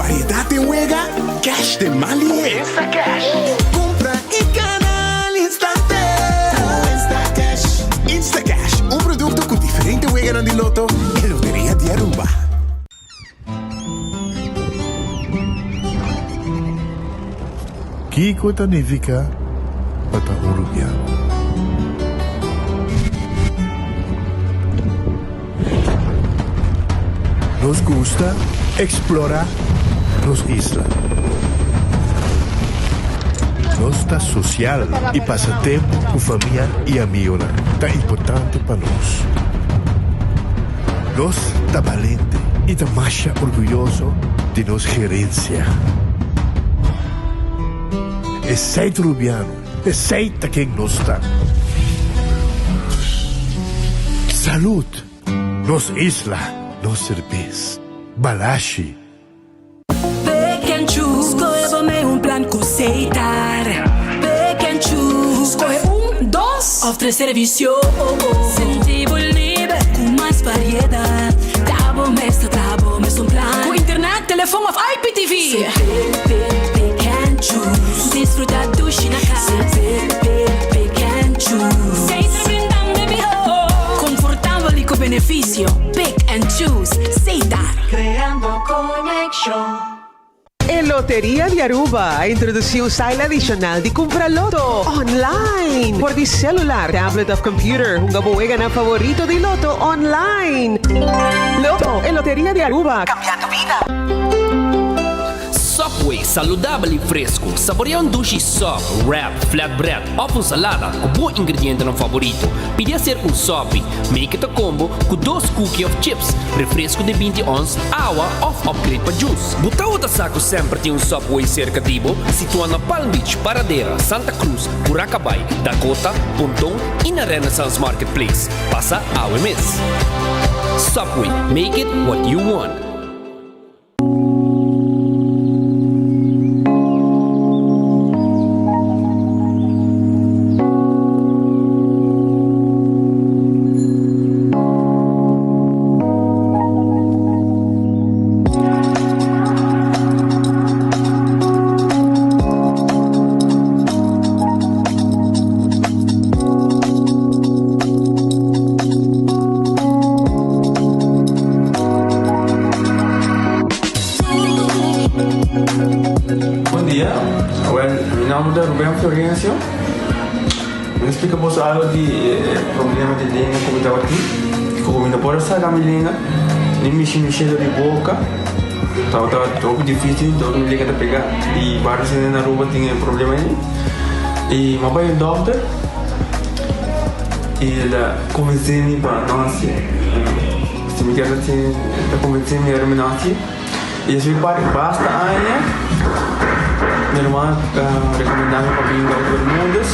Variedad den wega, cash den man lihe. Instacash. Compra y gana al instante. Cu Instacash. Instacash, un producto cu diferente weganan di loto e Loteria di Aruba. Kiko ta nifiká pa ta un rubiano? Nos gusta eksplorá nos isla. Nos ta sosial i pasa tempu ku famia i amigonan ta importante pa nos. Nos ta balente i ta masha orguyoso di nos gerensia. Esei ta Rubiano, esei ta ken nos ta. Salud! Nos isla, nos serbes. Balashi. Pick and choose, skohe bo mee un plan ku Setar. Pick and choose, skohe un, dos òf tres servisio. Sinti bo liber ku mas variedat. Ta bo mes ta traha bo mes un plan. Ku internet, telefon òf IPTV. Pick, pick, pick and choose. Disfruta dushi na kas. Pick, pick, pick and choose. Setar brindando e mihó. Konfortabel i ku benefisio. Pick and choose. Setar. Creando conexion. E Loteria di Aruba a introduci un style adicional di cumpra loto online por di celular, tablet of computer. Hunga bo weganan favorito di loto online. Loto, e Loteria di Aruba, cambiando bida. Subway, saludabel y fresco. Saborea un dushi sub, wrap, flatbread of un salada cu bo ingredientenan favorito. Pidi hacer un sopi. Make it a combo cu dos cookie of chips, refresco di binti ons, awa of upgrade pa juice. Bo tabata sa cu semper tin un Subway cerca di bo? Situa na Palm Beach, Paradera, Santa Cruz, Curacabai, Dakota, Ponton y na Renaissance Marketplace. Pasa awe mes. Subway, make it what you want. Bon dia, well mi nomber ta Ruben Florencio. Mi ta splika boso algo di e problema di lenga ku mi tabatin. Ku mi no por a saka mi lenga, ni mishi mi shelo di boka. Tabata hopi dificil, dor mi lenga ta pega. I varios hende na Aruba tin e problema ei. I mi a bai un dokter i el a konvensé mi pa no hasié. Si mi kier hasié, el a konvensé mi ora mi no hasié. I despues di basta aña mi ruman a rekomendá mi pa bin Dokter Bermudez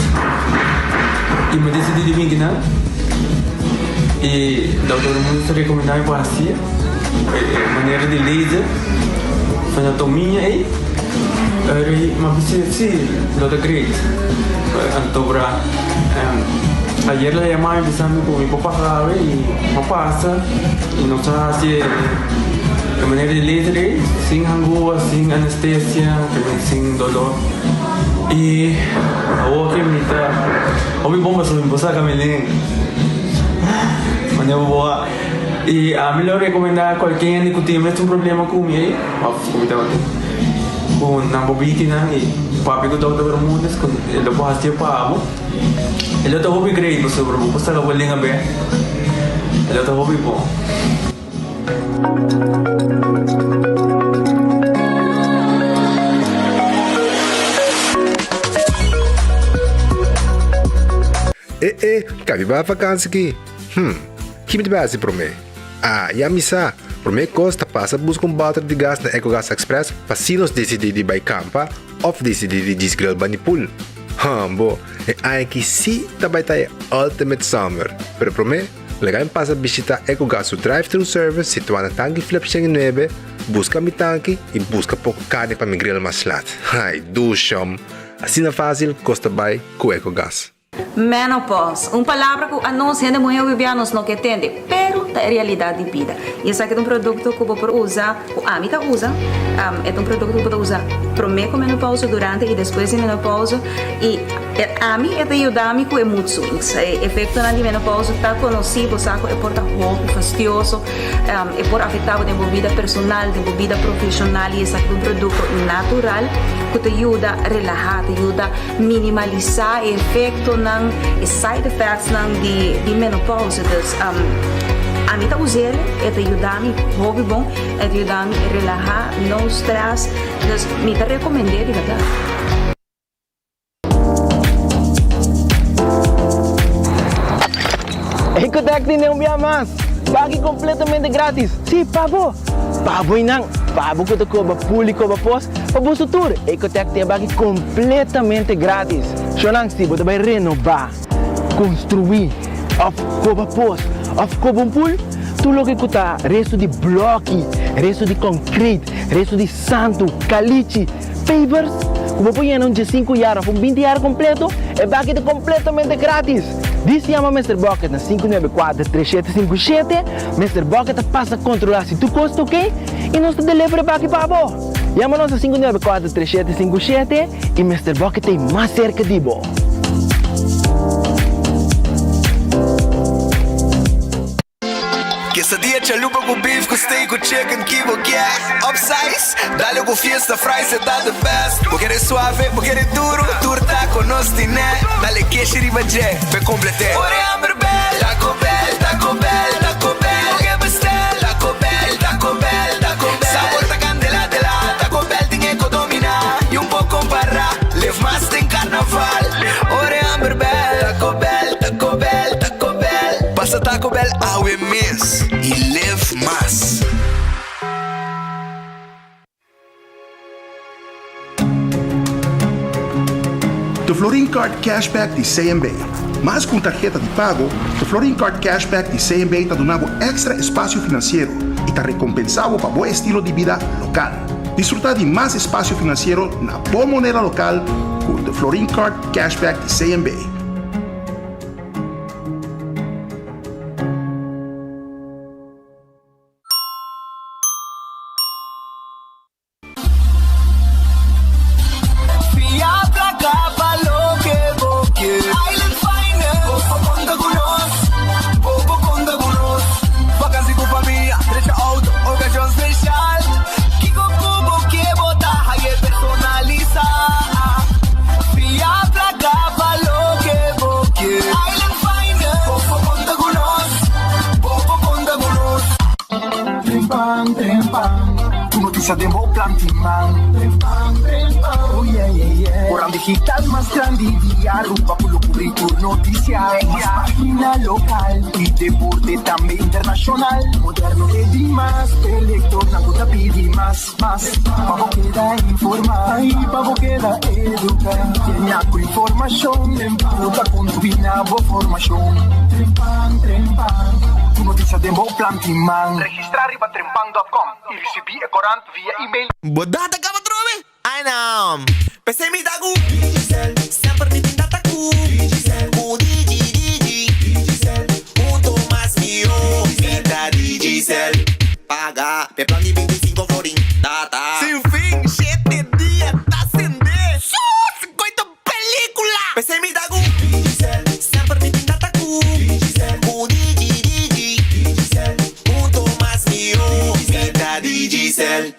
i mi a disidí di bin kinan. I Dokter Bermudez a rekomendá mi pa hasié e manera di laser anatomia ei. Mi a bisa si lo ta great. Anto bra ayer la yama mi bisa mi ku mi por pasa awe i mi a pasa i nos a hasi e manera di laser ei sin hangua, sin anestesia, sin dolor. I awor ke mi ta hopi bon pasobra mi por saka mi lenga. Manera bo a i ami lo rekomendá kualke hende ku tin e mesun problema ku mi ei òf ku mi tabatin ku nan por biki nan i papia ku Dòkter Bermudez ku e lo por hasié pa bo. E lo ta hopi great pasobra bo por saka bo lenga bek. E lo ta hopi bon. E e, kabi bai vakansi ki? Hm, ki mi ta bai hasi promé? Ah, ya mi sa! Promé kos ta pasa buska un bòter di gas na Ecogas Express pa si nos disidí di bai kampa òf disidí di djis grill bani pool. Hambo, e aña aki sí ta bai ta e ultimate summer! Pero promé, Laga mi pasa bishita Ecogas su drive-thru service situá na Tanki Flip 109, buska mi tanki i buska poko karni pa mi grill mas lat. Ai, dushom! Asina fásil kos ta bai ku Ecogas. Menopause, un palabra ku anos hende muhé hopi bia nos no ke tende, pero. ta e realidat di bida. I esaki ta un produkto ku bo por usa, ku ami ta usa, e ta un produkto ku bo ta usa promé ku menopousa, durante i despues di menopousa i ami e ta yuda mi ku e mood swings. E efektonan di menopousa ta konosí, bo sa ku e por ta hopi fastioso, e por afektá bo den bo bida personal, den bo bida profeshonal i esaki ta un produkto natural ku ta yuda relahá, ta yuda minimalisá e efektonan, e side effectsnan di di menopousa. Dus ami ta us'el, e ta yuda mi hopi bon, e ta yuda mi relahá, no stress, dus mi ta rekomend'é di bèrdat. Ecotec tene un bia mas! Pagi completamente gratis! Sí, pa bo! Pa bo y nan! Pa bo cu ta coba pul y coba pos, pa boso tur! Ecotec tin e baki completamente gratis! Shownan, si bo ta bay renoba, construi, of coba pos, of coba un pul, tur loke cu ta resto di bloki, resto di concrete, resto di santu, calichi, Pavers ku bo por yena un diesinku yar òf un binti yar kompleto, e baki ta kompletamente gratis! Dis yama Mister Bucket na 594 3757, Mister Bucket ta pasa kontrolá si tur kos ta oke i nos ta deliver e baki pa bo! Yama nos na 594 3757 i Mister Bucket ta ei mas serka di bo! Quesadilla chalupa cu beef cu steak cu chicken ki bo kier Upsize, dale cu fiesta fries e ta the best Bo kere suave, bo kere duro, tur taco nos tine Dale keshi riba dje, p'e complete Ora e hamber bel, Taco Bell, Taco Bell, Taco Bell Bo ke bestel, Taco Bell, Taco Bell, Taco Bell Sabor ta candela de la, Taco Bell tin e co domina Y un por compara, live mas den carnaval Ora e hamber bel, Taco Bell, Taco Bell, Taco Bell. Pasa Taco Bell awe mes y live mas. The Florin Card Cashback di CMB. Mas ku un tarheta di pago, The Florin Card Cashback di CMB ta duna bo èkstra espasio finansiero i ta rekompensá bo pa bo estilo di bida lokal. Disfrutá di mas espasio finansiero na bo moneda lokal ku The Florin Card Cashback di CMB. Fia placa pa loke bo kier. Island Finance. Bo por conta cu nos. Bo por conta cu nos. Vakantie cu famia, drecha auto, ocasion special. Kico cu bo kier bo ta haye personalisa. Fia placa pa loke bo kier. Island Finance. Bo por conta cu nos. Bo por conta cu nos. Trempan, trempan, Tu noticia den bo plan tin man. Trempan, trempan, oh yeah, yeah, yeah. Corant digital mas grandi di Aruba cu lo cubri tur noticia. Mas pagina local y deporte tambe internacional. Moderno te di mas, e lectornan cu ta pidi mas, mas. Pa bo keda informa y pa bo keda educa. Llena cu informacion cu ta contribui na bo formacion. Trempan, trempan, Tu noticia den bo plan tin man. Registra riba trempan dot com y ricibi e corant via email. Bo data caba trobe? Ay no! P'esei mi ta cu Digicel. Semper mi tin data cu Digicel. Cu Digi Digi. Digicel. Hunto mas mihó. Mi ta Digicel. Paga p'e plan di 25 florin. Data. Sin fin, shete dia ta sende. Sus! Goito pelicula! P'esei mi ta cu Digicel. Semper mi tin data cu Digicel. Cu Digi Digi. Digicel. Hunto mas mihó. Mi ta Digicel.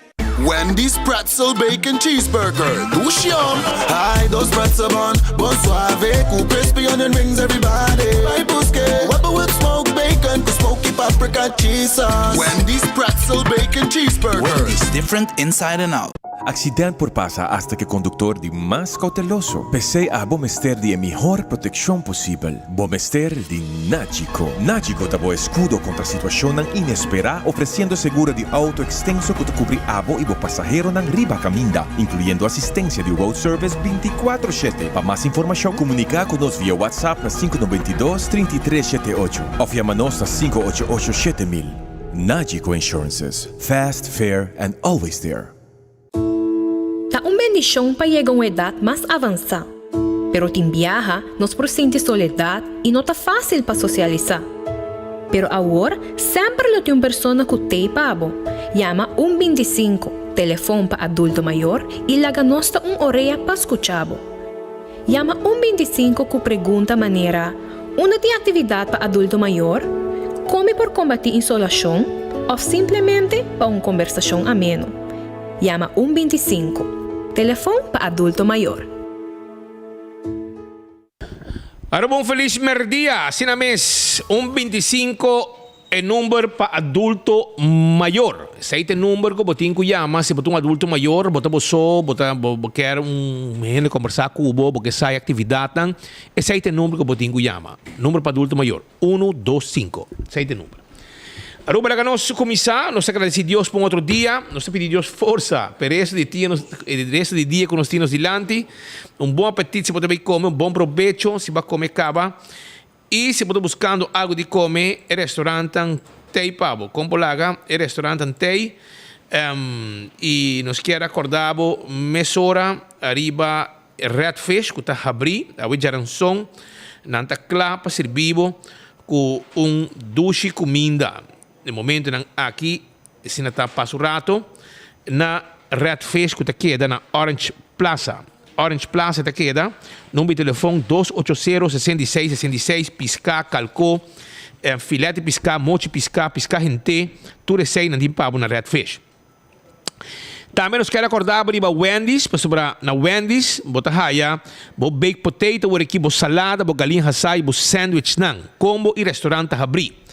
Wendy's Pretzel Bacon Cheeseburger, dushi yum! Hi, dos pretzel bun, bon suave cu crispy onion rings everybody bai busque. Weber with smoked bacon cu smoky paprika cheese sauce. Wendy's Pretzel Bacon Cheeseburger. Wendy's, different inside and out. Accident por pasa hasta cu e conductor di mas cauteloso. P'esey abo mester di e mihor proteccion posibel. Bo mester di Nagico. Nagico ta bo escudo contra situacionnan inespera, ofreciendo seguro di auto extenso cu ta cubri abo y bo pasaheronan riba caminda, incluyendo asistencia di road service binticuatro shete. Pa mas informacion, comunica cu nos via WhatsApp na sinku nobenta i dos, trinta i tres shete ocho of yama nos na sinku ocho ocho 7000. Nagico Insurances, fast, fair and always there. Ta un bendishon pa yega un edat mas avansá, pero tin biaha nos por sinti soledat i no ta fásil pa sosialisá. Pero awor, semper lo tin un persona ku t'ei pa bo. Yama un 25, telefon pa adulto mayor, i laga nos ta un orea pa skucha bo. Yama un 25 ku pregunta manera, Unda tin aktividat pa adulto mayor? Kon mi por kombatí insolashon? Òf simplemente pa un kombersashon ameno. Yama un 25, telefon pa adulto mayor. Aruba un felis merdia, asina mes un 25 e number pa adulto mayor. Esey ta e number cu bo tin cu yama si bo ta un adulto mayor, bo ta bo so, bo ta bo kier un hende combersa cu bo, bo ke sa e actividadnan, esey ta e number cu bo tin cu yama. Number pa adulto mayor, uno, dos, cinco. Esey ta e number. Aruba laga nos cuminsa, nos ta agradeci Dios pa un otro dia, nos ta pidi Dios forsa pa e resto di tia nos e resto di dia cu nos tin nos dilanti, un bon apetit si bo ta bay come, un bon probecho si bo a come caba, y si bo ta buscando algo di come e restaurantnan t'ey pa bo, con bo laga e restaurantnan t'ey, y nos kier a corda bo mesora ariba Red Fish cu ta habri awe djaranson, nan ta cla pa sirbi bo cu un dushi cuminda. E momentonan aki asina ta pasa un rato na Red Fish cu ta keda na Orange Plaza. Orange Plaza ta keda, number di telefon dos ocho sero 66 66, pisca, calco, filet di pisca, mochi pisca, pisca hente, tur esey nan tin pa bo na Red Fish. Tambe nos kier acorda bo riba Wendy's, pasobra na Wendy's bo ta haya bo baked potato wor aki, bo salada, bo galin hasá y bo sandwichnan. Combo y restaurant ta habrí.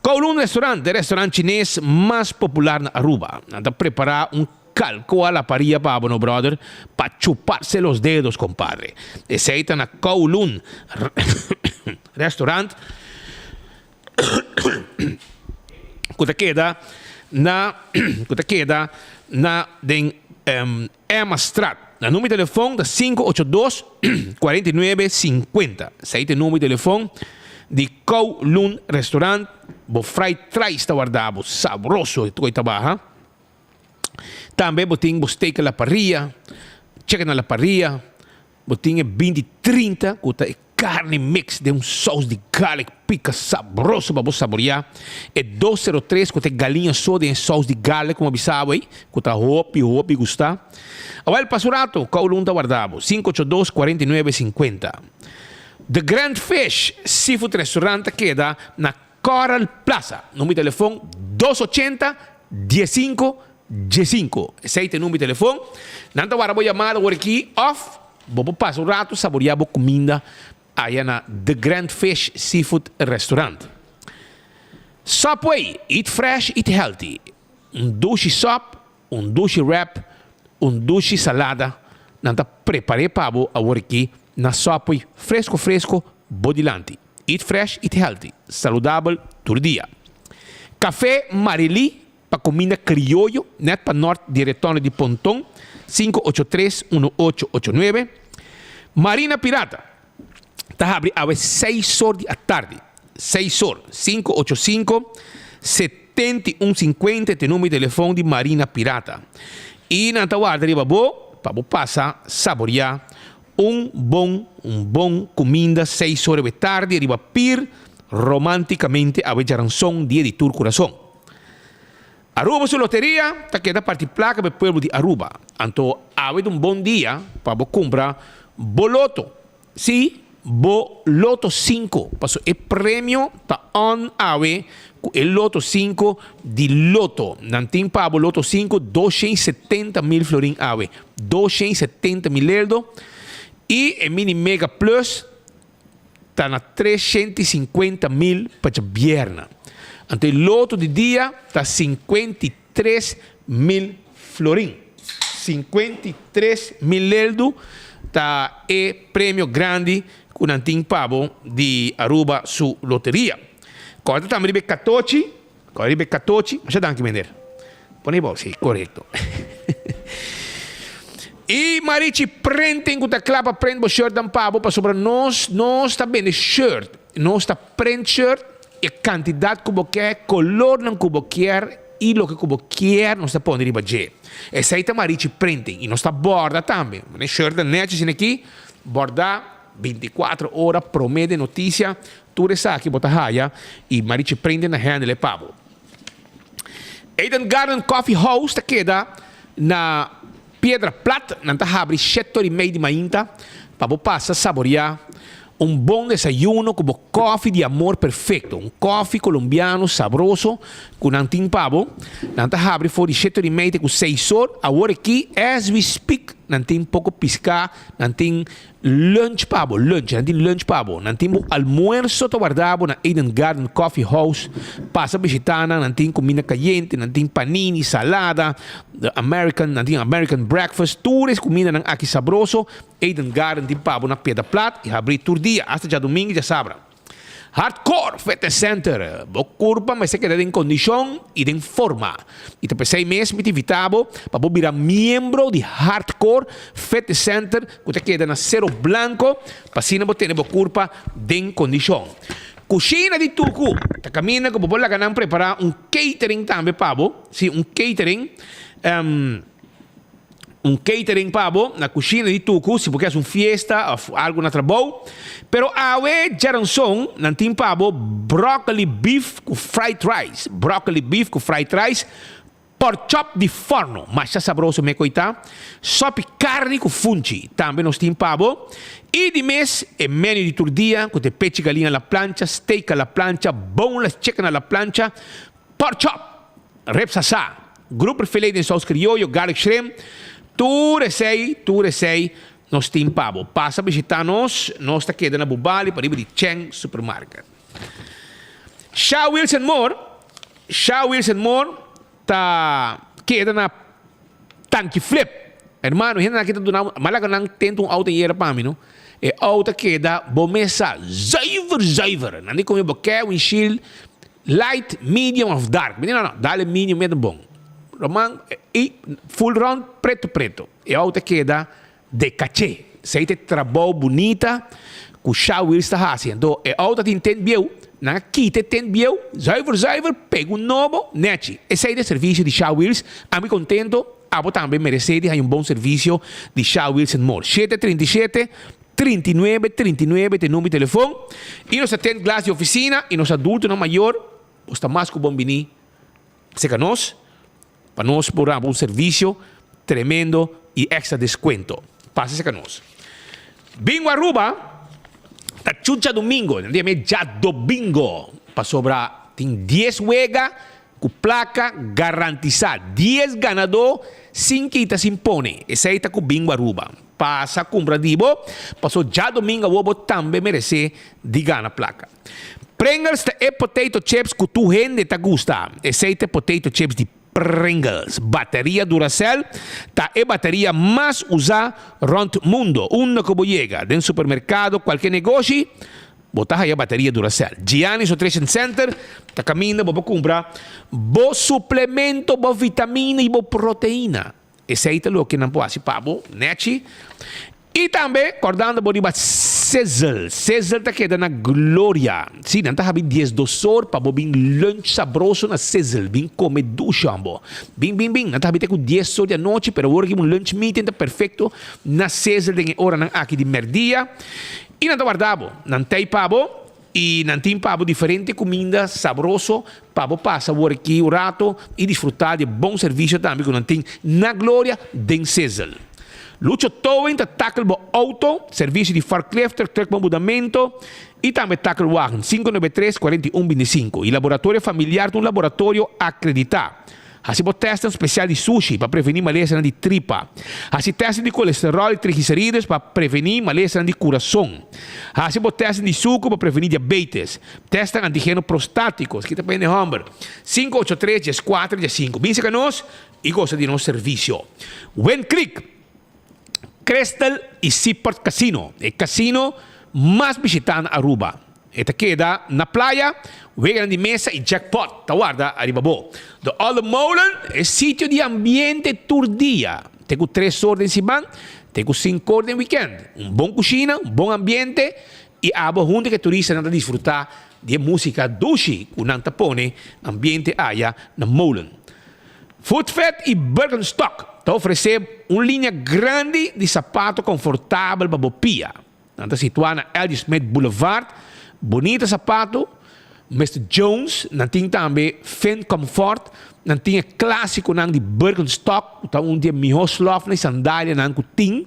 Kowloon Restaurant ta e restaurant chines mas popular na Aruba. Nan ta prepara un calco a la parilla pa bo no brother, pa chuparse los dedos compadre. Esey ta na Kowloon Restaurant. ku ta keda na ku ta keda na den Emmastraat. Nan number di telefon ta 582 49 50. Esei ta e number di telefon di Kowloon Restaurant. Bo fried rice ta warda bo sabroso e ta baha. Tambe bo tin bo steak a la parrilla, chicken a la parrilla. Bo tin e 20 30 ku ta e Carni mix den un saus di garlic pica sabroso pa bo saborea. E 203 cu ta e galiña so den e saus di garlic como a bisa bo ey, cu ta hopi hopi gusta. Awel pasa un rato, Kowloon ta warda bo, 582 49 50. The Grand Fish Seafood Restaurant ta keda na Coral Plaza. Number di telefon 280 15 15. Esey ta e number di telefon. Nan ta warda bo yamada awor aki of Bo por pasa un rato saboreá bo kuminda aya na The Grand Fish Seafood Restaurant. Subway, eat fresh, eat healthy. Un dushi sòp, un dushi wrap, un dushi salada nan ta prepar'é pa bo awor aki na Subway fresco fresco bo dilanti. Eat fresh, eat healthy. Saludabel tur dia. Café Marily Pa kuminda krioyo nèt pa nòrt di Retòne di Ponton, 583 1889. Marina Pirata ta habri awe seis or di atardi, seis or, 585 71 50 ta e number di telefòn di Marina Pirata. I nan ta warda riba bo pa bo pasa saboriá un bon un bon kuminda seis or awe tardi riba pir romántikamente awe djaranson dia di tur kurason. Aruba su loteria ta keda parti placa pa e pueblo di Aruba. Anto awe ta un bon dia pa bo cumpra bo loto. Si, bo loto cinco, paso e premio ta on awe cu e loto cinco di Lotto. Nan tin pa bo loto cinco 270 mil florin awe. 270 mil eldo. Y e mini mega plus ta na 350 mil pa djabierna. Anto e loto di dia ta 53 mil florin. 53 mil leldu ta e premio grandi ku nan tin pa bo di Aruba su loteria. Kòrda tambe riba e katochi, kòrda riba e katochi, masha danki meneer. Pone bou, si, korekto. I Marichi printing ku ta kla pa print bo shirt dan pa bo pasobra nos nos ta bende shirt, nos ta print shirt e kantidat ku bo ke, kolornan ku bo kier i loke ku bo kier nos ta pone riba dje. Esei ta Marichi printing i nos ta borda tambe. Mane shirt nan nechi asina aki, borda 24 ora prome den notisia. Tur esaki bo ta haya y Marichi Prende na handle e pa bo. Eden Garden Coffee House ta keda na Piedra Plat. Nan ta habri shete ora y mei di mainta pa bo pasa saborea un bon desayuno cu bo koffie di amor perfecto. Un koffie colombiano sabroso cu nan tin pa bo. Nan ta habri for di shete ora y mei te cu seis or. Awor aki as we speak nan tin poco pisca, nan tin Lunch pa bo, lunch, nan tin lunch pa bo. Nan tin bo almuerso ta warda bo na Eden Garden Coffee House. Pasa bishita nan, nan tin kuminda kayente, nan tin panini, salada, the American, nan tin American breakfast. Tur es kumindanan aki sabroso, Eden Garden tin pa bo na Piedra Plat i habri tur dia, asta djadumingu i djasabra. Hardcore Fitness Center, Bo kurpa mester keda den kondishon i den forma. I ta p'esei mes mi ta invitá bo pa bo bira miembro di Hardcore Fitness Center ku ta keda na Cerro Blanco pa asina bo tene bo kurpa den kondishon. Kushina di Tuku ta kaminda ku bo por laga nan prepará un catering tambe pa bo, sí, un catering. Un catering pa bo na cushina di Tucu si bo kier haci un fiesta of algo na trabou. Pero awe djaranson nan tin pa bo broccoli beef cu fried rice. Broccoli beef cu fried rice, pork chop di forno, masha sabroso me coita, sopi carni cu funchi tambe nos tin pa bo. Y di mes e menu di tur dia cu ta e pechi galina a la plancha, steak a la plancha, boneless chicken a la plancha, Pork chop, ribs asá, grouper filet den saus krioyo, garlic shrimp, tur esei, tur esei nos tin pa bo. Pasa bishita nos, nos ta keda na Bubali pariba di Cheng Supermarket. Sha Wilson Moore, Sha Wilson Moore ta keda na Tanki Flip. Hermano, hendenan aki ta duna, m'a laga nan tenta un auto ayera pa mi no. E auto a keda bo mes sa zuiver zuiver. Nan di komi bo ke windshield Light, medium of dark? Mi di no no, dale medium mete bon. Roman i full round preto preto. E auto a keda de caché. Esei ta e trabou bunita cu Sha Wheels ta haci. Anto e auto a tin tent bieu, nan a kita e tent bieu, zuiver zuiver, pega un nobo, nechi. Esei ta e servicio di Sha Wheels. Ami contento, abo tambe merece di haña un bon servicio di Sha Wheels and More. Shete 37 39 39 ta e number di telefon y nos ta tent glas di oficina y nos adultonan mayor bos ta mas cu bon bini cerca nos pa nos por dabo un servicio tremendo y extra descuento. Pasa cerca nos. Bingo Aruba ta chucha domingo, nan ta yama e djadobingo pasobra tin dies wega Ku plaka garantisá, dies ganadó sin kita sin pone. Esei ta ku Bingo Aruba. Pasa kumpra di bo, paso djadomingo awor bo tambe meresé di gana plaka. Pringles ta e potato chips ku tur hende ta gusta. Esei ta e potato chips di Pringles. Bateria Duracell ta e bateria mas usá rònt mundo. Unda ku bo yega, den supermerkado, kualke negoshi, Bo ta haya bateria Duracell. Gianni's Nutrition Center ta caminda bo por cumpra bo suplemento, bo vitamina y bo proteina. Esey ta loke nan por haci pa bo, nechi. Y tambe cordando bo riba Sizzle. Sizzle ta keda na Gloria. Si, nan ta habi diesdos or pa bo bin lunch sabroso na Sizzle. Bin come dushi hombo. Bin, bin, bin. Nan ta habi te cu dies or di anochi, pero awor aki un lunch meeting ta perfecto na Sizzle den e oranan aki di merdia. I nan ta warda bo, nan tei pa bo, i nan tin pa bo diferente kuminda sabroso pa bo pasa wor aki un rato i disfrutá di e bon servisio tambe ku nan tin na Gloria den Sizzle. Lucho Towing ta tackle bo outo, servisio di forklifter, truck pa mudamento i tambe tackle wagen, 593 41 25. I Laboratorio Familiar ta un laboratorio akreditá. Hasi bo tèstnan spesial di sushi pa prevení malesanan di tripa. Hasi tèstnan di kolesteròl i trigliserides pa prevení malesanan di kurason. Hasi bo tèstnan di suku pa prevení diabetes. Tèstnan antigeno prostátiko, esaki ta pa hende hòmber. Sinku ocho tres dieskuater diesinku. Bin serka nos i gosa di nos servisio. Wind Creek, Crystal i Seaport Casino, e kasino mas bishitá na Aruba. E ta keda na playa, weganan di mesa i jackpot ta warda ariba bo. De Olde Molen, e sitio di ambiente tur dia, te ku tres or den siman, te ku sinku or den wikènt. Un bon kushina, un bon ambiente i abo huntu ku e turistanan ta disfrutá di e músika dushi ku nan ta pone ambiente aya na molen. Footfed i Birkenstock ta ofresé un liña grandi di sapato konfortabel pa bo pia. Nan ta situá na L. G. Smith Boulevard. Bunita sapato, Mister Jones, nan tin tambe Finn Comfort, nan tin e clásiconan di Birkenstock, cu ta un di e miho slofnan y sandalianan cu tin.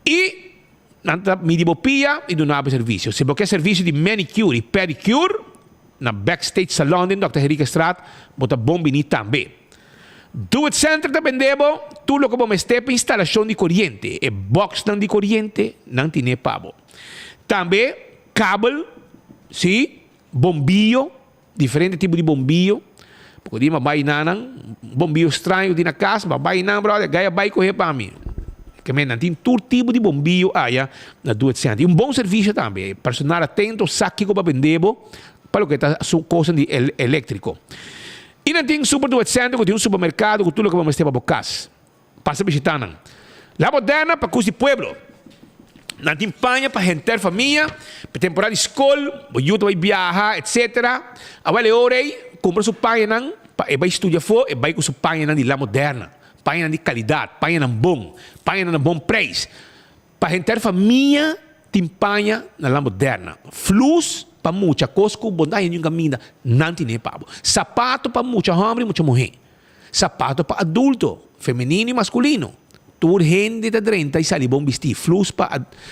Y nan ta midi bo pia y duna bo e servicio. Si bo ke servicio di manicure y pedicure, na Backstage Salon den Dòkter Henriquezstraat, bo ta bon bini tambe. Do It Center ta bende bo tur loke bo mester pa instalacion di coriente, e boxnan di coriente nan tine pa bo. Tambe kabel, sí, bombiyo, diferente tipo di bombiyo. Porque di m'a bai nanan, bombiyo straño tin na cas, m'a bai nan brother, gaya bai coge pa mi. Ke men nan tin tur tipo di bombiyo aya na Do It Center. Y un bon servicio tambe, personal atento sa kico pa bende bo pa loke ta su cosnan di electrico. Y nan tin Super Do It Center cu tin un supermercado cu tur loke bo mester pa bo cas. Pasa bishita nan. La Moderna pa cus di pueblo. Nan tin paña pa henter famia, pa temporada di scol, bo yu ta bay biaha, etc. Awel e ora ey, cumpra su pañanan pa e bay studia afo, e bay cu su pañanan di La Moderna. Pañanan di calidad, pañanan bon, pañanan na bon prijs. Pa henter famia tin paña na La Moderna. Flus pa mucha, cos cu bo no ta haña niun caminda, nan tine pa bo. Sapato pa mucha homber y mucha muher. Sapato pa adulto, femenino y masculino. Tur hende ta drenta y sali bon bisti. Flus pa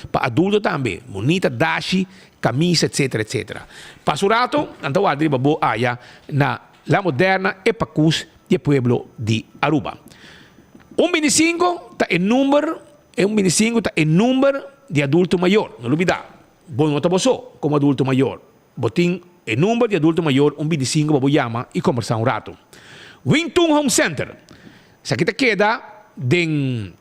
pa adulto tambe. Monita, dashi, camisa, etcetera, etcetera. Pa su rato, nan ta warda riba bo aya na La Moderna e pacus di e pueblo di Aruba. Un binticinco ta e number, e un binticinco ta e number di adulto mayor. No lubida, bo no ta bo so como adulto mayor. Bo tin e number di adulto mayor un bintisinko pa bo yama i kombersá un ratu. Wing Tun Home Center, Esaki ta keda den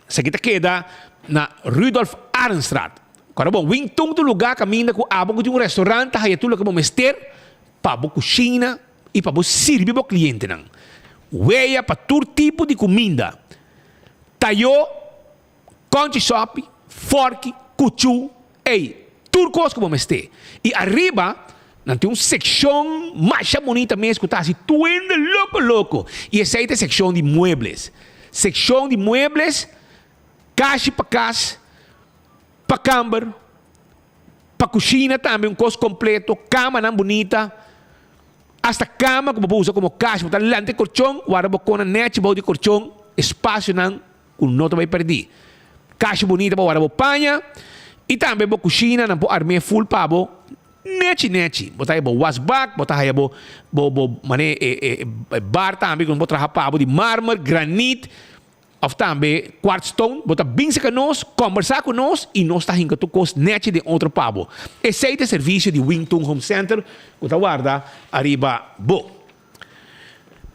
Esaki ta keda na Rudolf Arendstraat. Kòrda bon, Wing Tun ta un lugá kaminda ku abo ku tin un restaurant ta haya tur loke bo mester pa bo kushina i pa bo sirbi bo klientenan. Weya pa tur tipo di kuminda. Tayó. Konchi sòpi, fòrki, kuchú, ey, tur kos ku bo mester. I ariba nan tin un sekshon masha bunita mes ku ta hasi tur hende loko loko. I esei ta e sekshon di muebles. Sekshon di muebles, kashi pa kas, pa kamber, pa kushina tambe un kos kompleto, kamanan bunita, asta kama ku bo por usa komo kashi, bo ta lanta e korchon, warda bo kona nèchi bou di korchon, espasionan. Ku no ta bai perdí. Kashi bunita pa warda bo paña i tambe bo kushina nan por arm'é ful pa bo nechi nechi. Bo ta haya bo wasbak, bo ta haya bo bo bo manera e e e bar tambe ku nan por traha pa bo di marmer, granit òf tambe quartz stone. Bo ta bin serka nos, kòmbersá ku nos i nos ta hinka tur kos nechi den otro pa bo. Esei ta e servisio di Wing Tun Home Center ku ta warda ariba bo.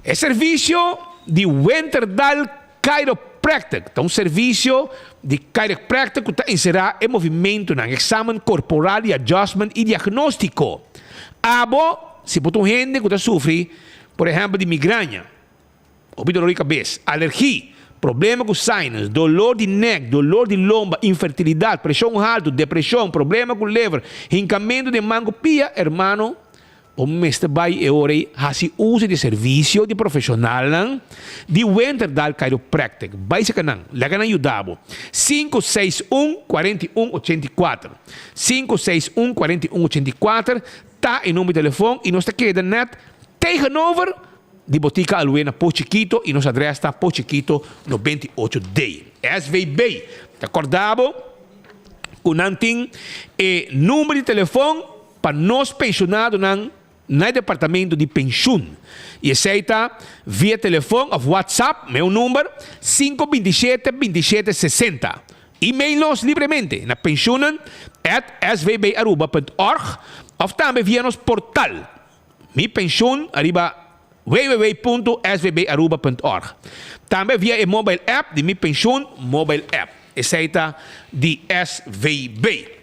E servisio di Winterdal Chiropractic ta un servisio di chiropractic ku ta enserá e movimentunan, eksamen korporal di adjustment i diagnóstiko. Abo, si bo ta un hende ku ta sufri, por ehèmpel di migraña, hopi dolor di kabes, alergi, problema ku sinus, dolor di nek, dolor di lomba, infertilidat, preshon haltu, depreshon, problema ku lever, hinkamentu den man ku pia, hermano, Bo mester bai e ora ei hasi uso di e servisio di profeshonalnan di Winterdal Chiropractic. Bai seka nan, laga nan yuda bo. Sinku seis un, kuarenta i un, ochenta i kuater. Sinku seis un, kuarenta i un, ochenta i kuater ta e number di telefon i nos ta keda nèt tegenover di Botica Alué na Pos Chikito i nos adrès ta Pos Chikito 98 D. SVB ta kòrda bo ku nan tin e number di telefon. Pa nos penshonadonan na e departamento di penshun y esey ta via telefon of WhatsApp meu number sinku 27 27 60. Email nos libremente na pensioenen at svbaruba punt org of tambe via nos portal Mi Pensioen ariba www.svbaruba punt org. Tambe via e mobile app di Mi Pensioen mobile app. Esey ta di SVB.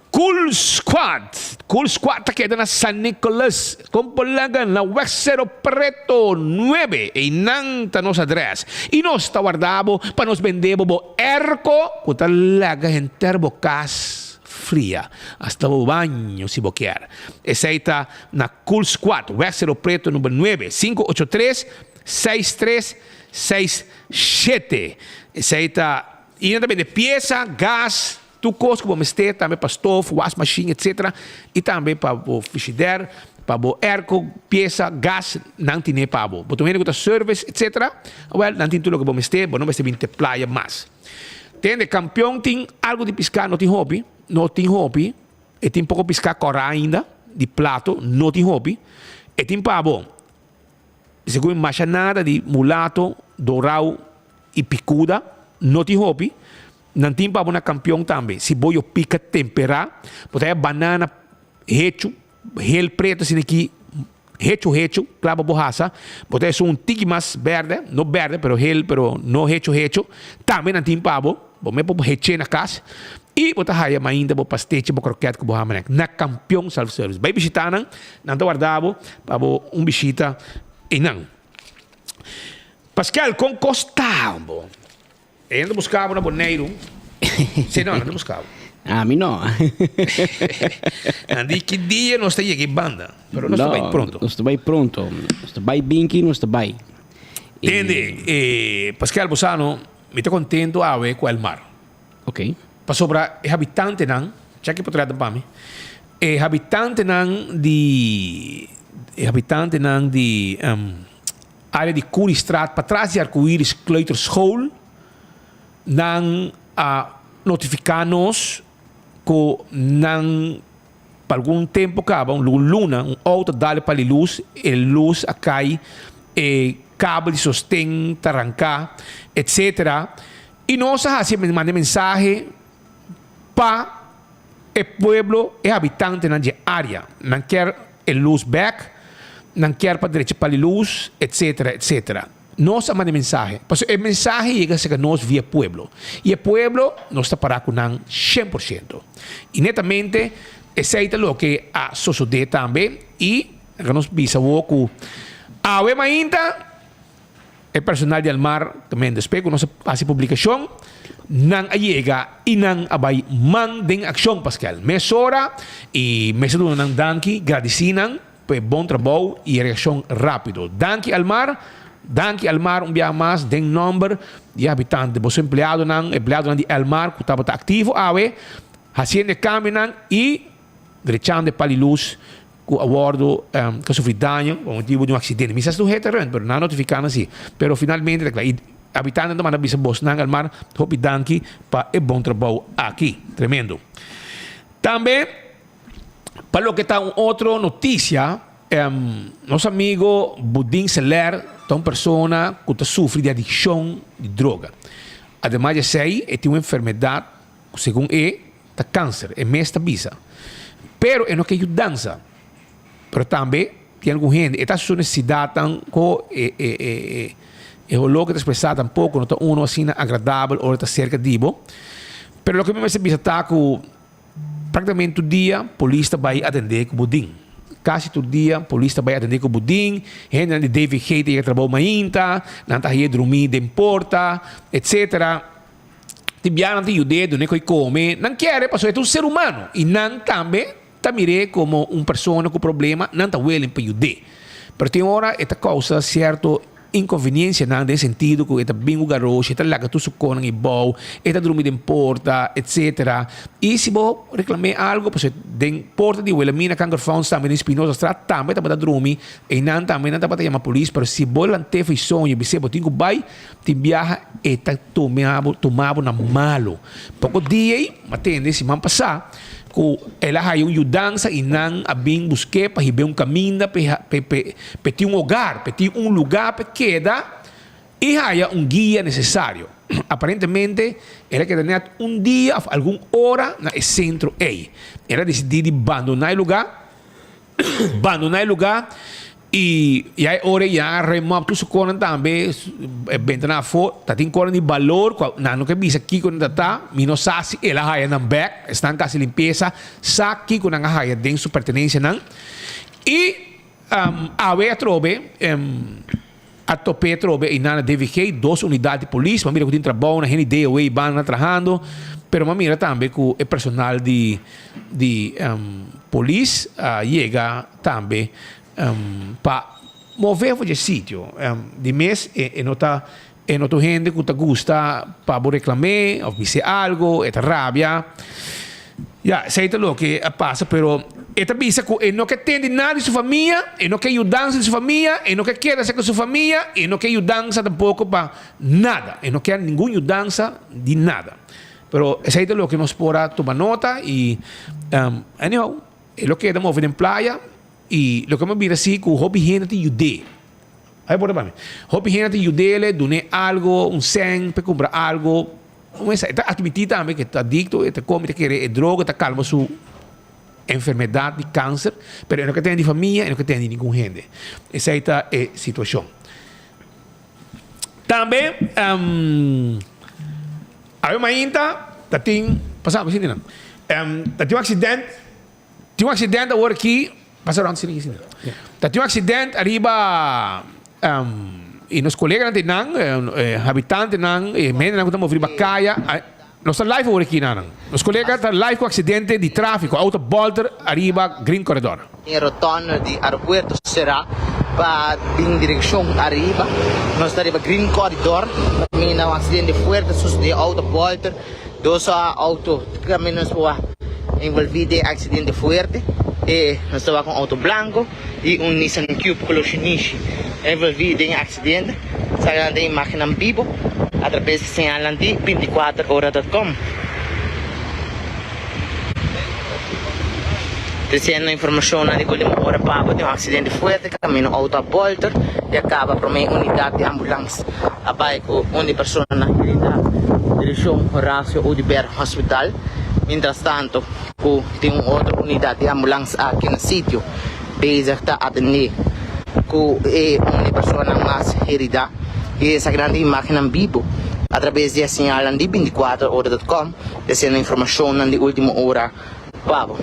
Cool Squad Cool Squad ta keda na San Nicolas, Compolaga na Weg Cerro Preto nuebe. Einan ta nos adres. I nos ta warda bo pa nos bende bo bo airco cu ta laga henter bo cas fria. Hasta bo baño si bo kier. Esey ta na Cool Squad, Weg Cerro Preto number nuebe, 583 6367. Esey ta, i nan ta bende pieza, gas. Tur kos ku bo mester, tambe pa stof, wasmashin, etc. I tambe pa bo frishider, pa bo airco, piesa, gas, nan tine pa bo. Bo ta un hende ku ta service, etc. Awel, nan tin tur loke bo mester, bo no mester bin te playa mas. Tende, Kampion tin algu di piská, no tin hopi, no tin hopi. E tin poko piská kòrá ainda, di plato, no tin hopi. E tin pa bo, segun masha nada di mulato, dorau i pikuda, no tin hopi. Nan tin pa bo na kampion tambe. Si bo yo pika temperá, bo ta haya banana hechu, hel preto asina aki, hechu hechu, kla pa bo hasa. Bo ta esun un tiki mas bèrdè, no bèrdè pero hel pero no hechu hechu. Tambe nan tin pa bo, bo mes por hech'é na kas. I bo ta haya mainta bo pastechi, bo krokèt ku bo hama na Kampion Self Service. Bai bishitá nan, nan ta warda bo pa bo un bishita einan. Paskel, kon kos ta bo? E nan ta buska bo na Boneiru. Si, no, nan ta buska bo. Ami no. Nan di ki dia nos ta yega e banda, pero nos ta bai pronto. Nos ta bai pronto. Nos ta bai binki, nos ta bai. Tende, eh, Pascal, bo sa no, mi ta contento awe cu Elmar. Ok. Pasobra e habitantenan, check e portretnan pa mi, e habitantenan di, e habitantenan di, Área di Curiestraat patras di Arcoiris Kleuterschool nan a notifiká nos ku nan pa algun tempu kaba, un luna, un outo a dal e pal di lus, e lus a kai, e kabel di sosten ta ranká, etsetera. I nos a hasi manda e mensahe pa e pueblo, e habitantenan di e área. Nan kier e lus bek, nan kier pa drecha pali lus, etsetera, etsetera. Nos a manda e mensahe, pasobra e mensahe yega serka nos via pueblo. I e pueblo, nos ta pará ku nan 100%. I netamente esei ta loke a sosodé tambe i laga nos bisa awor ku awe mainta, E personal di Almar ta mende spe ku nos a hasi publikashon, nan a yega i nan a bai man den akshon Paskel. Mesora i mester duna nan danki, gradisí nan pa e bon trabou i e reakshon rápido. Danki Almar, danki Almar un biaha mas den nòmber di e habitante, boso empleadonan, empleadonan di Elmar ku tabata aktivo awe hasiendo e kambionan i drechando e pal di lus ku a wòrdu ku a sufri daño pa motibu di un aksidente. Mi sa si ta un hit and run, pero nan a notifiká nan si. Pero finalmente ta kla. I abitantenan ta manda bisa bosnan Elmar hopi danki pa e bon trabou aki. Tremendo. Tambe pa loke ta un otro notisia, nos amigo Budin Seler ta un persona ku ta sufri di adikshon di droga. Ademas di esei e tin un enfermedat ku segun e Ta kanser, e mes ta bisa. Pero e no ke yudansa. Pero tambe tin algun hende, e ta su nesesidatnan ko e e e e e holó ke ta ekspresá tampoko no ta uno asina agradabel ora e ta serka di bo. Pero loke mi mester bisa ta ku praktikamente tur dia polis ta bai atendé ku budin. Kasi tur dia polis ta bai atendé ku budin, hendenan di DVG ta yega trabou mainta, nan ta haye drumí den porta, etsetera. Tin bia nan ta yud'é, dun'é koi kome. Nan kere pasobra e ta un ser humano i nan tambe ta mir'é komo un persona ku problema, nan ta willing pa yud'é. Pero tin ora e ta kousa sierto inkonveniensianan den sentido ku e ta bin ku garoshi, e ta laga tur su konan ebou, e ta drumi den porta, etsetera. I si bo reklam'é algu, pasobra den porta di Wilhelmina Kankerfonds tambe den Spinozastraat tambe tabata drumi, einan tambe nan tabata yama polis, pero si bo lant'é for soño bis'é bo tin ku bai, Tin biaha e ta tuma bo, tuma bo na malo. Poko dia ei, m'a tende siman pasá, ku el a haya un yudansa i nan a bin busk'é pa hib'é un kaminda p'e p'e p'e p'e tin un hogar, p'e tin un lugá p'e keda i haya un guia nesesario. Aparentemente el a keda nèt un dia òf algun ora na e sentro ei. El a disidí di bandoná e lugá. Bandoná e lugá i ya e ora ya remòp tur su konan tambe e benta afó ta tin konan di balor ku nan no ke bisa kiko nan ta ta mi no sa si el a haya nan bèk esnan ku hasi limpiesa sa kiko nan a haya den su pertenensianan i awe atrobe A top'é atrobe einan na DVG, dos unidat di polis. M'a mira ku tin trabou na hende di DOW banda trahando, pero m'a mira tambe ku e personal di di polis a yega tambe pa move for dje sitio. Di mes e no ta. E no ta un hende ku ta gusta pa bo reklam'é òf bis'é algu, e ta rabia. Ya, esei ta loke a pasa, pero e ta bisa ku e no ke tende nada di su famia, e no ke yudansa di su famia, e no ke keda serka su famia, e no ke yudansa tampoko pa nada. E no ke ningun yudansa di nada. Pero esei ta loke nos por a tuma nota i anyhow, e lo keda move den playa i loke mi a bira si ku hopi hende ta yud'é. Ai por ta pa mi. Hopi hende ta yud'é, dun'é algu, un sèn pa e kumpra algu. E ta atmití tambe ku e ta adikto, e ta kome, e ta kere e droga ta kalma su enfermedat di kanser, pero e no ke tene di famia, e no ke tene di ningun hende. Esei ta e situashon. Tambe awe mainta ta tin, pasa bo sinti nan, ta tin un aksident, tin un aksident awor aki, pasa rònt sinti sinti, ta tin un aksident ariba i nos koleganan tin nan, habitantenan, e hendenan ku ta move riba kaya, nos ta live awor aki nan, nos kolega ta live ku aksidente di trafiko, outo bòlter ariba Green Corridor. E rotonde di aeropuerto será pa bin direkshon ariba. Nos ta riba Green Corridor kaminda un aksidente fuerte susedé outo bolter. Dos outo kaminda nos por wak envolví den aksidente fuerte. E nos ta wak un outo blanko i un Nissan Cube kolor shinishi envolví den e aksidente. Esaki nan ta imágennan bibo atrabes di señalnan di 24 ora dot com. Treciendo informacionnan di ultimo ora pabo di un accidente fuerte camino auto a bolter y a caba prome unidad di ambulance a bay cu un di personanan herida direccion Horacio Oduber Hospital. Mientras tanto cu tin un otro unidad di ambulance aki na sitio bezig ta atende cu e un di personanan mas herida y esakinan ta imagennan bibo a traves di e señalnan di 24 ora dot com. Esei informashonnan di último ora pa bo.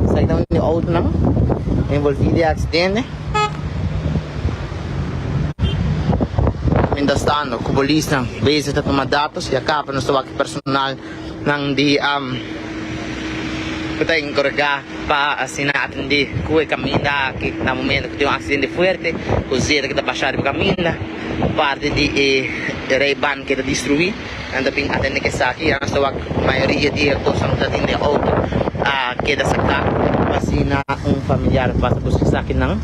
Esaki ta un di outonan envolví den aksidente. Mientrastanto ku polisnan bezig ta tuma datos ya kaba nos ta wak e personalnan di ku ta enkargá pa asina atendé ku e kaminda aki na momento ku tin un aksidente fuerte ku zeta ku ta basha riba kaminda. Parti di e rijbaan keda destruí, nan ta bin atende ku esaki. Ya nos ta wak mayoria di e kosnan ku ta tin den outo a keda saká pa asina un familiar pasa buska esakinan.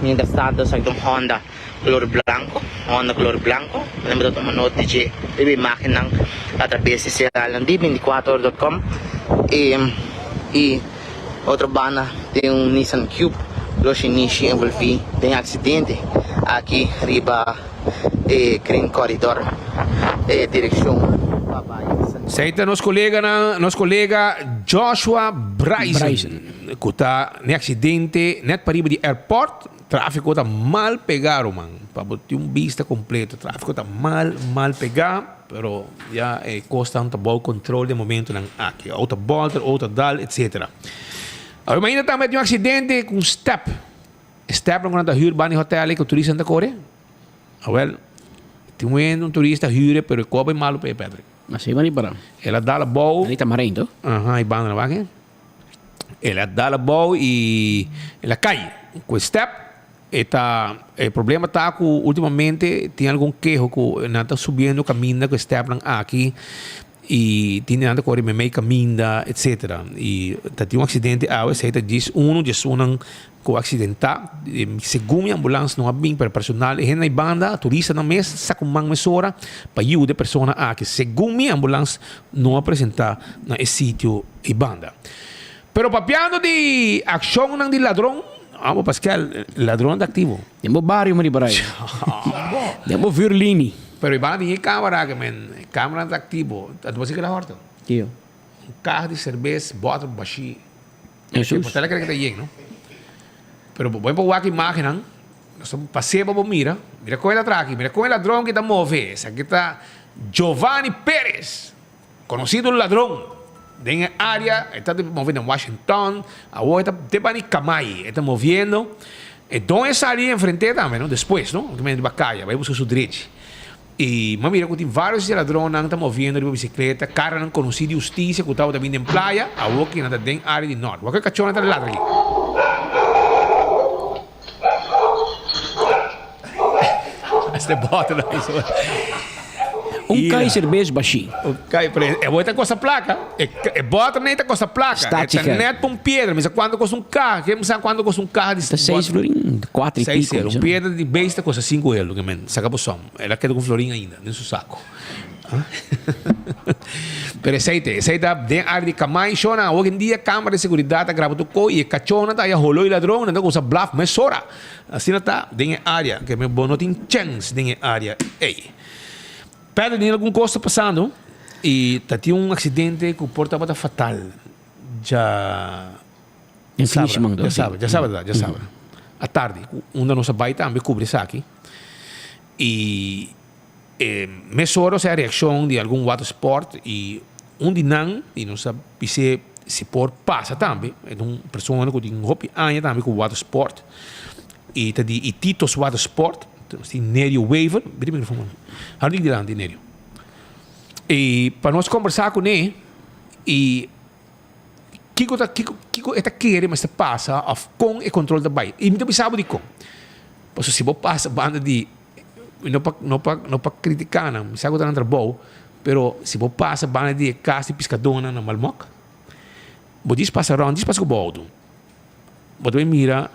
Mientras tanto esaki ta un Honda color blanco, Honda color blanco. Nan ta tuma nota di dje riba imagennan atrabes di señalnan di 24 dot com i. Otro banda tin un Nissan Cube lo shinishi envolvi den accidente aki riba e Green Corridor e direccion pa bay San Esei ta nos coleganan, nos colega Joshua Bryson cu ta n'e accidente net pariba di airport. Trafico ta mal pega ruman, pa bo tin un bista completo trafico ta mal mal pega. Pero ya e kosnan ta bou control den momentonan aki. Auto bolter, auto dal, etc. Awe mainta tambe tin un accidente cu un step. E stepnan cu nan ta huur banda di hotel cu turistanan ta core. Awel, tin un hende, un turista huur e, pero e koba e malo pa e, Patrick. Así mani para. El a dal abou. Ahí ta marein, to? Aha, y banda na wak. El a dal abou y el a cay cu e step. E ta e problema ta ku ultimamente tin algun keho ku nan ta subiendo kaminda ku e stèpnan aki i tin nan ta kore meimei kaminda etsetera i ta tin un aksidente awe esei ta djis unu djes unan ku a aksidentá segun mi ambulans no a bin pero personal e hende na e banda turistanan mes sa ku man mesora pa yuda e persona aki segun mi ambulans no a presentá na e sitio ei banda. Pero papiando di accionnan di ladron, amo Pascal, ladron ta activo. Den bo bario mari por ahí. Den bo vuurlinie. Pero e banda tin e camera ke men, e camera ta activo. Anto bo si keda horta? Kio? Un caja di cerbes, bottle bashi. Jesus. Bo ta kere ke ta yen, no? Pero bo por wak imagennan, nos ta pas'é pa bo mira, mira kon e ta traha aki, mira kon e ladron ki ta move. Esaki ta Giovanni Perez. Conocido ladron den e area, e ta move na Washington, awor e ta te bani Kamai, e ta moviendo. E don e sali enfrente tambe, no, despues, no, ki mende riba caya, bai busca su drechi. Y m'a mira cu tin varios di e ladronnan ta moviendo riba bicicleta, caranan conoci di husticia cu tabata bin den playa, awor ki nan ta den area di nort. Wak e cachornan ta ladra aki. Este boter na iso. Un kai cerveza bashi. Un kai, pero e boter kosta plaka. E, e boter nee ta kosta plaka. Statiegeld. E ta net pa un piedra. Mi sa kuantu kosta un kaha. Ke mi sa kuantu kosta un kaha di Ta seis florin, kuatro i Seis pico. euro. Un piedra di beest ta kosta sinku euro. Ke men, saka bo som. El a keda ku un florin ainda den su sako. Pero esei te, esei ta den área di Kamai, shona. Hoy en dia cámara de seguridad ta graba tur ko y e kachónan ta haya holó y ladron, nan ta kuminsá blaf mesora. Asina ta den e área, ke bo no tin chèns den e área ei. Pèrdè tin algun kos ta pasando y ta tin un aksidente ku por tabata fatal dja sabra, dja sabra, dja sabra, dja sabra. Atardi, unda nos a bai tambe kubri esaki y E mesora osea reaccion di algun watersport y un di nan y nos a bis'é si por pasa tambe, e ta un persona cu tin hopi aña tambe cu watersport y ta di Ititos Watersport, nos tin Nerio Wever, bira e microfoon mami, hal di dilanti Nerio, y pa nos combersa cune y kico ta kico kico e ta kere mester pasa of con e control ta bay y mi ta bisa bo dicon, pasobra si bo pasa banda di. No pa no pa no pa kritiká nan, mi sa ku ta nan trabou, pero si bo pasa banda di e kas di piskadónan na Malmok, bo djis pasa rònt, djis pasa ku bo outo, bo ta bai mira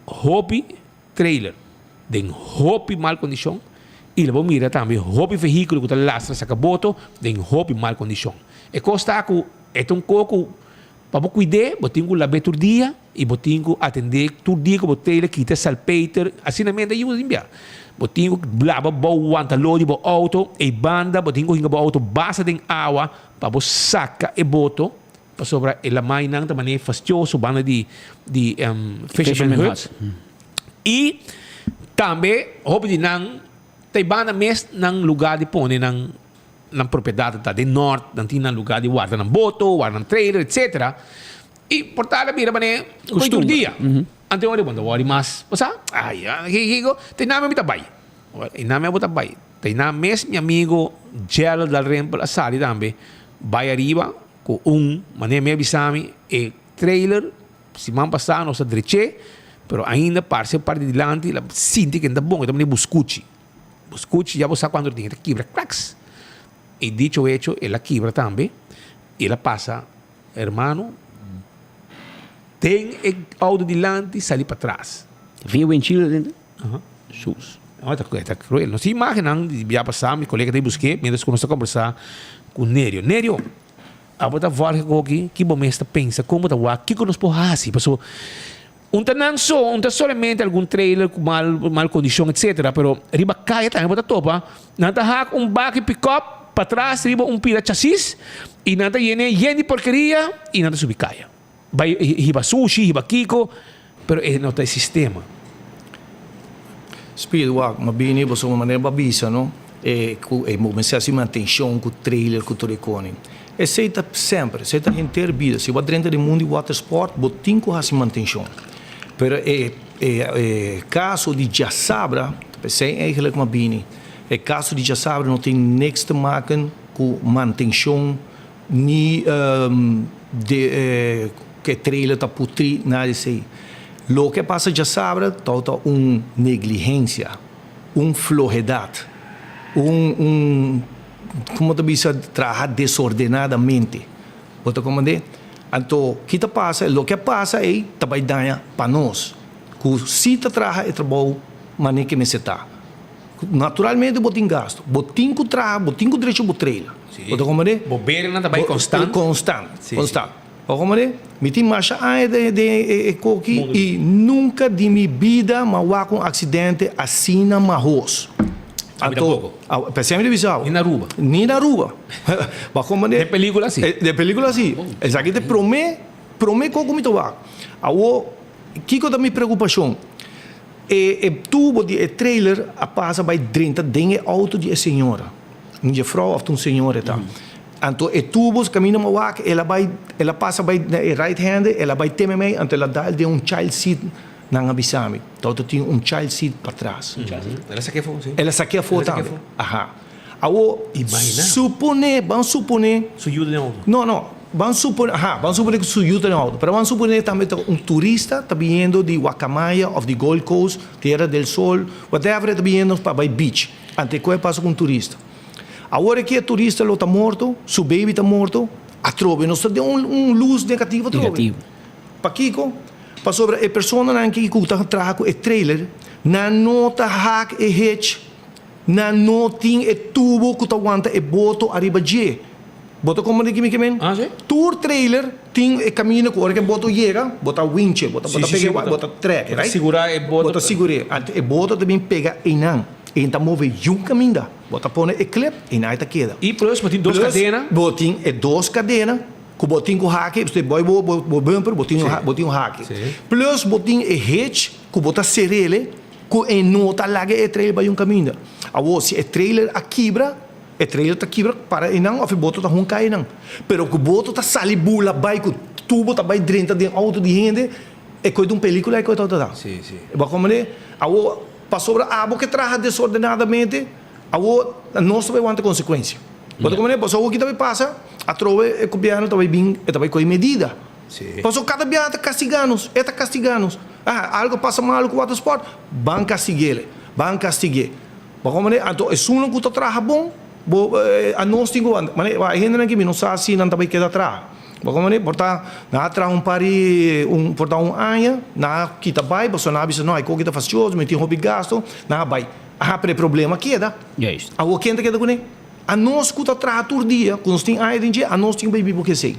hopi trailer den hopi mal kondishon i lo bo mira tambe hopi vehíkulo ku ta lastra saka boto den hopi mal kondishon. E kos ta ku e ta un kos ku pa bo kuid'é bo tin ku lab'é tur dia. I bo tin ku atendé tur dia ku bo trailer kita salpeter, asina mende a yuda tin bia. Bo tin ku blaba bo wantaló di bo outo, ei banda bo tin ku hinka bo outo basta den awa pa bo saka e boto, pasobra e lamainan ta manera fastioso banda di di Fisherman Hut. I tambe hopi di nan ta e banda mes nan lugar di pone nan nan propiedat ta den nort, nan tin nan lugar di warda nan boto, warda nan trailer, etcetera. I por tal a bira manera un koi tur dia. Anto ora bo no ta wòri mas. Bo sa? Ai, kiko? Ta einan mi ta bai. Einan mi abo ta bai. Ta einan mes mi amigo Gerald Dalrymple a sali tambe bai ariba ku un manera mi a bisa mi e trailer siman pasá nos a drech'é pero ainda parse parti dilanti el a sinti ke no ta bon e ta manera buskuchi. Buskuchi ya bo sa kuantu tin e ta kibra klaks. I dicho hecho el a kibra tambe i el a pasa. Hermano, den e auto dilanti sali patras. Via windshield adentro? Aha. Sus. No, ta, ta cruel. Nos tin imagennan di bia pasá, mi colega ta busk'é mientras cu nos ta combersá cu Nerio. Nerio, abo ta volge koki, ki bo mes ta pensa, con bo ta wak, kiko nos por haci? Pasobra un ta nan so, un ta solamente algun trailer cu mal, mal condicion, etcetera, pero riba caya tambe bo ta topa, nan ta hak un baki pick-up patras riba un pida chasis y nan ta yene yen di porkeria y nan ta subi caya. Bay hiba sushi, hiba kiko, pero e no ta e sistema. Speed, wak, ma bini boso manera bo a bisa no, e cu e bo mester haci mantencion cu trailer cu tur e coni. Esey ta semper, esey ta henter bida. Si bo a drenta den mundo di watersport, bo tin cu haci mantencion. Pero e e caso di djasabra, ta pesey eigenlijk m'a bini, e caso di djasabra no tin niks te maken cu mantencion ni de cu e trailer ta putri, nada di esey. Loke a pasa djasabra tabata un negligencia, un flojedad, un un. Como ta bisa traha desordenadamente. Bo ta comprende? Anto ki ta pasa? Loke a pasa ei ta bai daña pa nos cu si ta traha e trabou mane ke mester ta. Naturalmente bo tin gasto, bo tin cu traha, bo tin cu drecha bo trailer. Bo ta comprende? Bo berenan ta bai constant. Constant, constant. Bo ta comprende? Mi tin masha aña den e koki y nunca di mi bida m'a wak un accidente asina mahos. Ami tampoco. P'esei mi ta bisa bo. Ni na Aruba. Ni na Aruba. Bo a comprende? Den pelicula si. Den pelicula si. Esaki ta e prome, prome kos ku mi ta wak. Awor, kiko ta mi preocupacion? E e tubo di e trailer a pasa bai drenta den e auto di e señora. Un jefrouw of ta un señor e ta. Anto e tubo caminda mi a wak, el a bai, el a pasa bai na e right hande, el a bai teme mei, anto el a dal den un child seat. Nan a bisa mi, Tawata tin un child seat patras. El a saké afó, sí. El a saké afó tambe. Aha. Awor, suponé, ban suponé. Su yu den auto? No, no. Ban supone, aha, ban supone ku su yu ta den outo, pero ban supone tambe ta un turista ta biniendo di Guacamaya of di Gold Coast, Tierra del Sol, whatever e ta biniendo pa bai beach. Anto e koe pasa ku un turista. Awor aki e turista lo ta morto, su baby ta morto, atrobe nos ta den un un lus negativo atrobe. Negativo. Pakiko? Pasobra e personanan aki ku ta traha ku e trailer, nan no ta hak e hitch, Nan no tin e tubo ku ta wanta e boto ariba dje. Bo ta komprende ki mi ke men? Tur trailer tin e kaminda ku ora ku e boto yega, bo ta winche, bo ta bo ta pega e waya, bo ta trek, right? Bo ta sigur'é. Anto e boto ta bin pega einan. E ta move yun kaminda. Bo ta pone e klep, einan e ta keda. I plus bo tin dos kadena. Bo tin e dos kadena ku bo tin ku haki, boy bo bo bumper bo tin bo tin un haki. Plus bo tin e hitch ku bo ta ser'é. Ku e no ta laga e trailer bai un kaminda. Awor, si e trailer a kibra, e trailer ta kibra para einan òf e boto ta hunka einan. Pero ku boto ta sali bula bai ku tubo ta bai drenta den outo di hende, e koe ta un pelikula e koe ta ta. Bo a komprende? Awor, pasobra abo ke traha desordenadamente, awor nos ta bai wanta konsekuensia. Bo ta komprende? Pasobra awor ki ta bai pasa, atrobe e gobièrnu ta bai bin, e ta bai kohe medida. Pasobra kada biaha ta kastiga nos, e ta kastiga nos. Ah, algo pasa malo ku watersport, ban kastig'el, ban kastig'é. Bo komprende? Anto esunnan ku ta traha bon, bo anos tin ku wanta. Mane, e hendenan aki mi no sa si nan ta bai keda traha. Bo komprende? Por ta nan a traha un par di, un, por ta un aña, nan a kita bai, pasobra nan a bisa, no, e koki ta fastioso, mi tin hopi gasto, nan a bai. Aha, pero e problema keda. Awor ken ta keda kuné? Anos ku ta traha tur dia, ku nos tin aña den dje, anos tin ku bai biba ku esei.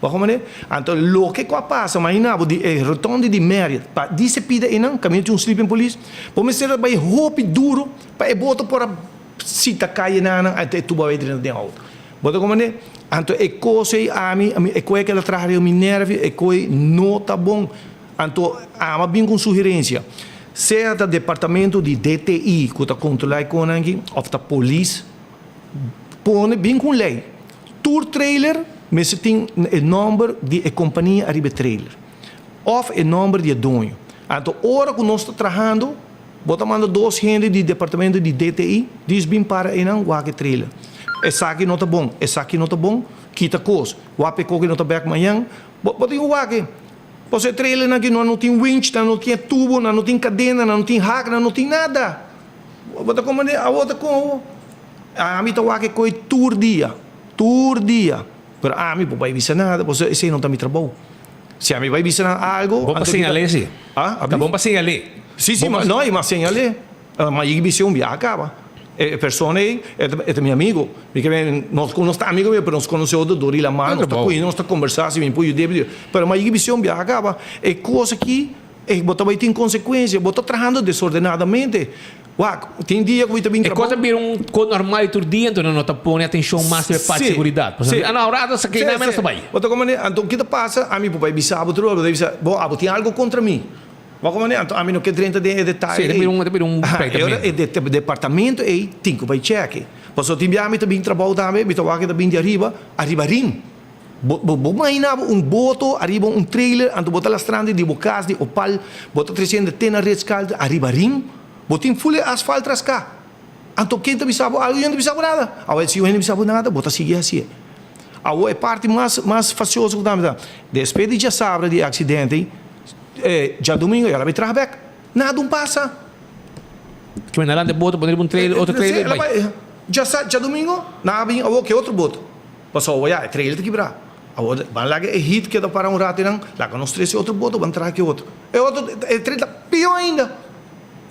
Bo komprende? Anto loke ku a pasa, mahina bo di e rotonde di Marriott pa di se pida einan, kaminda tin un sleeping police, bo mester a bai hopi duro pa e boto por a sita kayenanan anto e tuba bai drenta den outo. Bo ta komprende? Anto e kos ei ami, ami e koe keda traha riba mi nervio, e koe no ta bon. Anto ami a bin ku un sugerensia, sea ta departamento di DTI ku ta kontrolá e konan aki òf ta polis, pone bin ku un lei. Tur trailer mester tin e nòmber di e kompania ariba e trailer òf e nòmber di e doño. Anto ora ku nos ta trahando, bo ta manda dos hende di departamento di DTI, dis bin para einan wak e trailer. Esaki no ta bon, esaki no ta bon, kita kos, wak p'e koki no ta bèk mañan, bo bo tin ku wak e. Pasobra e trailernan aki nan no tin winch, nan no tin e tubo, nan no tin kadena, nan no tin hak, nan no tin nada. Bo ta komprende? Awor ta kon awor? Ami ta wak e koe tur dia, tur dia. Pero ami por bai bisa nada, pasobra esei no ta mi trabou. Si ami bai bisa nan algo, Bon pa anto kita señal'é si. Ah, Ta bon pa señal'é. Si, si, Bon pa ma, no, i mas señal'é. Ma yigi bis'é un biaha kaba. E persona ei, e ta, e ta mi amigo. Mi ke men, nos ku nos ta amigo pero nos konosé otro dor di la man, nos ta kuida, nos ta kombersá, si mi por yud'é, pero ma yigi bis'é un biaha kaba. E kos aki, e bo ta bai tin konsekuensia, bo ta trahando desordenadamente. Wak, tin dia ku mi ta bin E trabou. kos ta bira un kos normal tur dia, enton nan no ta pone atenshon mas riba e parti seguridat. Pasobra mi, ah no, rato sa keda menos ta bai. Bo ta komprende? Anto ki ta pasa? Ami por bai bisa abo tur, abo ta bisa, bo, abo tin algo kontra mi. Bo komprende? Anto ami no ke drenta den e detaye Sí, ta ei. bira un, ta bira un Aha, e ora pleitamento. e de, departamento ei tin ku bai chèke. Pasobra tin bia mi ta bin trabou tambe, mi ta wak e ta bin di ariba, ariba rin. Bo, bo, bo imagina bo un boto ariba un trailer, anto bo ta lastrando di bo kas di opal, bo ta tresiendo te na Ritz-Carlton ariba rin. Bo tin ful e asfalt raská. Anto ken ta bisa bo algu? Yo no ta bisa bo nada. Awor si yo no bisa bo nada, bo ta sigui hasié. Awor e parti mas mas fasioso ku ta despues di djasabra di e aksidente ei, e djadumingu el a bai traha bèk. Nada un pasa. Kimen nan lanta e boto pone riba un trailer, otro trailer i bai. Djasa, djadumingu nan a bin awor ke otro boto. Pasobra ya e trailer ta kibrá. Awor ban laga e hit keda para un rato einan, laga nos trese otro boto ban traha ke otro. E otro e trailer ta pió ainda.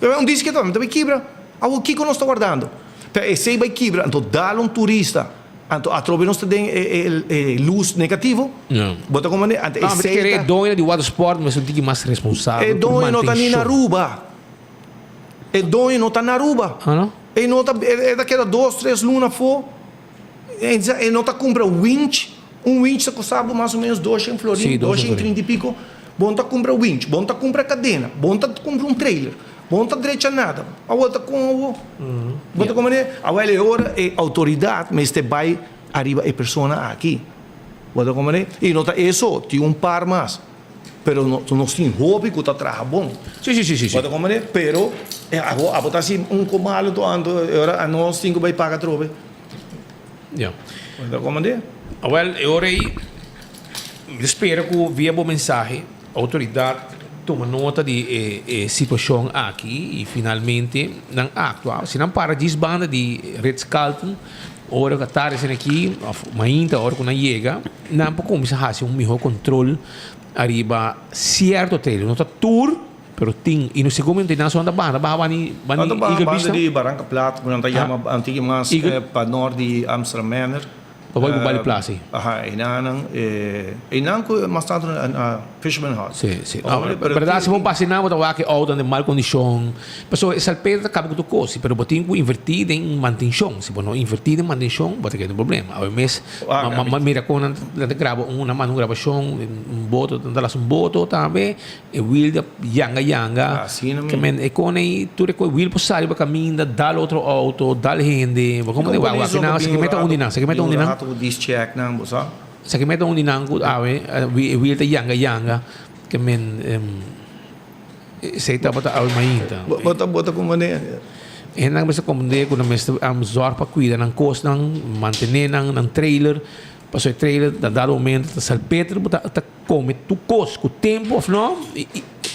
Un dice ke ta bai kibra. Awor kiko nos ta wardando? Ta esei bai kibra, anto dal un turista, anto atrobe nos ta den e e lus negativo. Bo ta comprende? Anto No, mi ta esei kere e ta. doño di watersport mester un tiki mas responsabel E ku doño no ta ni na mantenshon. Aruba. E doño no ta na Aruba. Ah no? E no ta e ta keda dos tres luna afo. E no ta kumpra winch. Un winch ta kosta bo mas o menos doshen florin, doshen i trinta i piko. Bo no ta kumpra winch, bo no ta kumpra kadena, bo no ta kumpra un trailer, bo no ta drecha nada. Awor ta kon awor? Bo ta komprende? Awor e ora e outoridat mester bai ariba e persona aki. Bo ta komprende? I no ta e so, tin un par mas. Pero nos tin hopi ku ta traha bon. Sí, sí, sí, sí. Bo ta komprende? Pero abo abo ta hasi un ko malu to anto e ora anos tin ku bai paga atrobe. Ya. Bo ta komprende? Awel, e ora ei. Mi ta spera ku via bo mensahe outoridat tuma nota di e e situashon aki i finalmente nan aktua. Si nan para djis banda di Ritz Carlton ora ku a tarde esei aki òf mainta ora ku nan yega nan por kuminsá hasi un mihó kontrol ariba sierto trailer. No ta tur pero tin i no segun mi no tin nan so nan ta baha nan ta baha bani Nan ta baha Eagle banda Beach di Baranka Plat ku nan ta yama antigua mas pa nort di Amsterdam Manor. Pa bai ku Bali Plaza ei. Aha, einanan, einan ku mas tantu na Fisherman Hut. Si, si. No, berdad si bo pasa einan bo ta wak e outonan den mal kondishon. Pasobra e salpeter ta kaba ku tur kos, pero bo tin ku invertí den mantenshon. Si bo no invertí den mantenshon, bo ta keda den problema. Awe mes, mi a mira kon nan ta graba un, nan manda un grabashon, un boto, nan ta lasa un boto tambe. E wiel ta yanga yanga. Ke men e kone ei tur e wiel por sali pa kaminda dal otro auto dal hende. Bo komo wak wak kinan sa ki meta un di nan sa ki meta un di nan. Sa ki meta un di nan ku awe e wiel ta yanga yanga ke men esei tabata awe mainta. Bo ta komprende. Hendenan mester komprende ku nan mester zorg pa kuida nan kosnan mantene nan nan trailer pasobra e trailer na dado momento ta salpeter bo ta. Come tur cos cu tempo of no,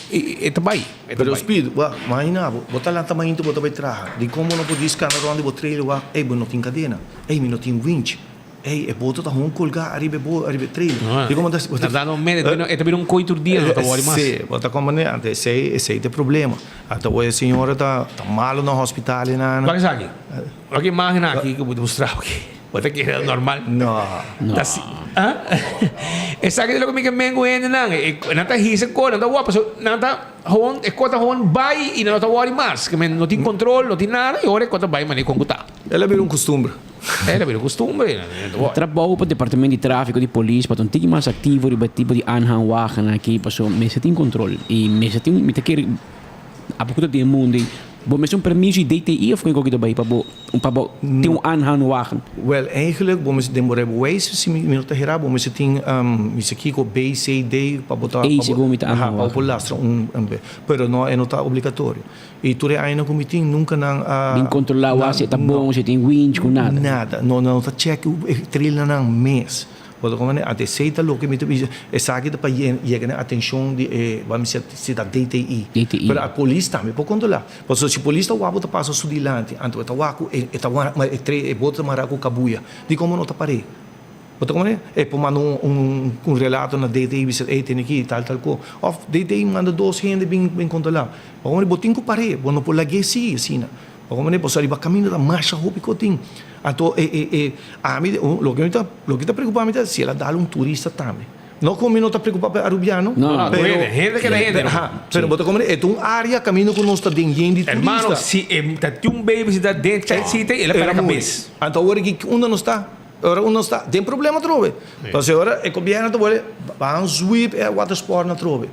e ta bay. Pero Speed, wak, mahina bo, bo ta lanta mainta bo ta bay traha, dicon bo no por discana rond di bo trailer wak, ey bo no tin cadena, ey mi no tin winch, ey e boto ta hon colga ariba e bo ariba e trailer, dicon bo ta. Na dado momento e ta bira un coy tur dia, no ta worry mas. Si, bo ta comprende, anto esey, esey ta e problema, anto awor e señora ta malo na hospital y nana. Wak esaki, wak e imagen aki cu bo ta mustra aki. Bo ta kere normal? No. Ta si, ah? Esaki ta loke mi ke men ku hendenan. E, nan ta hisa kos, nan ta wak, pasobra nan ta gewoon, e kos ta gewoon bai i nan no ta wòri mas. Ke men no tin kontrol, no tin nada, i ora e kos ta bai manera kon ku ta. El a bira un kustumber. El a bira un kustumber i nan ta wòri. Trabou pa departamento di tráfiko di polis pa ta un tiki mas aktivo riba e tipo di aanhangwagennan aki pasobra mester tin kontrol i mester tin, mi ta kere abo ku ta den e mundu ei bo mester un permiso di DTI of kon ku ta bai pa bo Pa bo tin un aanhangwagen. Wel, eigenlijk, bo mester den bo rijbewijs, si mi no ta hera, bo mester tin, mi sa kiko, B, C, D, pa bo ta, Ei segun mi ta aanhangwagen. Pa bo por lastra un, pero no, e no ta obligatorio. I tur e añanan ku mi tin, nunka nan a. Bin kontrolá wak si e ta bon, si e tin winch ku nada. Nada. No, nan no ta chèk e trailernan mes. Bo ta comprende? Anto esey ta loke mi ta bisa, esaki ta pa yega na atencion di e, bo a mester si ta DTI. DTI. Pero a polis tambe por controla. Pasobra si polis ta wak bo ta pasa su dilanti, anto e ta wak cu e ta wak e tre e boto ta mara cu cabuya. Dicon bo no ta par'é? Bo ta comprende? E por manda un un relato na DTI bisa ey tene aki tal tal co. Of DTI manda dos hende bin bin controla. Bo comprende? Bo tin cu par'é, bo no por lag'é sigui asina. Bo comprende? Pasobra riba caminda ta masha hopi co tin. Anto e e e ami loke mi ta loke ta preocupa mi ta si el a dal un turista tambe. No como mi no ta preocupa pa e arubiano. No, no, pero hende, hende keda hende. Ha, pero bo ta comprende e ta un area caminda cu nos ta den yen di turista. Hermano, si e ta tin un baby si ta den child seat el a perde cabes. Anto awor aki unda nos ta? Ora unda nos ta? Den problema atrobe. Pasobra ora e gobierno ta worde ban sweep e watersport atrobe.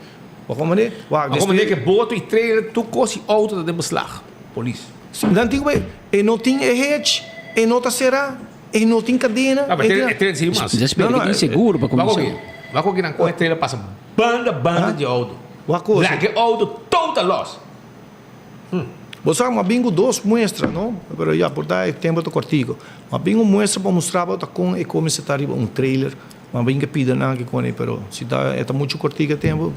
Bo comprende? Bo comprende ke boto y trailer tur cos y auto ta den beslag. Polis. Nan tin ku bai, e no tin e hitch, e no ta será, e no tin kadena. Ah, pero e trailer sirbi mas. Mi ta spera ku tin seguro pa kuminsá. Wak oki nan kon e trailer pasa banda banda di e outo. Laga e outo total los. Bo sa, mi a bin ku dos muestra, no? Pero ya, por ta e tempu ta kòrtiku. Mi a bin un muestra pa mustra bo ta kon e kuminsá ta riba un trailer. Mi a bin ke pida nan ke kone, pero si ta e ta muchu kòrtiku e tempu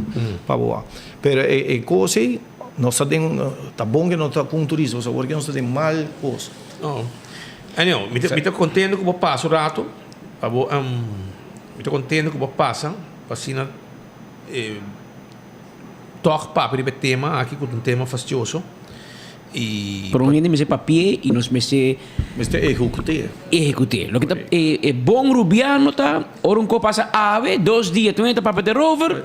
pa bo wak. Pero e kos ei. Nos ta den, ta bon ke nos ta ku un turista, pasobra awor ke nos ta den mal kos. Oh. Anyhow, mi ta, mi ta kontento ku bo pasa un rato, pa bo, mi ta kontento ku bo pasa, pa asina tòg papia riba e tema aki ku ta un tema fastioso. I. Pero un hende mester papi'é i nos mester. Mester ehekut'é. Ehekut'é. Loke ta e e bon rubiano ta ora un kos pasa awe, dos dia tur hende ta papia derover,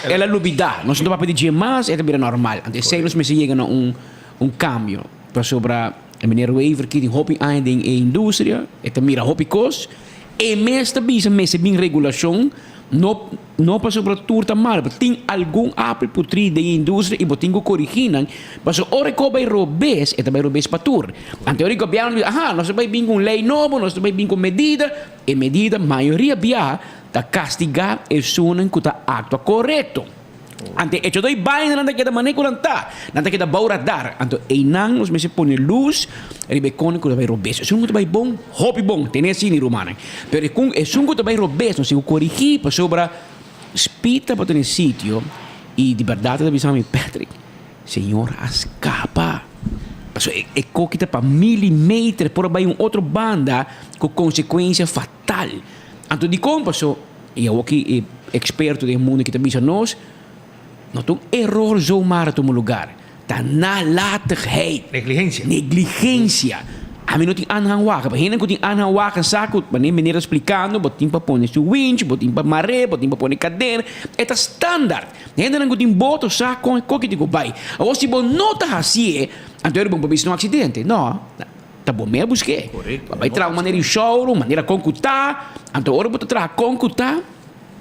el a lubidá. Nos no ta papia di dje mas, e ta bira normal. Anto esei nos mester yega na un un kambio. Pasobra meneer Wever ki tin hopi aña den e industria, e ta mira hopi kos, e mes ta bisa mester bin regulashon, no No pasobra tur ta malo, pero tin algun apel putrí den e industria i bo tin ku korigí nan, pasobra ora e kos bai robes, e ta bai robes pa tur. Anto ora e gobièrnu ta bisa, aha, nos ta bai bin ku un lei nobo, nos ta bai bin ku medida, e medida mayoria biaha ta kastigá esunnan ku ta aktua korekto. Anto e echo doi baina nan ta keda manera ku nan ta. Nan ta keda bou radar. Anto einan nos mester pone lus riba e kone ku ta bai robes. Esun ku ta bai bon, hopi bon. Tene asina rumannan. Pero e esun ku ta bai robes nos tin ku korigí pasobra Speed tabata den e sitio i di bèrdat e ta bisa mi, Patrick, Señor a skapa. Pasobra e koki ta pa milimeter por a bai un otro banda ku konsekuensia fatal. Anto dikon? Paso, i awor ki e eksperto den e mundu aki ta bisa nos, no ta un eror zomaar a tuma lugar, ta nalatigheid. Negligensia. Negligensia. Ami no tin aanhangwagen, pero hende ku tin aanhangwagen sa ku wanneer meneer ta splikando bo tin pa pone su winch, bo tin pa mar'é, bo tin pa pone kadena, e ta standaard. Hendenan ku tin boto sa kon e koki tin ku bai. Awor si bo no ta hasié, anto bo por bisa un aksidente. No. Ta bo mes a busk'é. Bo a bai traha un manera di shouro, un manera kon ku ta. Anto ora bo ta traha kon ku ta,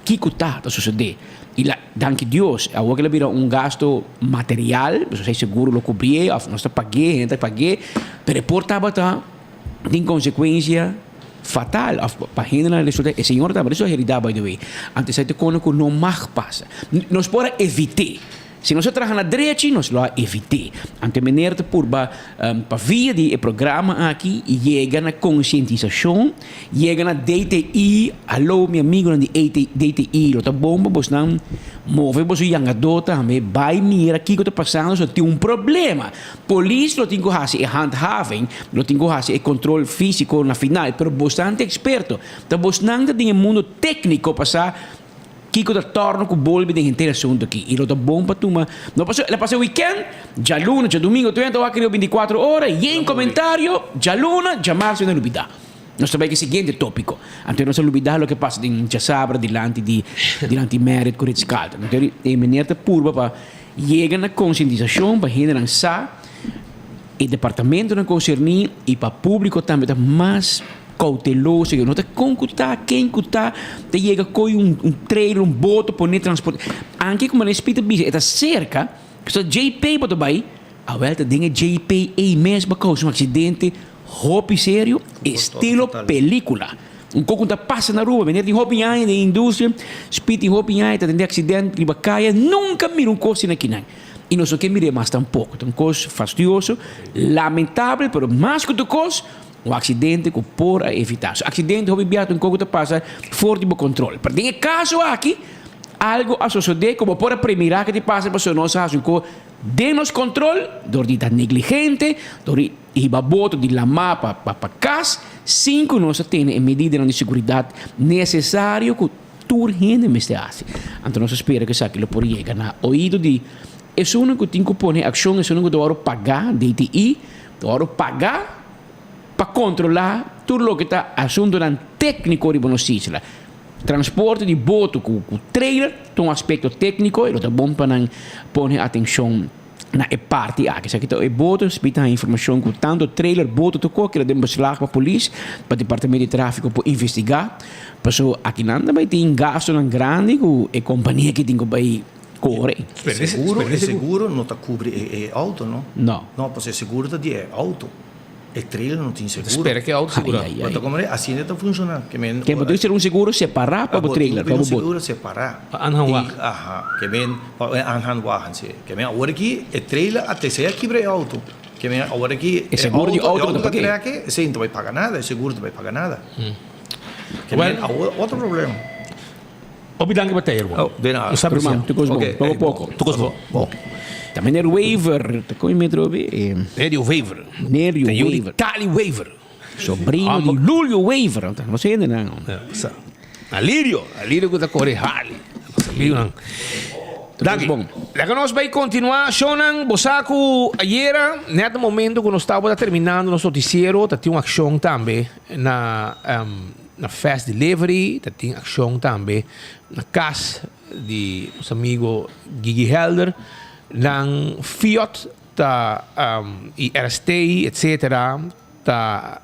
kiko ta ta sosodé? I la, danki Dios, awor ke lo bira un gasto material, pasobra esei seguro lo kubrié òf nos ta pag'é, hende ta pag'é, pero e por tabata tin konsekuensia fatal òf pa hendenan resulta e señor tabata su heridá by the way. Anto esei ta kone ku no mag pasa. Nos por a evit'é. Si nos a traha na drechi, nos lo a evit'é. Anto e mener ta purba pa via di e programa aki yega na konsientisashon, yega na DTI. Hallo mi amigonan di DTI, lo ta bon pa bosnan move boso yangadó tambe, bai mira kiko ta pasando si tin un problema. Polis lo tin ku hasi e handhaving, lo tin ku hasi e kontrol físiko na final, pero bosnan ta eksperto. Ta bosnan ta den e mundo tékniko pa sa Kiko ta torno ku bolbe den henter asuntu aki i lo ta bon pa tuma no paso el a pasa weekend djaluna djadumingo tu henter wak riba binticuatro ora yen komentario djaluna djamarsu na lubida nos ta bai ku e siguiente topiko anto nos a lubida loke pasa den djasabra dilanti di dilanti Marriott ku Ritz Carlton anto e meneer ta purba pa yega na konsientisashon pa hendenan sa e departamentonan konserní i pa públiko tambe ta mas Kouteloso, yo no ta kon ku ta, ken ku ta, ta yega koi un un trailer, un boto pone transporte. Anke ku manera Speed ta bisa e ta serka, pasobra JP bo ta bai, awel ta den e JP ei mes bo a kousa un aksidente hopi serio, estilo pelikula. Un kos ku ta pasa na Aruba, meneer tin hopi aña den e industria, Speed tin hopi aña ta tende aksident riba kaya, nunka mira un kos asina kinan. I nos no ke mir'é mas tampoko. Ta un kos fastioso, lamentabel, pero mas ku tur kos, Un aksidente ku por a evitá. So aksidente hopi biaha ta un kos ku ta pasa for di bo kontrol. Pero den e kaso aki, algu a sosodé ku bo por a premirá ke ta pasa pasobra nos a hasi un kos den nos kontrol dor di ta negligente, dor di hiba boto di lamá pa pa kas sin ku nos a tene e medidanan di seguridat nesesario ku tur hende mester hasi. Anto nos a spera ku esaki lo por yega na oido di esunnan ku tin ku pone akshon, esunnan ku ta wòrdu pagá, DTI, ta wòrdu pagá pa kontrolá tur loke ta asuntunan tékniko riba nos isla. Transporte di boto ku trailer ta un aspekto tékniko i lo ta bon pa nan pone atenshon na e parti aki. Esaki ta e boto, si ta haña informashon ku tantu trailer, boto tur kos keda den beslag pa polis, pa departamento di tráfiko por investigá. Pasobra akinan ta bai tin gastunan grandi ku e kompania aki tin ku bai kore. Seguro, e seguro no ta kubri e auto, no? No. No, pasobra e seguro ta di e auto. E trailer no tin seguro. Spera ke auto segura. Ai, ai, ai. Bo ta komprende? Asina ta funciona. Ke men. Ke bo tin ser un seguro separá pa bo trailer, pa bo un boto. seguro separá. Pa aanhangwagen. Aha. Ke men, pa e aanhangwagen, si. Ke men awor aki e trailer a te sea kibra e auto. Ke men awor aki E seguro di auto no ta e auto ta trek, esei no ta bai paga nada, e seguro no ta bai paga nada. Ke men awor otro problema. Hopi danki pa tei, hermano. Oh, de nada. Nos aprecia. Ruman, tu kos bon. Ok, Poko hey, poko. Tu kos bon. Bon. Ta meneer Wever. Ta kon metro obi? Nerio Wever. Nerio Ta yu di Wever. Tali Wever. Sobrino di Lulio Wever. No sé hende nan. Ja, sa. Alirio. Alirio ku ta kore Harley. Amigonan. Danki. Bon. Laga nos bai kontinuá shownan. Bo sa ku ayera, nèt na momento ku nos tabata terminando nos notisiero, ta tin un akshon tambe na Na Fast Delivery ta tin accion tambe na cas di nos amigo Gigi Helder. Nan Fiat ta y RST etcetera ta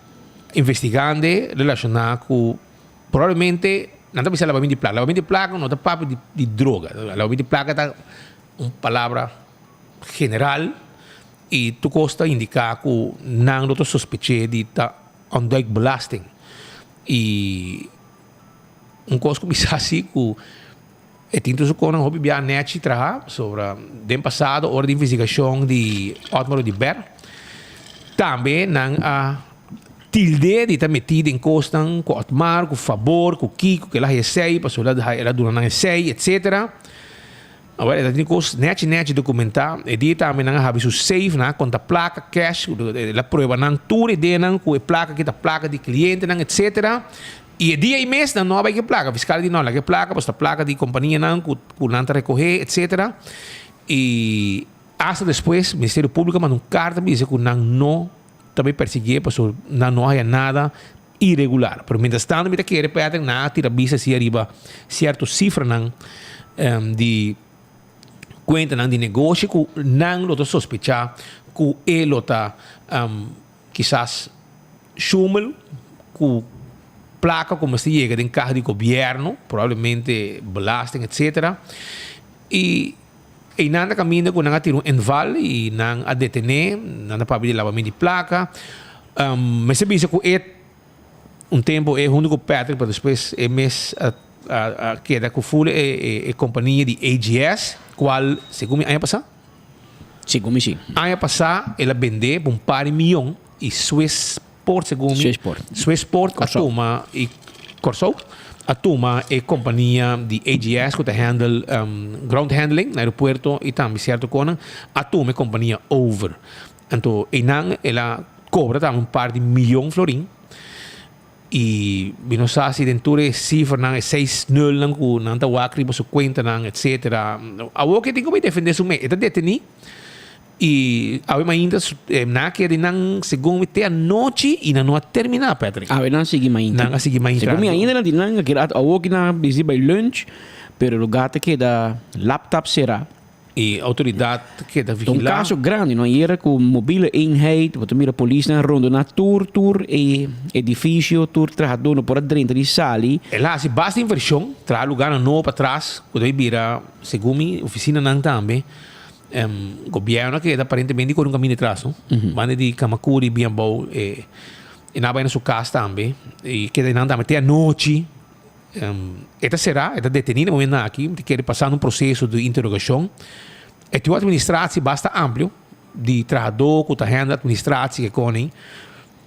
investigande relaciona cu probablemente nan ta bisa labamento di placa. Labamento di placa no ta papia di droga. Labamento di placa ta un palabra general y tur cos ta indica cu nan lo ta sospeche di ta Ontduikbelasting. I un kos ku mi sa si ku E tin tur su konan hopi bia nechi traha, pasobra den pasado ora di investigashon di Otmar Oduber tambe nan a tilde di ta meti den kosnan ku Otmar, ku fabor, ku kiko, ku el a haña esei, pasobra el a duna nan esei, etcetera. Awor e ta tin kos nechi nechi dokumentá. E dia tambe nan a habri su safe, nan a konta plaka, cash, el a prueba nan tur e denan ku e plaka aki ta plaka di klientenan, etcetera. I e dia ei mes nan no a bai ku e plaka. Fiskal di no, laga e plaka pasobra ta plaka di kompanianan ku ku nan ta rekohé etsetera. I asta despues Ministerio Públiko a manda un karta bisa ku nan no ta bai persiguié pasobra nan no a haña nada iregular. Pero mientras tanto mi ta kere Patrick nan a tira bista así ariba sierto sifranan di kuentanan di negoshi ku nan lo ta sospechá ku e lo ta Kisas Schumel ku plaka ku mester yega den kaha di gobièrnu, probablemente belasting etcetera, i einan ta kaminda ku nan a tira un enval i nan a detené, nan ta papia di labamento di plaka. Mester bisa ku e un tempu e huntu ku Patrick pero despues e mes a a keda ku ful e e kompania di AGS kual segun mi aña pasá. Segun mi si. Aña pasá el a bendé pa un par di mion i Swissport segun mi. Swissport. Swissport a tuma i Kòrsou a tuma e kompania di AGS ku ta handle ground handling na aeropuerto i tambe sierto konan a tuma e kompania over. Anto einan el a kobra tambe un par di mion florin. I mi no sa si den tur e sifranan, e seis nulnan ku nan ta wak riba su kuentanan, etsetera. Awor ke tin ku bai defendé su mes. E ta detení i awe mainta nan a keda di nan segun mi te anochi i nan no a terminá, Patrick. Awe nan a sigui mainta. Nan a sigui mainta. Segun mi ainda nan di nan a keda awor ki nan a bisti bai lunch, pero lugá ta keda laptop será. E autoridad keda Ta un vigila. caso grandi, no? Ayera cu mobiele eenheid, bo ta mira polisnan rondona tur tur e edificio, tur trahador no por a drenta ni sali. El a haci basta inversion, traha lugarnan nobo patras, cu ta bay bira, segun mi, oficinanan tambe. Gobierno a keda aparentemente cu un camino atras, no? Banda di Camacuri bien abao, e nan a bay na su cas tambe, y keda nan tambe te anochi. E ta será, e ta detení na momento aki, mi ta kere pasando un proseso di interogashon. E tin un administratie basta amplio di trahadó ku ta handle administratie ke koning.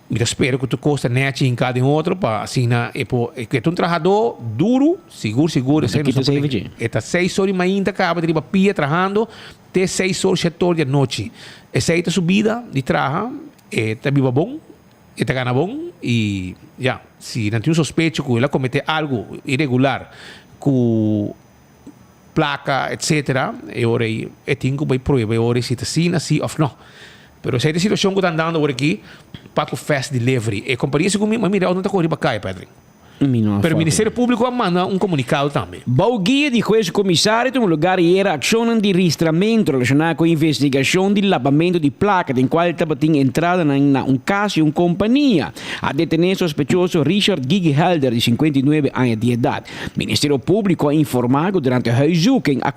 Mi ta spera ku tur kos ta nèchi hinká den otro pa asina e por, e ta un trahadó duru, sigur sigur esei nos no por nega. E ta seis or di mainta kaba di riba pia trahando te seis or shete or di anochi. Esei ta su bida di traha, e ta biba bon. E ta gana bon y ya, si nan tin un sospecho cu el a comete algo iregular cu placa etcetera, e ora ey e tin cu bay prueba e ora ey si ta asina si of no. Pero esey ta e situacion cu ta andando awor aki pa cu Fast Delivery. E compania segun mi, mira no ta core riba caya Patrick. Mi no a Pero foto. Ministerio Públiko a manda un komunikado tambe. Bou guia di hues komisario tuma lugar ayera akshonnan di ristramentu relashoná ku investigashon di labamentu di plaka den kual tabatin entradanan na un kas i un kompania. A detené sospechoso Richard Gigi Helder di 59 aña di edat. Ministerio Públiko a informá ku durante huiszoeking a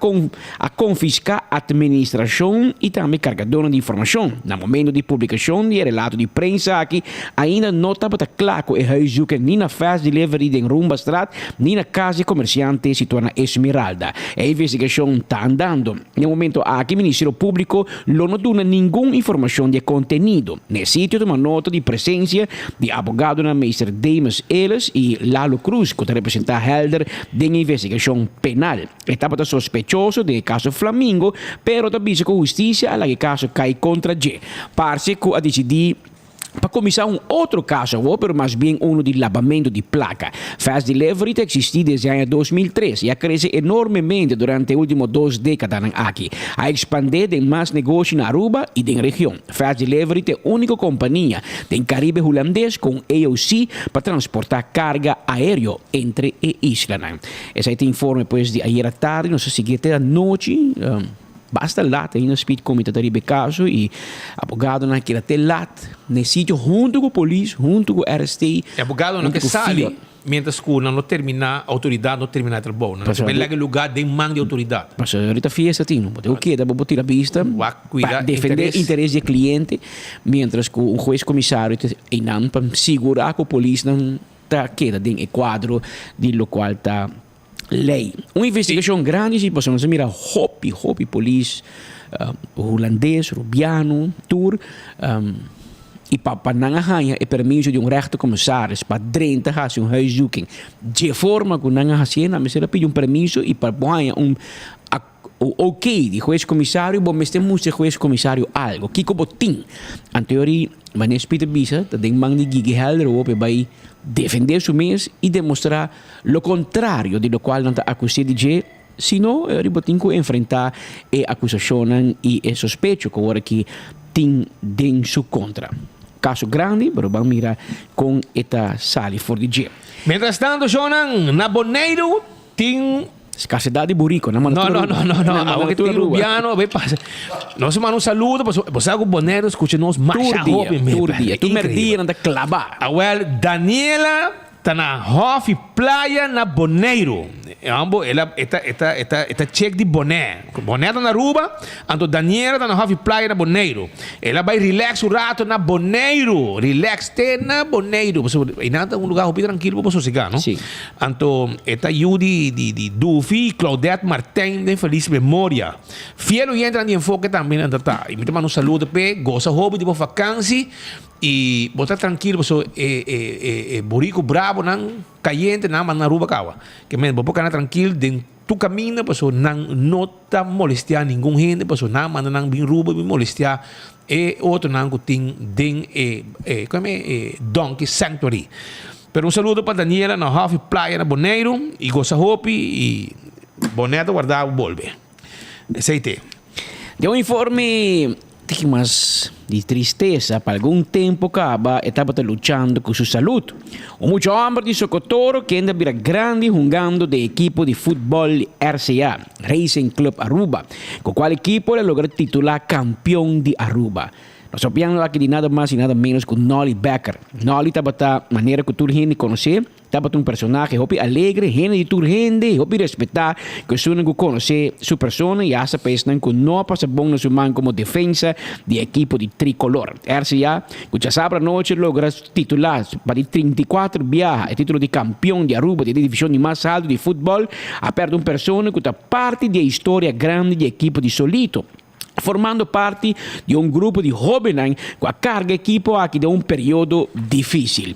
A konfiská atministrashon i tambe kargadónan di informashon. Na momento di publikashon di e relato di prensa aki, ainda no tabata kla ku e huiszoeker ni na Fast Delivery den Rumbastraat ni na kas di komersiante situá na Esmeralda. E investigashon ta andando. Na e momento aki Ministerio Públiko lo no duna ningun informashon di e kontenido. Na e sitio tuma nota di presensia di abogadonan Meester Demus Ellis i Lalo Cruz ku ta representá Helder den e investigashon penal. E tabata sospechoso den e kaso Flamingo, pero ta bisa ku hustisia a laga e kaso kai kontra dje. Parse ku a disidí pa kuminsá un otro kaso awor, pero mas bien unu di labamentu di plaka. Fast Delivery ta eksistí desde aña 2003 i a krese enormemente durante e último dos dékadanan aki. A ekspandé den mas negoshi na Aruba i den region. Fast Delivery ta e úniko kompania den Karibe Hulandes ku un AOC pa transportá karga aéreo entre e islanan. Esei ta informe pues di ayera tardi, nos a sigui te anochi, basta lat ainda Speed Committee ta riba e caso y abogadonan a keda te lat na e sitio hunto cu polis, hunto cu RST, E abogadonan hunto ke cu sali FIOD. mientras cu nan no termina, autoridad no termina e trabou. Nan ta laga e lugar den man di autoridad. Pasobra ahorita fiesta tin, no bo tin cu keda bo tira bista Wak cuida pa defende interes. interes di e cliente, mientras cu un hues comisario ta einan pa sigura cu polisnan ta keda den e kuadro di lokual ta Ley. Un investigacion grandi si pasobra nos a mira hopi hopi polis Hulandes, Rubiano, tur y pa pa nan a haña e permiso di un rechtercommissaris pa drenta haci un huiszoeking dje forma cu nan a hacié nan mester a pidi un permiso y pa bo haña un ok di hues comisario bo mester mustra e hues comisario algo kico bo tin. Anto yori manera Speed a bisa ta den man di Gigi Helder hopi bay defende su mes y demostra Lo kontrario di lokual nan ta akus'é di dje, sino riba tin ku enfrentá e akusashonnan i e sospecho ku awor aki tin den su kontra. Kaso grandi, pero ban mira kon e ta sali for di dje. Mientras tanto, shownan, na Boneiru tin. Skarsedat di buriko, nan manda tur Aruba. No, no, no, no, Nan manda awor tur tin Aruba. Rubiano, a bay pasa. Nos a manda un saludo, pasobra bo sa ku Boneiru skucha nos masha Tur dia, hopi, tur dia. Tur Increíble. merdia nan ta klabá. Awel, Daniela. Ta na Hòfi Playa na Boneiru. E hòmber el a e ta e ta e ta e ta chek di Bonaire. Bonaire ta na Aruba, anto Daniela ta na Hòfi Playa na Boneiru. El a bai relax un rato na Boneiru. Relax te na Boneiru. Pasobra einan ta un lugá hopi trankil pa bo sosegá, no? Sí. Anto e ta yu di di di Dufi i Claudette Martijn den felis memoria. Fiel oyentenan di Enfoke tambe nan ta ta. I mi ta manda un saludo p'e. Gosa hopi di bo vakansi. Y bo ta trankil paso e e e e burico brabonan cayente nan manda Aruba caba. Ke men bo por cana trankil den tu caminda paso nan no ta molestia ningun hende paso nan manda nan bin Aruba bin molestia e otronan cu tin den e e como e e donkey sanctuary. Pero un saludo pa Daniela na Hofi Playa na Boneiru y gosa hopi y Bonaire ta warda bo bolbe. Esey te. Den un informe tiki mas di tristesa, pa algun tempo caba e tabata luchando cu su salud. Un mucha homber di Socotoro kende a bira grandi hungando den ekipo di futbol RCA, Racing Club Aruba, cu cual ekipo el a logra titula campeon di Aruba. Nos ta papiando aki di nada mas y nada menos cu Nolly Becker. Nolly tabata manera cu tur hende conoce. Tabata un personahe hopi alegre, hende di tur hende i hopi respetá ku esunnan ku konosé su persona i asta pa esnan ku no a pasa bon na su man komo defensa di e ekipo di Tricolor. RCA, ku djasabra anochi logra titulá pa di 34 biaha e titulo di kampion di Aruba di e divishon di mas haltu di futbòl, a pèrdè un persona ku ta parti di e historia grandi di e ekipo di Solito, formando parti di un grupo di hóbennan ku a karga ekipo aki den un periodo difísil.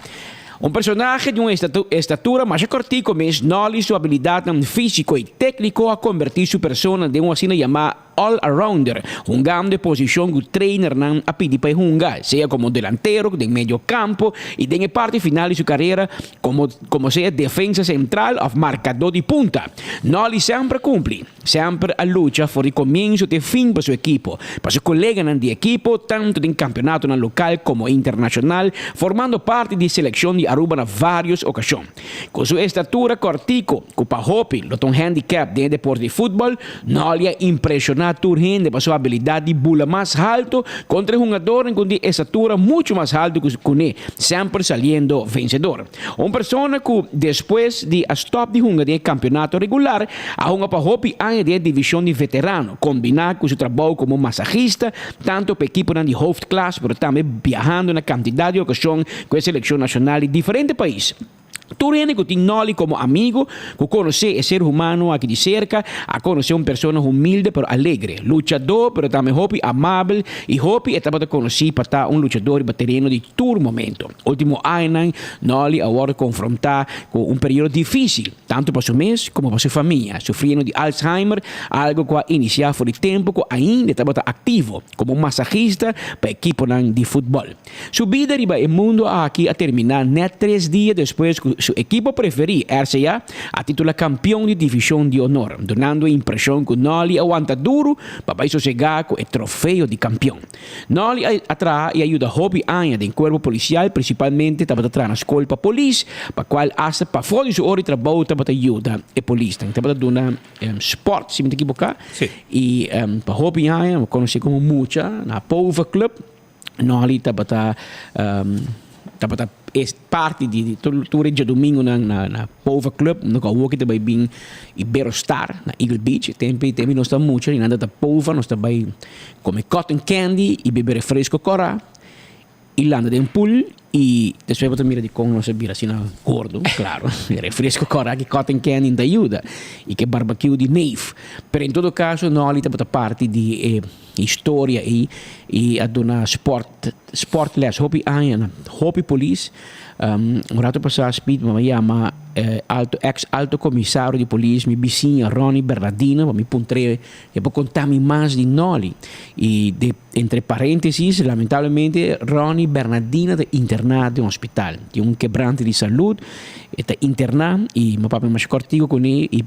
Un personahe di un estatura masha kòrtiku mes, Nolly su abilidatnan físiko i tékniko a kombertí su persona den un asina yamá all-arounder, hungando e posishon ku trainernan a pidi pa e hunga, sea komo delantero den medio kampo i den e parti final di su karera komo komo sea defensa sentral òf markadó di punta. Nolly semper a kumpli. Semper a lucha for di comienso te fin pa su ekipo, pa su coleganan di ekipo, tanto den campeonatonan local como internacional, formando parti di seleccion di Aruba na varios ocasion. Cu su estatura cortico, cu pa hopi lo ta un handicap den e deporte di futbol, Nolly a impresiona tur hende pa su habilidad di bula mas halto contra e hungadornan cu di estatura mucho mas halto cu ne, semper saliendo vencedor. Un persona cu despues di a stop di hunga den e campeonato regular, a hunga pa hopi aña den e division di veterano, combina cu su trabou como masahista, tanto pa ekiponan di hoofdklas pero tambe biahando na cantidad di ocasion cu e seleccion nacional di diferente pais. Tur hende cu tin Nolly como amigo, cu conoce e ser humano aki di cerca, a conoce un persona humilde pero alegre, luchador pero tambe hopi amabel y hopi e tabata conoci pa ta un luchador riba tereno di tur momento. Ultimo añanan, Nolly a wòrdu konfrontá ku un periodo difísil, tantu pa su mes komo pa su famia, sufriendo di Alzheimer, algu ku a inisiá for di tempu ku ainda e tabata aktivo komo masahista pa ekiponan di futbòl. Su bida riba e mundu aki a terminá nèt tres dia despues ku su ekipo preferí, RCA, a titulá kampion di Divishon di Honor, dunando e impreshon ku Nolly a wanta duru pa bai sosegá ku e trofeo di kampion. Nolly a traha i a yuda hopi aña den kuerpo polisial, prinsipalmente tabata traha na skol pa polis, pa kual asta pafó di su ora di trabou tabata yuda e polisnan. Tabata duna sport, si mi ta ekiboká. I pa hopi aña mi konosé komo mucha na Pova Club. Nolly tabata tabata e parti di tur e djadumingunan na na Pova Club, no ku awoki ta bai bin Iberostar na Eagle Beach. E tempu ei tempu nos ta mucha i nan ta Pova, nos ta bai kome cotton candy i bebe refresco kòrá i landa den pool. Y despues bo ta mira dicon nos a bira asina gordo, claro, e refresco cora aki cotton candy no ta yuda, y ke barbecue di neef. Pero en todo caso Nolly tabata parti di e historia ey y a duna sport sportles hopi aña na hopi polis. Un rato pasa Speed mama yama alto ex alto comisario di polis mi bisiña Ronnie Bernardino pa mi puntr'e e por conta mi mas di Nolly y de Entre paréntesis, lamentablemente Ronnie Bernardina ta interná den hospital. Tin un kebrante di salud, e ta interná y mi papia masha cortico kuné y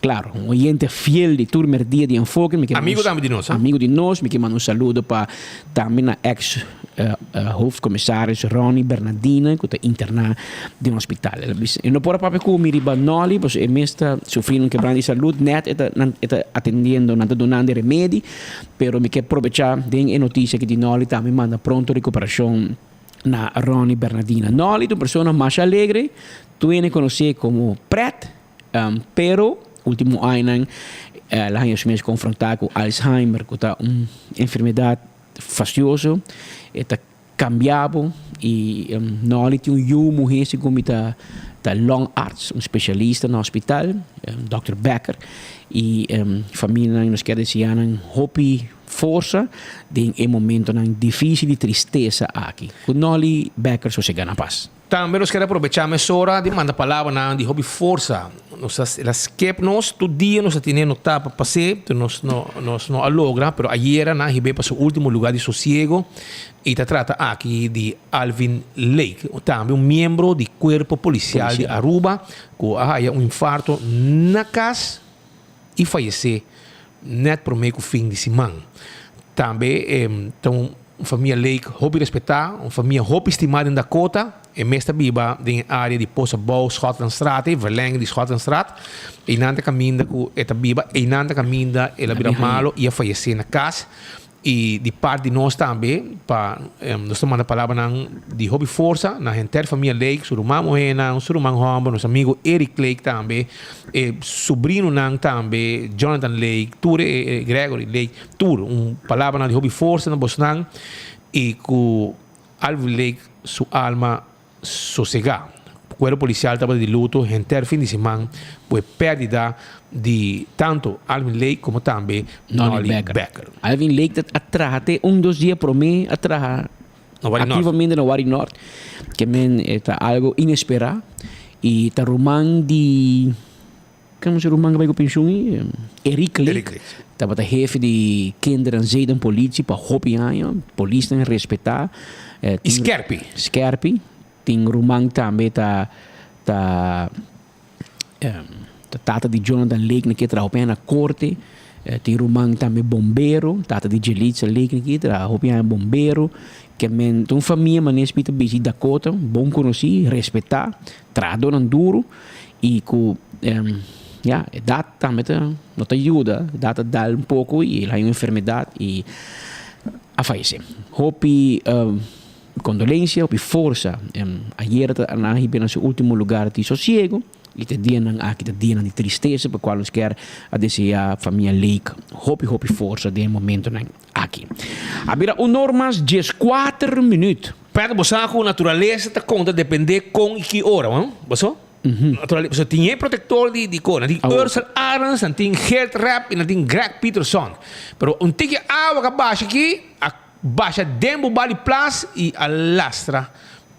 claro, un oyente fiel di tur merdia di Enfoke. Mi ke manda Amigo tambe di nos, ha? Amigo di nos, mi ke manda un saludo pa tambe na ex hoofdcommissaris Ronnie Bernardina cu ta interná den hospital. El a bisa, e no por a papia cu mi riba Nolly, pasobra e mes ta sufriendo un kebrante di salud, net e ta, nan e ta atendiendo, nan ta dunando e remedi. Pero mi ke probecha den e noticia aki di Nolly tambe manda pronto recuperacion na Ronnie Bernardina. Nolly ta un persona masha alegre, tur hende conoce como pret, pero ultimo añanan el a haña su mes confronta cu Alzheimer cu ta un enfermedad fastioso, e ta Cambia bo y Nolly tin un yu muhe segun mi ta ta long arts un specialista na hospital Dokter Becker y familianan nos kier desea nan hopi forsa den e momentonan dificil y tristesa aki cu Nolly Becker sosega na paz. Tambe nos kier aprobecha mesora di manda palabranan di hopi forsa. Nos a el a skep nos, tur dia nos a tene nota pa pas'é, pero nos no nos no a logra, pero ayera nan a hib'é pa su ultimo lugar di sosiego y ta trata aki di Alvin Lake, tambe un miembro di Cuerpo Policial di Aruba cu a haya un infarto na cas y fayesé net prome cu fin di siman. Tambe ta un famia Lake hopi respetá, un famia hopi stimá den Dakota. E mes ta biba den e área di Post Abou, Schotlandstraat, e verlenging di Schotlandstraat. Einan ta kaminda ku e ta biba, einan ta kaminda el a bira malo i a fayesé na kas. I di part di nos tambe pa nos ta manda palabranan di hopi forsa na henter famia Lake, su ruman muhénan, su ruman hòmber, nos amigu Eric Lake tambe, e subrinonan tambe, Jonathan Lake, tur e Gregory Lake, tur un palabranan di hopi forsa na bosnan i ku Alvin Lake su alma sosegá. Kuerpo polisial tabata di luto henter fin di siman ku e pèrdida di tantu Alvin Lake komo tambe Nolly Becker. Alvin Lake ta a traha te un dos dia promé a traha aktivamente na Wari Nort, ke men e ta algo inesperá i ta ruman di Ken su ruman bai ku penshun ei? Eric Lake tabata hefe di Kinder en Zedenpolitie pa hopi aña. Polisnan respetá. I skerpi. Skerpi. Tin ruman tambe ta ta ta tata di Jonathan Lake na ke traha hopi aña na korte. Tin ruman tambe bombero, tata di Jelitza Lake na ke traha hopi aña bombero. Ke men ta un famia manes mi ta bisti Dakota, bon konosí, respetá, trahadónan duru. Y cu ya edad tambe ta no ta yuda, edad ta dal un poco y el hay un enfermedad y a fallece. Hopi condolencia, hopi forsa. Ayer ta nan a hiba na su ultimo lugar di sosiego y ta dianan aki ta dianan di tristesa pa cual nos kier a desea famia Lake hopi hopi forsa den e momentonan aki. A bira un or mas diescuater minuut. Pero bo sa ku naturalesa ta konta depende kon i ki ora, no? Bo so? Naturalesa, pasobra tin e protektor di di kos, nan tin Ursel Arends, nan tin Geert Rep i nan tin Greg Peterson. Pero un tiki awa ku a basha aki, a basha den bo bali plas i a lastra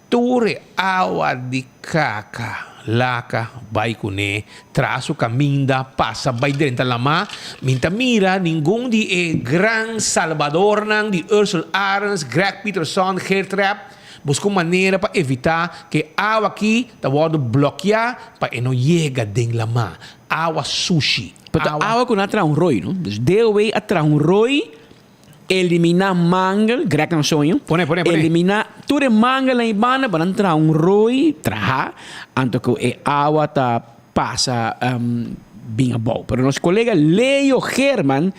tur e awa di kaka, laka, bai kuné, traha su kaminda, pasa bai drenta lamá. Mi ta mira ningun di e gran salbadornan di Ursel Arends, Greg Peterson, Geert Rep, buska un manera pa evitá ku e awa aki ta wòrdu blòkiá pa e no yega den lamá. Awa sushi. Pero ta awa ku nan a traha un roi, no? Dus DOW a traha un roi. Eliminá mangel, Greg nan soño. Pone, pone, pone. Eliminá tur e mangelnan ei banda pa nan traha un rooi, traha, anto ku e awa ta pasa bin abou. Pero nos kolega Leo Geerman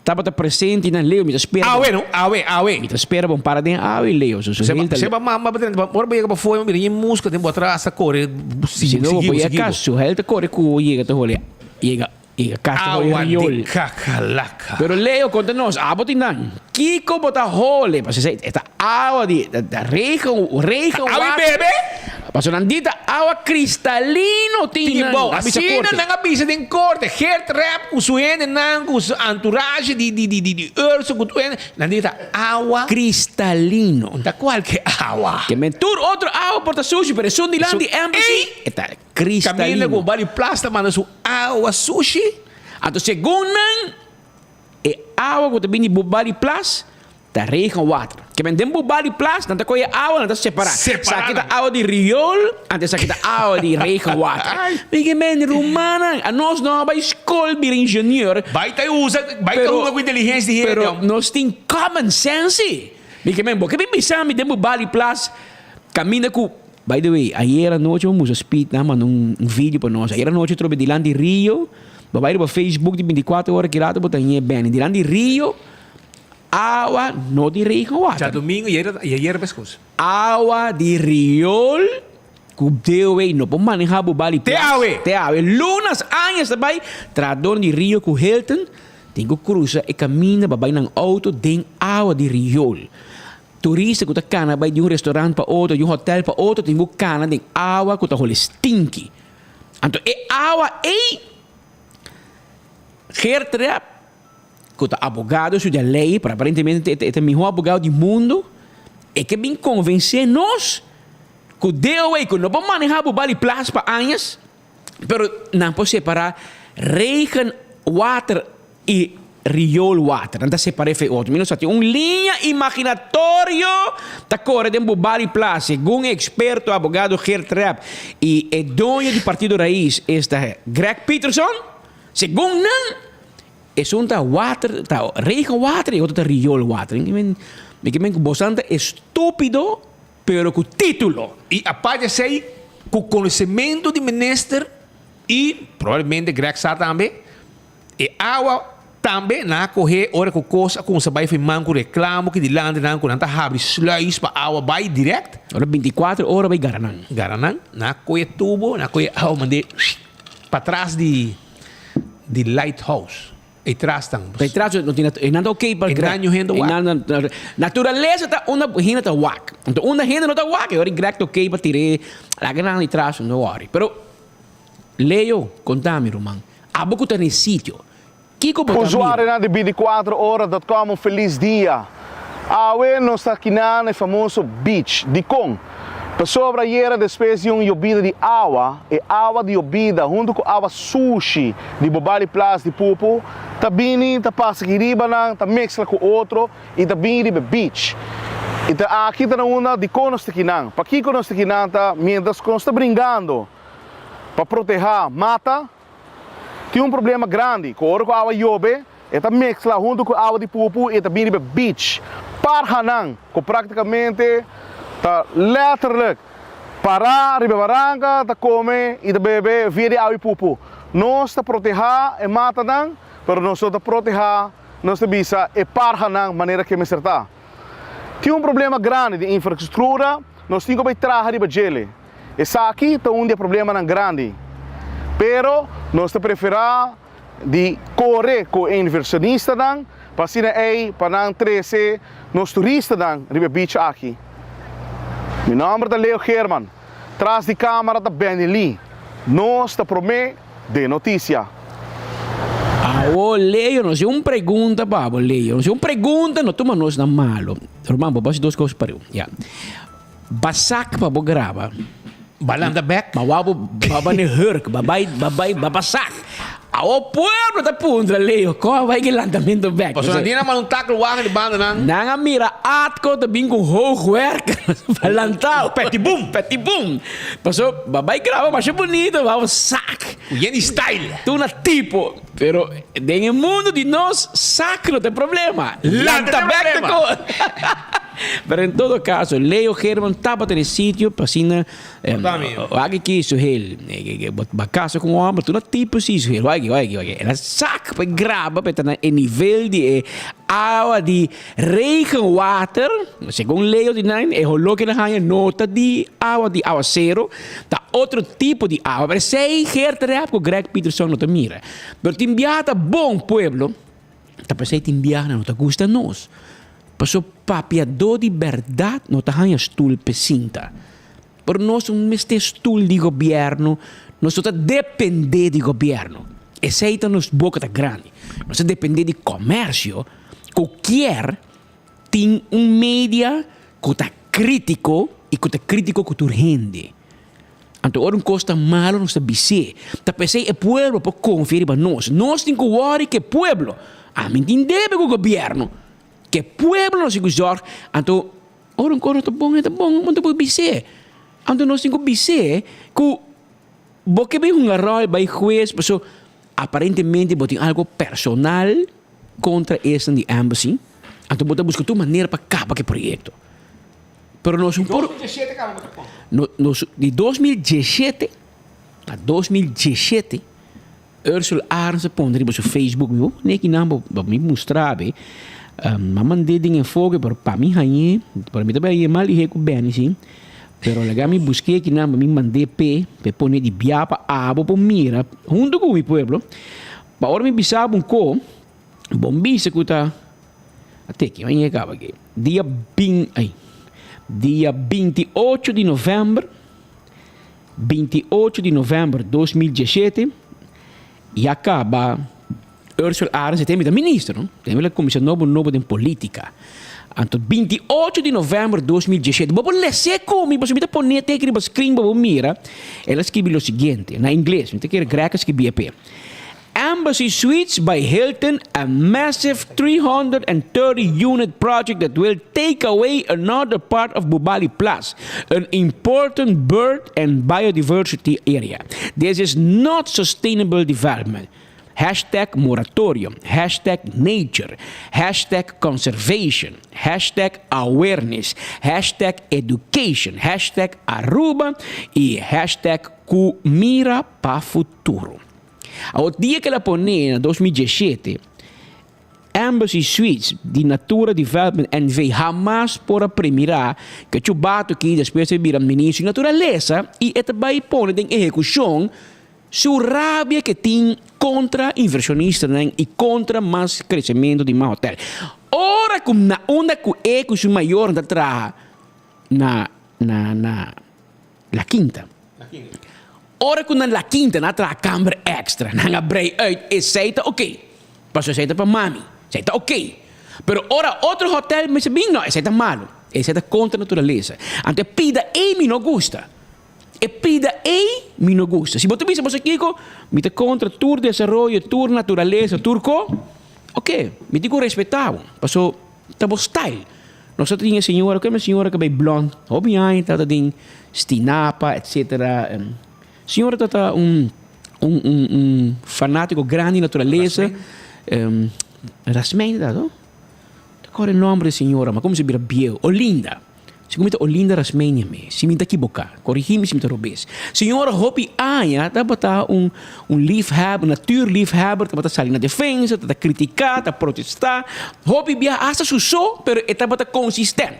tabata presente nan. Leo, mi ta spera. Awe no, awe, awe. Mi ta spera bo para den awe, Leo. So, so Seba, seba mama ba drenta, ora bo yega pa fo'i, mira ñe muska den bo atras ta kore, Si no, bo yega kas, su hel ta kore ku yega ta hole, yega. I kasta hoi Awa di riol. kakalaka. Pero Leo, konta nos, abo tin nan, kiko bo ta hole? Pasobra esei ta awa di, ta regen, regen Awa water. bebe? Pasobra nan di ta awa kristalino tin Tin nan, bou. a bisa Asina korte. nan a bisa den korte. Geert Rep ku su hendenan, ku su entourage di di di di di Urso ku tur hende, nan di ta awa. Kristalino. Ta kualke awa. Ke men tur otro awa por ta sushi, pero esun dilanti di embassy e ta Kaminda kristalino. ku Bali Plas ta manda su awa sushi. Anto segun nan, e awa ku ta bini di Bali Plas ta regenwater. Ke men den Bali Plas nan ta kohe e awa nan ta separá. Separá Esaki ta nan. awa di riool, anto esaki ta awa di regenwater. Mi ke men rumannan, anos no a bai skol bira ingenieur. Bai ta usa, bai ta hunga ku inteligensia di hende. Pero nos tin common sense si. Mi ke men bo ke bin bisa mi den Bali Plas kaminda ku By the way, ayer anochi bo musa Speed nan manda un video pa nos. Ayer anochi trobe dilanti Rio, bo bai riba Facebook di binticuatro ora ki rato bo ta ñe Benny. Dilanti Rio, awa no di regenwater. Djadomingo y ayer mescos. Awa di riool cu DOW no por maneha bo bali Te plas. awe! Te awe. Lunas añas ta bai, trahadornan di Rio cu Hilton tin cu cruza e caminda pa bai nan auto den awa di riool. Turista ku ta kana bai di un restaurant pa otro, di un hotel pa otro tin ku kana den awa ku ta hole stinky. Anto e awa ei, Geert Rep, ku ta abogado studia lei, pero aparentemente e ta e mihó abogado di mundo, e ke bin konvensé nos ku DOA ku no por manehá bo bali plas pa añas, pero nan por separá regen water i rioolwater. Nan ta separ'é fe otro. Mi no sa tin un liña imaginatorio ta kore den Bubali Plaza, segun e eksperto abogado Geert Rep i e doño di Partido Raiz, esta Greg Peterson. Segun nan, esun ta water, ta regenwater i e otro ta rioolwater. Mi ke men ku bosan ta estúpido, pero ku título. I aparte esei, ku konosementu di minister i probablemente Greg sa tambe, E awa tambe nan a kohe ora ku kos a kumsa bai fin man ku reklamo ki dilanti nan ku nan ta habri sluis pa awa bai dirèkt. Ora bintikuater ora bai gara nan. Gara nan, nan a kohe tubo, nan a kohe awa mand'é patras di di lighthouse, ei tras tan. Ei tras no tin e nan ta oké pa E nan yo hende wak. Naturalesa ta unda hende ta wak. Anto unda hende no ta wak e ora e grèk ta oké pa tir'é laga nan di tras no wòri. Pero Leo, konta mi ruman. Abo ku ta na e sitio, kiko bo ta mira? Usuarionan di binticuatro ora dot com un felis dia. Awe nos ta akinan na e famoso beach. Dikon? Pasobra ayera despues di un yobida di awa, e awa di yobida huntu ku awa sushi di Bobali Plas di Pupu ta bini ta pasa aki riba nan ta mezcla ku otro i ta bini riba e beach. I ta aki ta na unda dikon nos ta akinan. Pakiko nos ta akinan ta mientras ku nos ta bringando pa protehá mata. Tin un problema grandi ku ora ku awa yobe e ta mezcla huntu ku awa di pupu i e ta bin riba beach. Parhanan ku praktikamente ta letterlijk pará riba baranka ta kome i ta bebe via di awa i pupu. Nos ta protehá e matanan pero nos no ta protehá, nos ta bisa, e parhanan manera ke mester ta. Tin un problema grandi di infrastruktura, nos tin ku bai traha riba djele. Esaki ta un di e problemanan grandi, pero nos ta preferá di kore ku e inversionistanan pa asina ei pa nan trese nos turistanan riba e beach aki. Mi nòmber ta Leo Geerman, tras di kámara ta Benny Lee. Nos ta promé den notisia. Awo Leo, nos tin un pregunta pa bo Leo, nos tin un pregunta, no tuma nos na malo. Ruman, bo por hasi dos kos pareu, ya. Basak pa bo graba. Ba lanta bek. Ba wou bo ba ba ne hurk, ba bai ba bai ba basak. Awo pueblo ta puntra Leo, kon a bai ki lantamento bek? Pasobra nan tin a manda un takel wagen di banda nan. Nan a mira Atco ta bin ku hoogwerker pa lanta. Petibum. Petibum. Paso ba bai graba masha bunito, ba sak. Ku yen di style. Tur na tipo. Pero den e mundo di nos, sak no ta e problema. Lanta bek ta ko. Pero en todo caso, Leo Geerman tabata den e sitio pa asina wak aki Suhel, bo a casa cu un homber, tur na tipo si Suhel, wak aki, wak aki, wak aki. El a sak pa e graba pa e ta na e nivel di e awa di regenwater, segun Leo di nan, e holó cu el a haña no ta di awa di awacero, ta otro tipo di awa. Pero esey Geert Rep cu Greg Peterson no ta mira. Pero tin biaha ta bon pueblo. Ta p'esei tin biaha no ta gusta nos. Paso papiadó di bèrdat no ta haña stul p'e sinta. Pero nos no mester stul di gobièrnu, nos no ta dependé di gobièrnu. Esei ta nos boka ta grandi. Nos ta dependé di kòmèrsio ku kier tin un media ku ta krítiko i ku ta krítiko ku tur hende. Anto ora un kos ta malo nos ta bis'é. Ta p'esei e pueblo por konfia riba nos. Nos tin ku wòri ku e pueblo. Ami tin debe ku gobièrnu. Ku e pueblo nos tin ku zòrg. Anto ora un kos no ta bon e ta bon, bo no por bis'é. Anto nos tin ku bis'é ku bo ke bin hunga ròl bai hues paso aparentemente bo tin algu personal kontra esnan di embassy. Anto bo ta buska tur manera pa kaba ku e proyekto. Pero nos un por. 2017 kaba bo ta kon. No, nos di 2017 pa 2017 Ursula Arends a pone riba su Facebook, mi bo pone kinan bo bo mi mustra be. Um, m'a mand'é den enfoke pero pa mi hañ'é, pero mi ta bai hañ'é mas lihé ku Benny si. Pero laga mi busk'é kinan pa mi mand'é p'e, p'e pone di bia pa abo por mira huntu ku mi pueblo. Pa ora mi bisa bo un ko, bo bisa ku ta A teki, maña e kaba aki. Dia bin, ai, dia 28 di november, 28 di november 2017, ya kaba Ursula Arends, e tembe ta minister, no? Tembe la kuminsá nobo nobo den politika. Anto 28 di november 2017, bo por lese ku mi, pasobra mi ta pone teki riba screen pa bo mira, el a skibi lo siguiente, na ingles, mi ta kere Greg a skibi e p'e. Embassy Suites by Hilton, a massive 330 unit project that will take away another part of Bubali Plas, an important bird and biodiversity area. This is not sustainable development. Hashtag moratorium, hashtag nature, hashtag conservation, hashtag awareness, hashtag education, hashtag Aruba y hashtag cu mira pa futuro. Awor dia ku el a pone na 2017, Embassy Suites di Natura Development NV hamas por a premirá ku e chubato aki despues a bira Ministro di Naturalesa i e ta bai pone den ehekushon su rabia ku e tin kontra invershonistanan i kontra mas kresementu di mas hotel. Ora ku na unda ku e ku su mayornan ta traha na na na La Quinta. Ora ku nan La Quinta nan a traha kamber èkstra, nan a brei uit, esei ta oké. Pasobra esei ta pa mami, esei ta oké. Pero ora otro hòtèl mester bin, no, esei ta malu, esei ta kontra naturalesa. Anto e pida ei mi no gusta. E pida ei mi no gusta. Si bo ta bisa boso kiko, mi ta kontra tur desaroyo, tur naturalesa, tur ko, oké, mi tin ku respetá bo, pasobra ta bo style. Nos ta tin e señora, ku e señora ku bay blond, hopi aña tabata den Stinapa etcetera. Señora tabata un un un un fanatico grandi di naturalesa. Rasmijn ta no? Ta kòrda e nòmber di e señora, ma komo si bira bieu, Olinda. Segun mi ta Olinda Rasmijn mi, si mi ta kiboká, korigí mi si mi ta robes. Señora hopi aña tabata un un liefhebber, natuurliefhebber, tabata sali na defensa, tabata kritiká, ta protestá. Hopi biaha hasta su so, pero e tabata konsistent.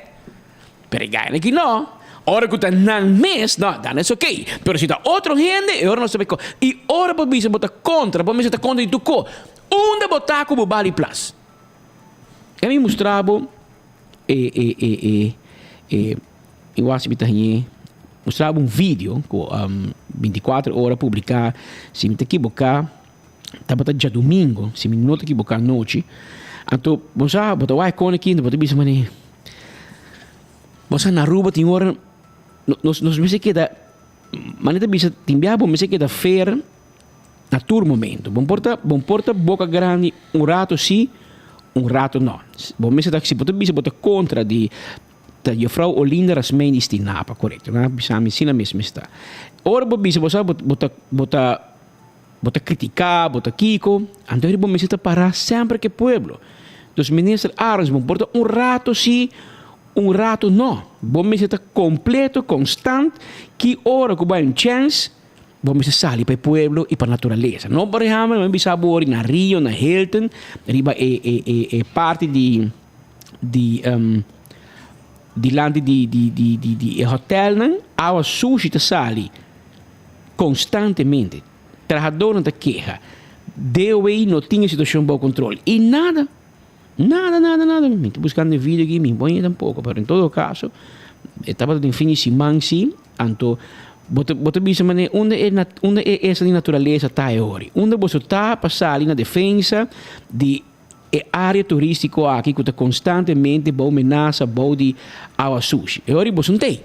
Pero e gana aki no. Ora ku ta nan mes, no, dan es oké. Pero si ta otro hende, e ora nos ta bay ko. I ora bo bisa bo ta kontra, bo mester ta kontra di tur ko. Unda bo ta ku bo bali plas? E mi mustra bo e e e e e i wak si mi ta hañ'é mustra bo un video ku 24 ora publiká si mi ta kiboká tabata djadumingu si mi no ta kiboká anochi anto bo sa bo ta wak e kone kinta bo ta bisa manera bo sa na Aruba tin ora nos nos mester keda manera ta bisa tin biaha bo mester keda fer Na tur momento. Bo por ta, bo por ta boca grandi un rato si, un rato no. Bo mester ta, si bo ta bisa bo ta contra di ta juffrouw Olinda Rasmijn di Stinapa, correcto. Nan a bisa mi asina mes mes ta. Ora bo bisa bo sa bo bo ta bo ta bo ta critica, bo ta kico, anto bo mester ta para semper cu e pueblo. Dus minister Arends bo por ta un rato si. un rato no. Bo mester ta completo, constant, ki ora cu bo hay un chance, bo mester sali pa e pueblo y pa naturaleza. No por ehempel, mi bisa bo ori na Rio, na Hilton, riba e e e e parti di di dilanti di di di di di e hotelnan, awa sushi ta sali constantemente. Trahadornan ta keha. DOW no tin e situacion bao control. Y nada. Nada, nada, nada. Mi ta buscando e video aki, mi boña tampoco. Pero en todo caso, e tabata den fin di siman si. Anto, bo ta, bo ta bisa mane, unda e nat, unda e esa di naturalesa ta e ori? Unda boso ta pa sali na defensa di e area turistico aki cu ta constantemente bou menasa, bou di awa sushi? E ori boso no ta ei.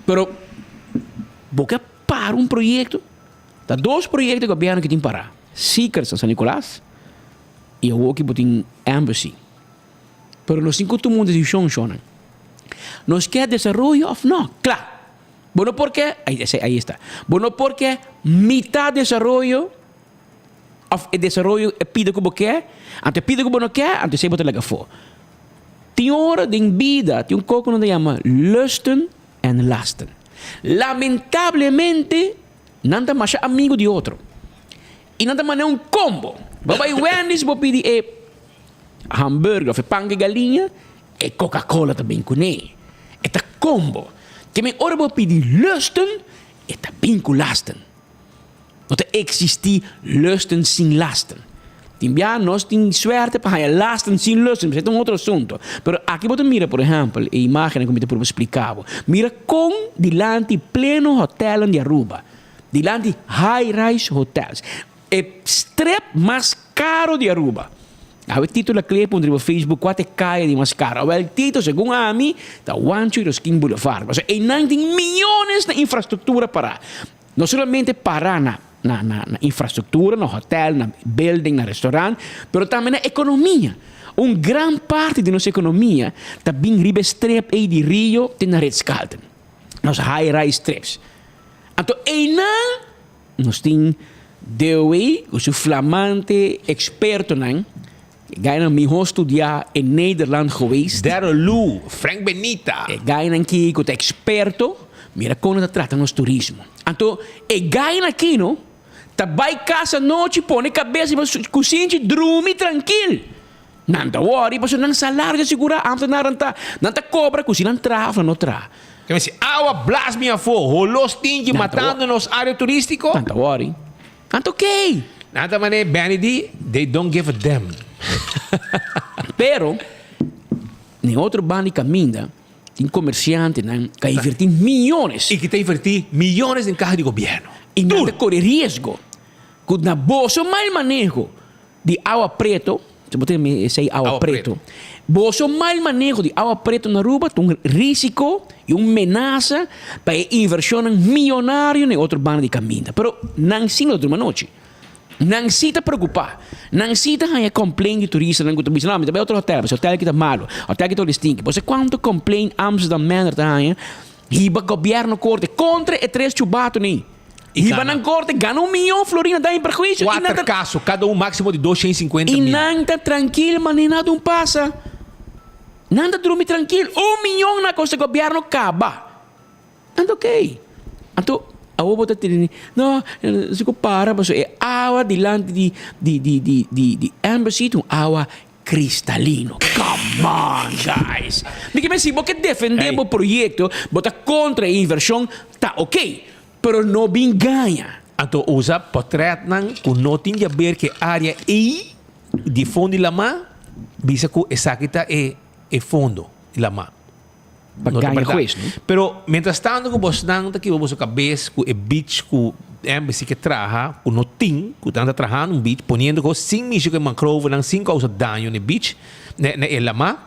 Pero, bo ke para un proyecto? Ta dos proyecto e gobierno aki tin para. Seekers na San Nicolas y awoki bo tin Embassy. Pero nos tin cu tuma un decision, shownan. Nos ke desaroyo of no? Cla. Bo no por ke, ahí, ahí está. Bo no por ke mitad desaroyo of e desaroyo e pida cu bo ke, anto e pida cu bo no ke, anto esey bo ta laga afo. Tin ora den bida tin un co cu nan ta yama lusten en lasten. Lamentablemente nan ta masha amigo di otro. Y nan ta manda un combo. Bo bay Wendy's bo pidi e hamburger of e pan cu galiña, e Coca Cola ta bin cune. E ta combo. Te men ora bo pidi lusten, e ta bin cu lasten. No ta existi lusten sin lasten. Tin bia nos tin suerte pa haya lasten sin lusten, pero esei ta un otro asunto. Pero aki bo ta mira, por ehempel, e imagennan cu mi ta purba splica bo. Mira con dilanti pleno hotelnan di Aruba. Dilanti high rise hotels. E strip mas caro di Aruba. Awe Tito la clea pon riba Facebook cua ta e caya di mas caro. Awel Tito segun ami ta Juancho Irosquin Boulevard. Pasobra eynan tin miyones na infrastructura para. No solamente para na na na infrastructura, na hotel, na building, na restaurant, pero tambe na economia. Un gran parti di nos economia ta bin riba e strip ey di Rio te na Ritz-Carlton. Nos high rise strips. Anto einan nos tin Dewey ku su flamante ekspertonan, e gainan mihó studiá in Nederland geweest. Darryl Loo, Frank Benita. E gainan ki ku ta eksperto, mira kon nan ta trata nos turismo. Anto e gainan aki no ta bai kas anochi pone kabes riba su kusinchi drumi trankil. Nan ta wòri pasobra nan salario ta sigurá, ámtenaran ta nan ta kobra ku si nan traha òf nan no traha. Ke mester awa blas bin afó, holó stinki matando nos área turístiko. Nan ta wòri. Nan ta okey. Nan ta manera Benny di, they don't give a damn. Pero, den otro banda di kaminda, tin komersiantenan ku a invertí miyones. I ki ta invertí miyones den kaha di gobièrnu. I nan ta kore riesgo ku na boso mal maneho Di awa preto, si bo tin esei awa preto. Boso mal maneho di awa preto na Aruba ta un risico y un menasa pa e inversionnan miyonario na e otro banda di caminda. Pero nan si no ta durmi anochi. Nan si ta preocupa. Nan si ta haña complain di turistanan cu ta bisa, no, mi ta bay otro hotel, pasobra hotel aki ta malo, hotel aki ta ol stinky. Bo sa cuanto complain Amsterdam Manor ta haña? Hiba gobierno corte contra e tres chubatonan. Hiba nan corte, gana un miyon florin a daño y perhuicio. Y nan Cuater caso, cada un maximo di 250 Y mil. nan ta trankil mane nada un pasa. Nan ta drumi trankil. Un miyon na costa gobierno caba. Nan ta ok. Anto awor bo ta tene, no, si cu para pasobra e awa dilanti di di di di di di embassy ta un awa Cristalino. Come on guys. Mi ke mester si bo ke defende bo proyecto, bo ta contra e inversion, ta ok. Pero no bin gaña. Anto usa potretnan cu no tin di haber cu e area ey di fondo di lama, bisa cu esaki ta e e fondo di lama. Pa No ta gaña berdad. hues, no? Pero mientras tanto cu bosnan ta kiba boso cabes cu e beach cu embassy ke traha, cu no tin, cu nan ta trahando un beach, poniendo cos sin mishi cu e mangrovenan, sin causa daño na e beach, na na e lama.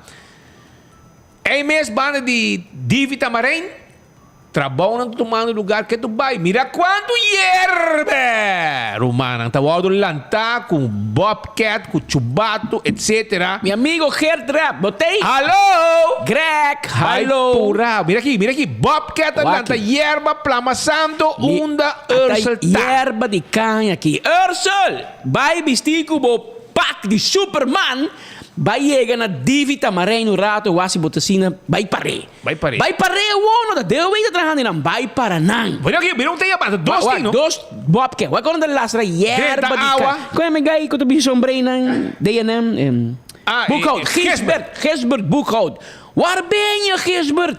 Ey mes banda di Divi Tamarijn, Trabounan ta tumando lugar ke tu bai. Mira kuantu yerbe! Rumannan ta wòrdu lantá ku bobcat, ku chubatu, etsetera. Mi amigo Gert Rap, bo t'ei? Hallo! Greg, Bai hallo! purá. Mira aki, mira aki. Bobcat ta lanta yerba, plama santo, unda Ursel ta. Yerba di kaña aki. Ursel! Bai bistí ku bo pak di Superman! Bai yega na Divi Tamarijn un rato wak si bo ta asina bai par'é. Bai par'é. Bai par'é awor no ta deo wey ta trahando einan bai para nan. Bueno aki bira un te yama dos tin no. Dos bobcat wak ora nan ta lastra yerba Drenta di awa. Kon e gai ku ta bisa sombreinan D&M Ah, Boekhout Gisbert Gisbert Boekhout Waar ben je Gisbert?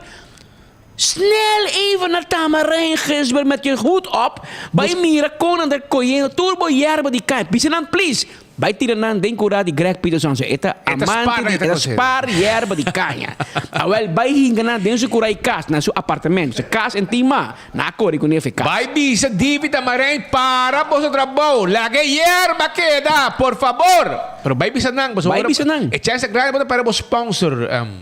Snel even naar Tamarijn Gisbert met je hoed op Bai mira kon nan ta koyendo tur bo yerba di kai Bisa nan please Bai tira nan den kura di Greg Peterson so e ta amante di e ta spar yerba di kaña Awel bai hinka nan den su kura i kas na su apartamento su kas en tin ma nan a kore ku nefe kas. Bai bisa Divi Tamarijn para boso trabou laga e yerba keda por fabor Pero bai bisa nan pasobra Bai bisa nan. e chance ta grandi bo ta perde bo sponsor.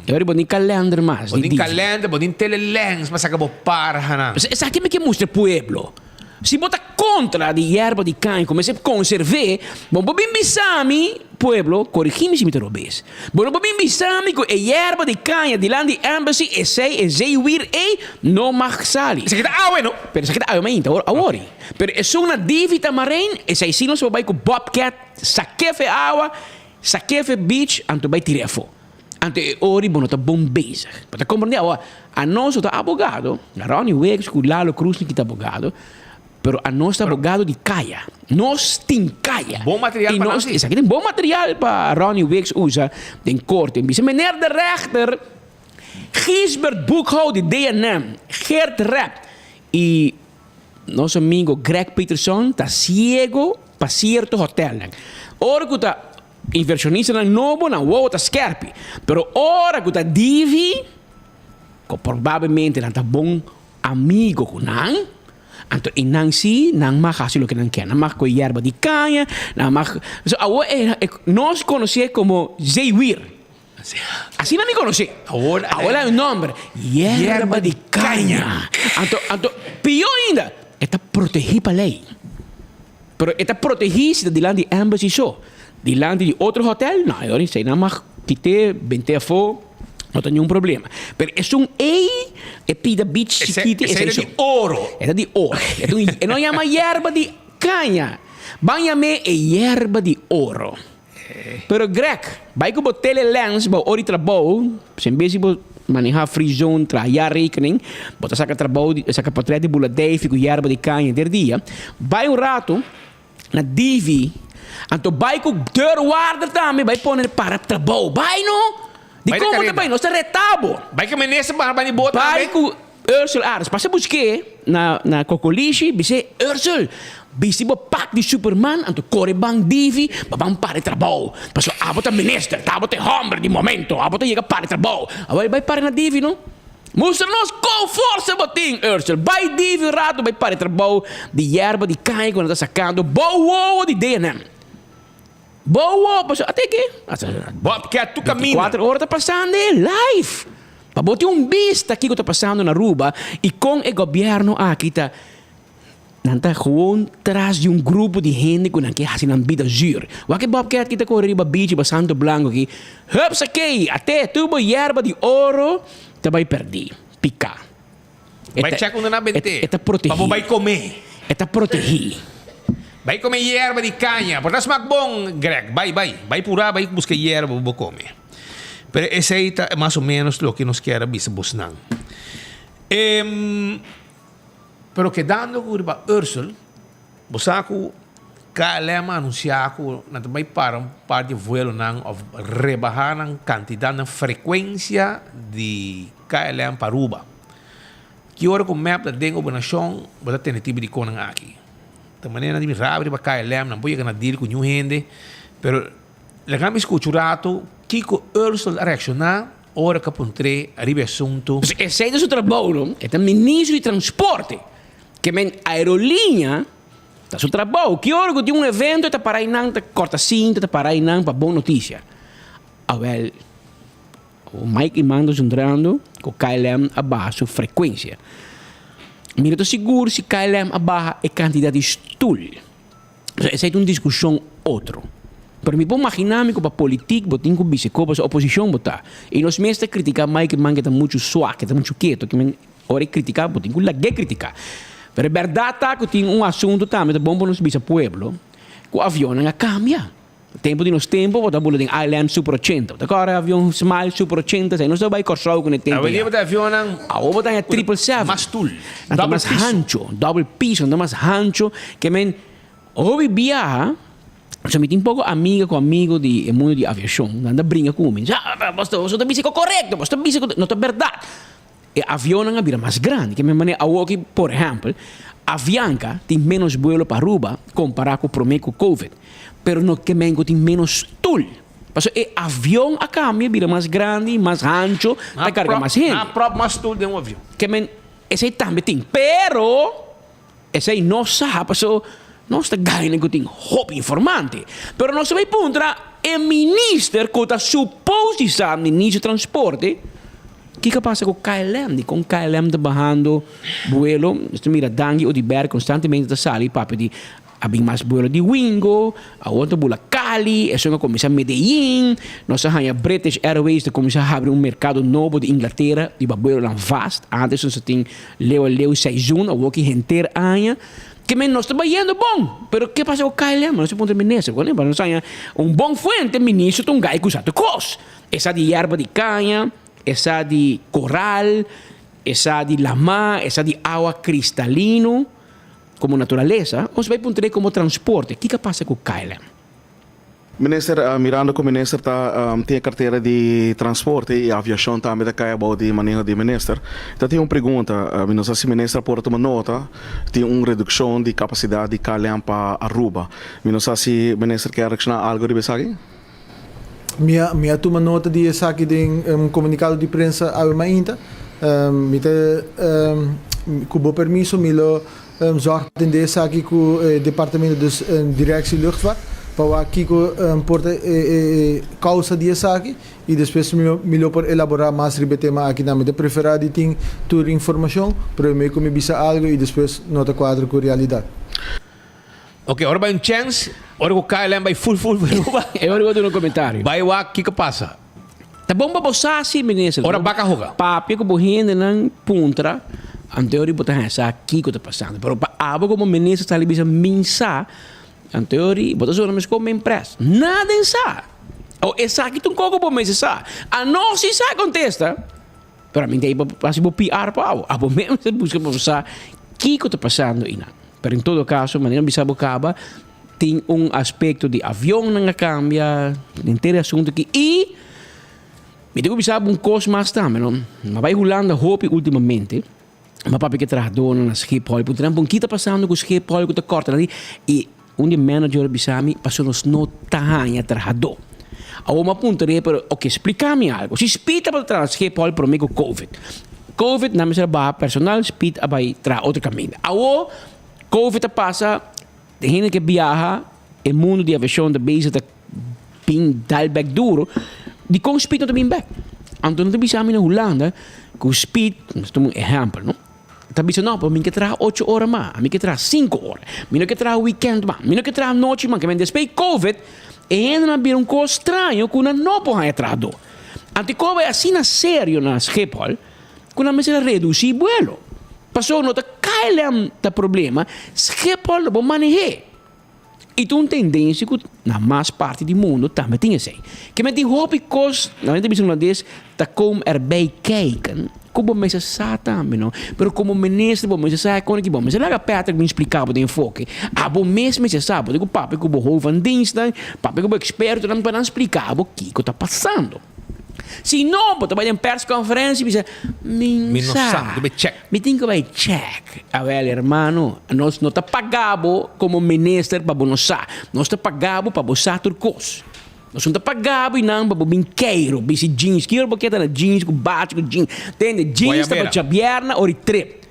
E ora bo tin kalender mas Bo di tin Divi. kalender bo tin telelens pa saka bo parhanan. Esaki mi ke mustra pueblo. Si bo ta kontra di yerba di kaña kuminsá konserv'é, bo no por bin bisa mi, pueblo, korigí mi si mi ta robes, bo no por bin bisa mi ku e yerba di kaña dilanti di embassy esei e zeewier ei no mag sali. Esaki ta awe no? Pero esaki ta awe mainta, awor. Pero esun na Divi Tamarijn, esei si nos por bai ku bobcat, sak'é fe awa, sak'é fe beach, anto bai tir'é afó. Anto e ori bo no ta bon bezig. Bo ta comprende awor, anos no ta abogado, Ronnie Wicks cu Lalo Cruz ni ki ta abogado, pero anos ta abogado di caya. Nos tin caya. Bon material Y pa nan nos, si. esaki tin bon material pa Ronnie Wicks usa den corte. Bisa meneer de rechter, Gisbert Boekhout di D&M, Geert Rep y nos amigo Greg Peterson ta ciego pa cierto hotelnan. Ora cu ta Inversionistanan nobo nan wowo ta skerpi, pero ora ku ta divi, ku probablemente nan ta bon amigo ku nan, anto i nan si nan mag hasi loke nan kier, nan mag koe yerba di kaña, nan mag, so awor e nos konosé komo zeewier, asina mi konosé, awor a un nomber, yerba di kaña, anto anto pió ainda e ta protegí pa lei. Pero e ta protegí si ta dilanti di embassy so. Dilanti di otro hotel, no, e ora esei nan mag kit'é, bent'é afó, no ta niun problema. Pero esun ei, e pida beach chikiti, Esei esei ta so. di oro. E ta di oro. E ta un, e no yama yerba di caña. Ban yam'é e yerba di oro. Pero Greg, bai ku bo tele lens bo ora di trabou, en bes di bo maneha free zone, traha jaarrekening, bo ta saka trabou di saka potret di bula Davy ku yerba di kaña henter dia, bai un rato na Divi, anto bai ku deurwaarder tambe, bai pone para trabou, bai no! Bai Dikon na bo ta kareda. bai? Nos ta reta bo! Bai ku minister para bai di bo Bai tambe. ku Ursel Arends, pasa busk'é na na Kokolishi, bis'é, Ursel, bisti bo pak di Superman, anto kore ban Divi pa ban para e trabou. Pasobra abo ta minister, ta abo ta e hòmber di momento, abo ta yega para e trabou. Awor e bai para na Divi no. Mustra nos kon forsa bo tin, Ursel. Bai Divi un ratu bai para e trabou di yerba di kaña ku nan ta sakando bou wowo di DNM. Bou wowo, pasobra ate ke? Bobcat tu camina. 24 ora ta pasando e live. Pa bo tin un bista kiko ta pasando na Aruba y con e gobierno aki ta nan ta gewoon tras di un grupo di hende cu nan ke haci nan bida zuur. Wak e bobcat ki ta core riba beach riba Santo Blanco aki, hupsakee, ate tur bo yerba di oro ta bay perdi, pica. E Bai ta check unda nan bente. e ta Pa bo protegi. bai come. E ta protegi. Bai come yerba di caña. Por ta smaak bon, Greg. Bai, bai. Bai pura, bai busca yerba pa bo come. Pero esey ta mas o menos loke nos kier a bisa bosnan. Em, pero kedando cu riba Ursel, bo sa cu KLM a anuncia cu nan ta bai para un par di vuelonan of rebaha nan cantidad, nan frecuencia di KLM pa Aruba. Ki ora cu mep ta den gobernacion, bo ta tene tipo di conan aki. Ta manera nan di mi rabia riba KLM, nan por yega na deal cu niun hende, pero laga mi scucha un rato kico Ursel a reacciona ora cu a puntr'é riba e asunto. Pues esey ta su trabou no, e ta ministro di transporte, ke men aerolinea ta su trabou, ki ora cu tin un evento e ta para einan ta corta cinta ta para einan pa bon noticia. Awel. Mike y Mando zundrando cu KLM a baha su frecuencia. Mi no ta sigur si KLM a baha e cantidad di stoel. Pasobra esey ta un discusion otro. Pero mi por magina mi cu pa politiek bo tin cu bisa cu pasobra oposicion bo ta. Y nos mes ta critica Mike y Man ke ta mucho swak, ke ta mucho keto. Ke men ora e critica bo tin cu lag'e critica. Pero e berdad ta cu tin un asunto tambe ta bon pa nos bisa pueblo cu avionnan a cambia. Tempu di nos tempu bo ta bula den ILM Super 80. Bo ta kòrda avion Smile Super 80 esei. Nos ta bai Kòrsou ku e tempu Awe ya. dia bo ta avionnan Awo bo ta haña triple seven. Mas stul. Nan ta Double mas piso. hancho. Double piso. Nan ta mas hancho. Ke men hopi biaha. So mi tin poko amiga ku amigo di e mundu di aviashon. Nan ta bringa ku mi. Ah, bo ta bisa ku korekto. Bo ta bisa ku no ta bèrdat. E avionnan a bira mas grandi. Ke men manera awoki, por ehèmpel, Avianca tin ménos buelo pa Aruba kompará ku promé ku Covid. Pero no ke men ku tin ménos stul. Pasobra e avion a kambia, bira mas grandi, mas hancho, ta karga mas hende. Nan a pròp mas stul den un avion. Ke men esei tambe tin. Pero esei no sa pasobra nos ta gaina ku tin hopi informante. Pero nos ta bai puntra e minister ku ta supos di sa, minister di transporte. Kiko a pasa ku KLM? Dikon KLM ta bahando buelo? Nos ta mira Dangui Oduber konstantemente ta sali papia di a bin mas buelo di Wingo, awor ta bula Cali, esun a kuminsá Medellin, nos a haña British Airways ta kuminsá habri un merkado nobo di Inglatera riba buelonan vast, antes nos a tin leu a leu seizoen, awor ki henter aña. Ke men nos ta bayendo bon, pero ke pasa ku KLM? Nos ta puntra minister, nos haña un bon fuente, minister ta un gai ku sa tur kos. E sa di yerba di caña, e sa di coral, e sa di lama, e sa di awa cristalino como naturalesa, nos bay puntra como transporte, kico a pasa cu KLM? Minister, mirando cu minister ta tin e cartera di transporte y aviacion tambe ta cay abou di maneho di minister, ta tin un pregunta, mi no sa si minister por a tuma nota, tin un reduccion di capacidad di KLM pa Aruba, mi no sa si minister kier reacciona algo riba esaki? Mi a mi a tuma nota di esaki den un komunikado di prensa awe mainta. Mi ta ku bo permiso mi lo zòrg pa tende esaki ku e departamento dus Directie Luchtvaart pa wak kiko por ta e kousa di esaki i despues mi lo por elaborá mas riba e tema aki. Mi ta preferá di tin tur informashon promé ku mi bisa algu i despues no ta kuadra ku realidat. Ok, ora bai un chance, ora ku KLM bai full full Aruba. E ora bo duna un comentario. Bai wak kiko pasa. Ta bon pa bo sa si minister. Ora baka hoga. Papia ku bo hendenan puntra, anto ora bo ta haña sa kiko ta pasando. Pero pa abo komo minister sali bisa min sa, anto ora bo ta zona meskos men pres. Nada en sa. O esaki ta un koko bo mester sa. Anos si sa kontesta. Pero ami ta ei pa hasi bo PR pa abo. Abo mes mester buska pa bo sa kiko ta pasando einan. Pero en todo caso, manera mi bisa bo caba, tin un aspecto di avionnan a cambia, henter e asunto aki. Y mi tin cu bisa bo un cos mas tambe, no? Mi a bay Hulanda hopi ultimamente, mi a papia cu e trahadornan na Schiphol, puntra nan, bon, ki ta pasando cu Schiphol cu ta corta nan? Y un di e manager a bisa mi, pasobra nos no ta haña trahador. Awor mi a puntra e, pero ok, splica mi algo. Si Speed tabata traha na Schiphol prome cu Covid, Covid nan mester a baha personal, Speed a bai traha otro caminda. Awor Covid a pasa, de hende ke biaha, e mundo di aviacion ta bezig ta bin dal bek duro, dikon Speed no ta bin bek? Anto nan ta bisa mi na Hulanda ku Speed, nos tuma un ehempel no, ta bisa no, pero mi ke traha ocho ora mas, ami ke traha sinku ora, mi no ke traha weekend mas, mi no ke traha nochi mas, ke men despues di Covid e hendenan a bira un kos straño ku nan no por haña trahador. Anto koba e asina serio na Schiphol ku nan mester a redusí buelo. Pasobra no ta KLM ta problema, Schiphol lo por maneh'é. I ta un tendensia ku na mas parti di mundu tambe tin esei. Ke men tin hopi kos, nan ta bisa hulandes, ta kom erbij kijken, ku bo mester sa tambe no. Pero komo minister bo mester sa e kos aki, bo mester laga Patrick bin splika bo den enfoke. Abo mes mester sa, bo tin ku papia ku bo hoofd van dienstnan, papia ku bo ekspertonan pa nan splika bo kiko ta pasando. Si no, bo ta bai den persconferencia y bisa, Mi Mi no sa. sa, mi tin bai check. Mi tin ku bai check. Awel, hermano, nos no ta paga bo komo minister pa bo no sa. Nos ta paga bo pa bo sa tur kos. Nos no ta paga bo y nan pa bo bin keiro, bisti jeans. Ki ora bo ke ta na jeans ku bachi ku jeans? Tende, jeans ta pa Guayabera. djabièrnè ora di trip.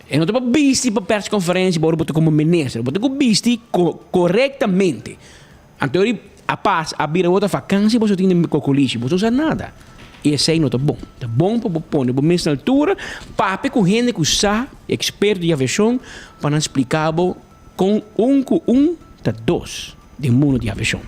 E no ta pa bisti pa persconferencia ora bo ta komo minister. Bo ta ku bisti korektamente. Anto ori a pas a bira wota vakansi boso tin den kokolishi, boso no sa nada. I esei no ta bon. Ta bon pa bo pone bo mes na altura, papia ku hende ku sa, eksperto di aviashon, pa nan splika bo kon un ku un ta dos den mundu di aviashon.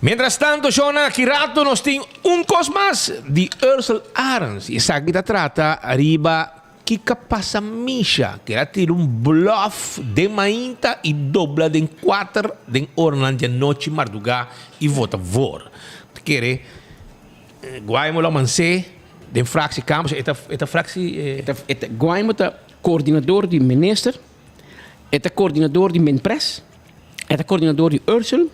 Mientras tanto, shownan, aki rato nos tin un kos mas di Ursel Arends. I esaki ta trata riba. Kiko a pasa Misha? Ku el a tira un blòf den mainta i dobla den kuater den oranan di anochi mardugá i vota voor. Ta kere Guaimo lo mansé den fractie Campos. E ta e ta fractie. E ta e ta Guaimo ta coordinador di minister, e ta coordinador di Minpres, e ta coordinador di Ursel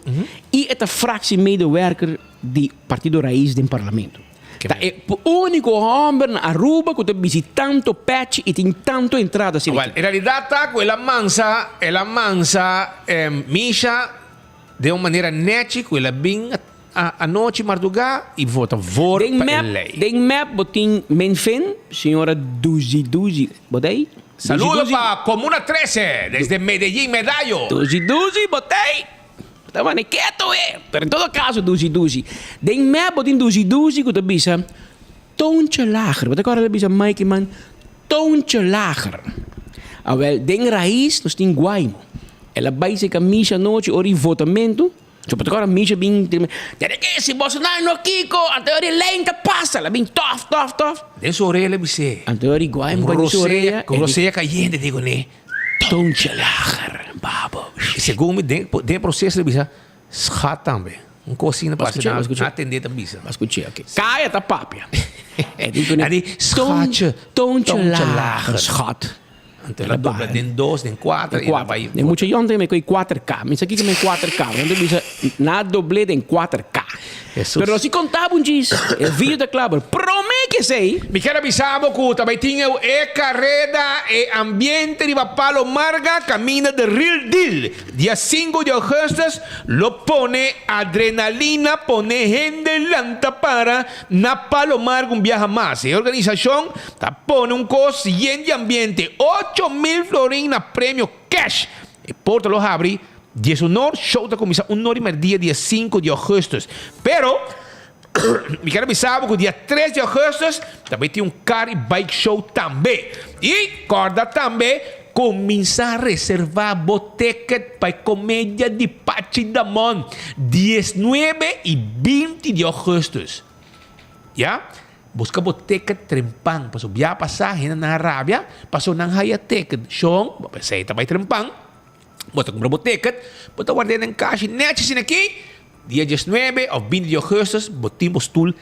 i e ta fractiemedewerker di Partido Raiz den parlamento. Ta e úniko hòmber na Aruba ku ta bisti tanto pèchi i tin tanto entrada asina Wèl, aki. en realidat ta ku el a mansa, el a mansa Misha den un manera nèchi ku el a bin anochi mardugá i vota voor Den pa e mep, lei. den mep bo tin Menfin, señora Duzi Duzi, bo ta ei? Duzi Saludo Duzi. pa Comuna Trece desde Medellin, Medallo. Duzi Duzi, bo ta ei? Bo ta manda keto e. Pero en todo caso duzi duzi. Den mep bo tin duzi duzi ku ta bisa toontje lager. Bo ta kòrda ta bisa Mike man toontje lager. Awèl den Raiz nos tin Guaimo. El a bai seka misha anochi ora di votamentu. So bo ta kòrda misha bin Tene ke si boso nan no kiko anto ora di lei ta pasa. El a bin tòf tòf tòf. Den su orea el a bis'é. Anto ora di Guaimo bai den su orea. Ku rosea kayente di kuné. Toontje lager, babo. I segun mi den den e proseso ta bisa schat tambe. Un kos asina Bas pasa skuch'é, na bas skuch'é. na atendé ta bisa. Bas skuch'é, oké. Kaya ta papia. E di kuné, A di, schatje, Toontje toontje lager, lager. schat. Anto el a dobla den dos, den kuater, Den i el a kuater. bai. Den mucha yòn ta mi koe kuater K. Mi sa kiko men kuater K. Nan ta bisa na dobl'é den kuater K. Hesus. Pero si konta bo un djis, e video ta kla, pero promé ke esei. Mi kier a bisa bo ku ta bai tin eu e kareda e ambiente riba Palo Marga kaminda The Real Deal. Dia sinku di augustus lo pone adrenalina pone hende lanta para na Palo Marga un biaha mas. E organisashon ta pone un kos yen di ambiente, 8000 florin na premio cash. E porta lo habri Dies unor, show ta kuminsá unor di merdia dia sinku di augustus. Pero, mi kier a bisa bo ku dia tres di augustus ta bai tin un car i bike show tambe. I kòrda tambe kuminsá reservá bo ticket pa e komedia di Pachi Damon diesnuebe i binti di augustus. Ya, buska bo ticket trempan pasobra bia pasá hendenan a rabia pasobra nan haya ticket. Shon, bo pensá e ta bai trempan. Bo ta kumpra bo ticket, bo ta ward'é den kashi nèchi asina aki, dia diesnuebe òf binti di ougùstus bo tin bo stul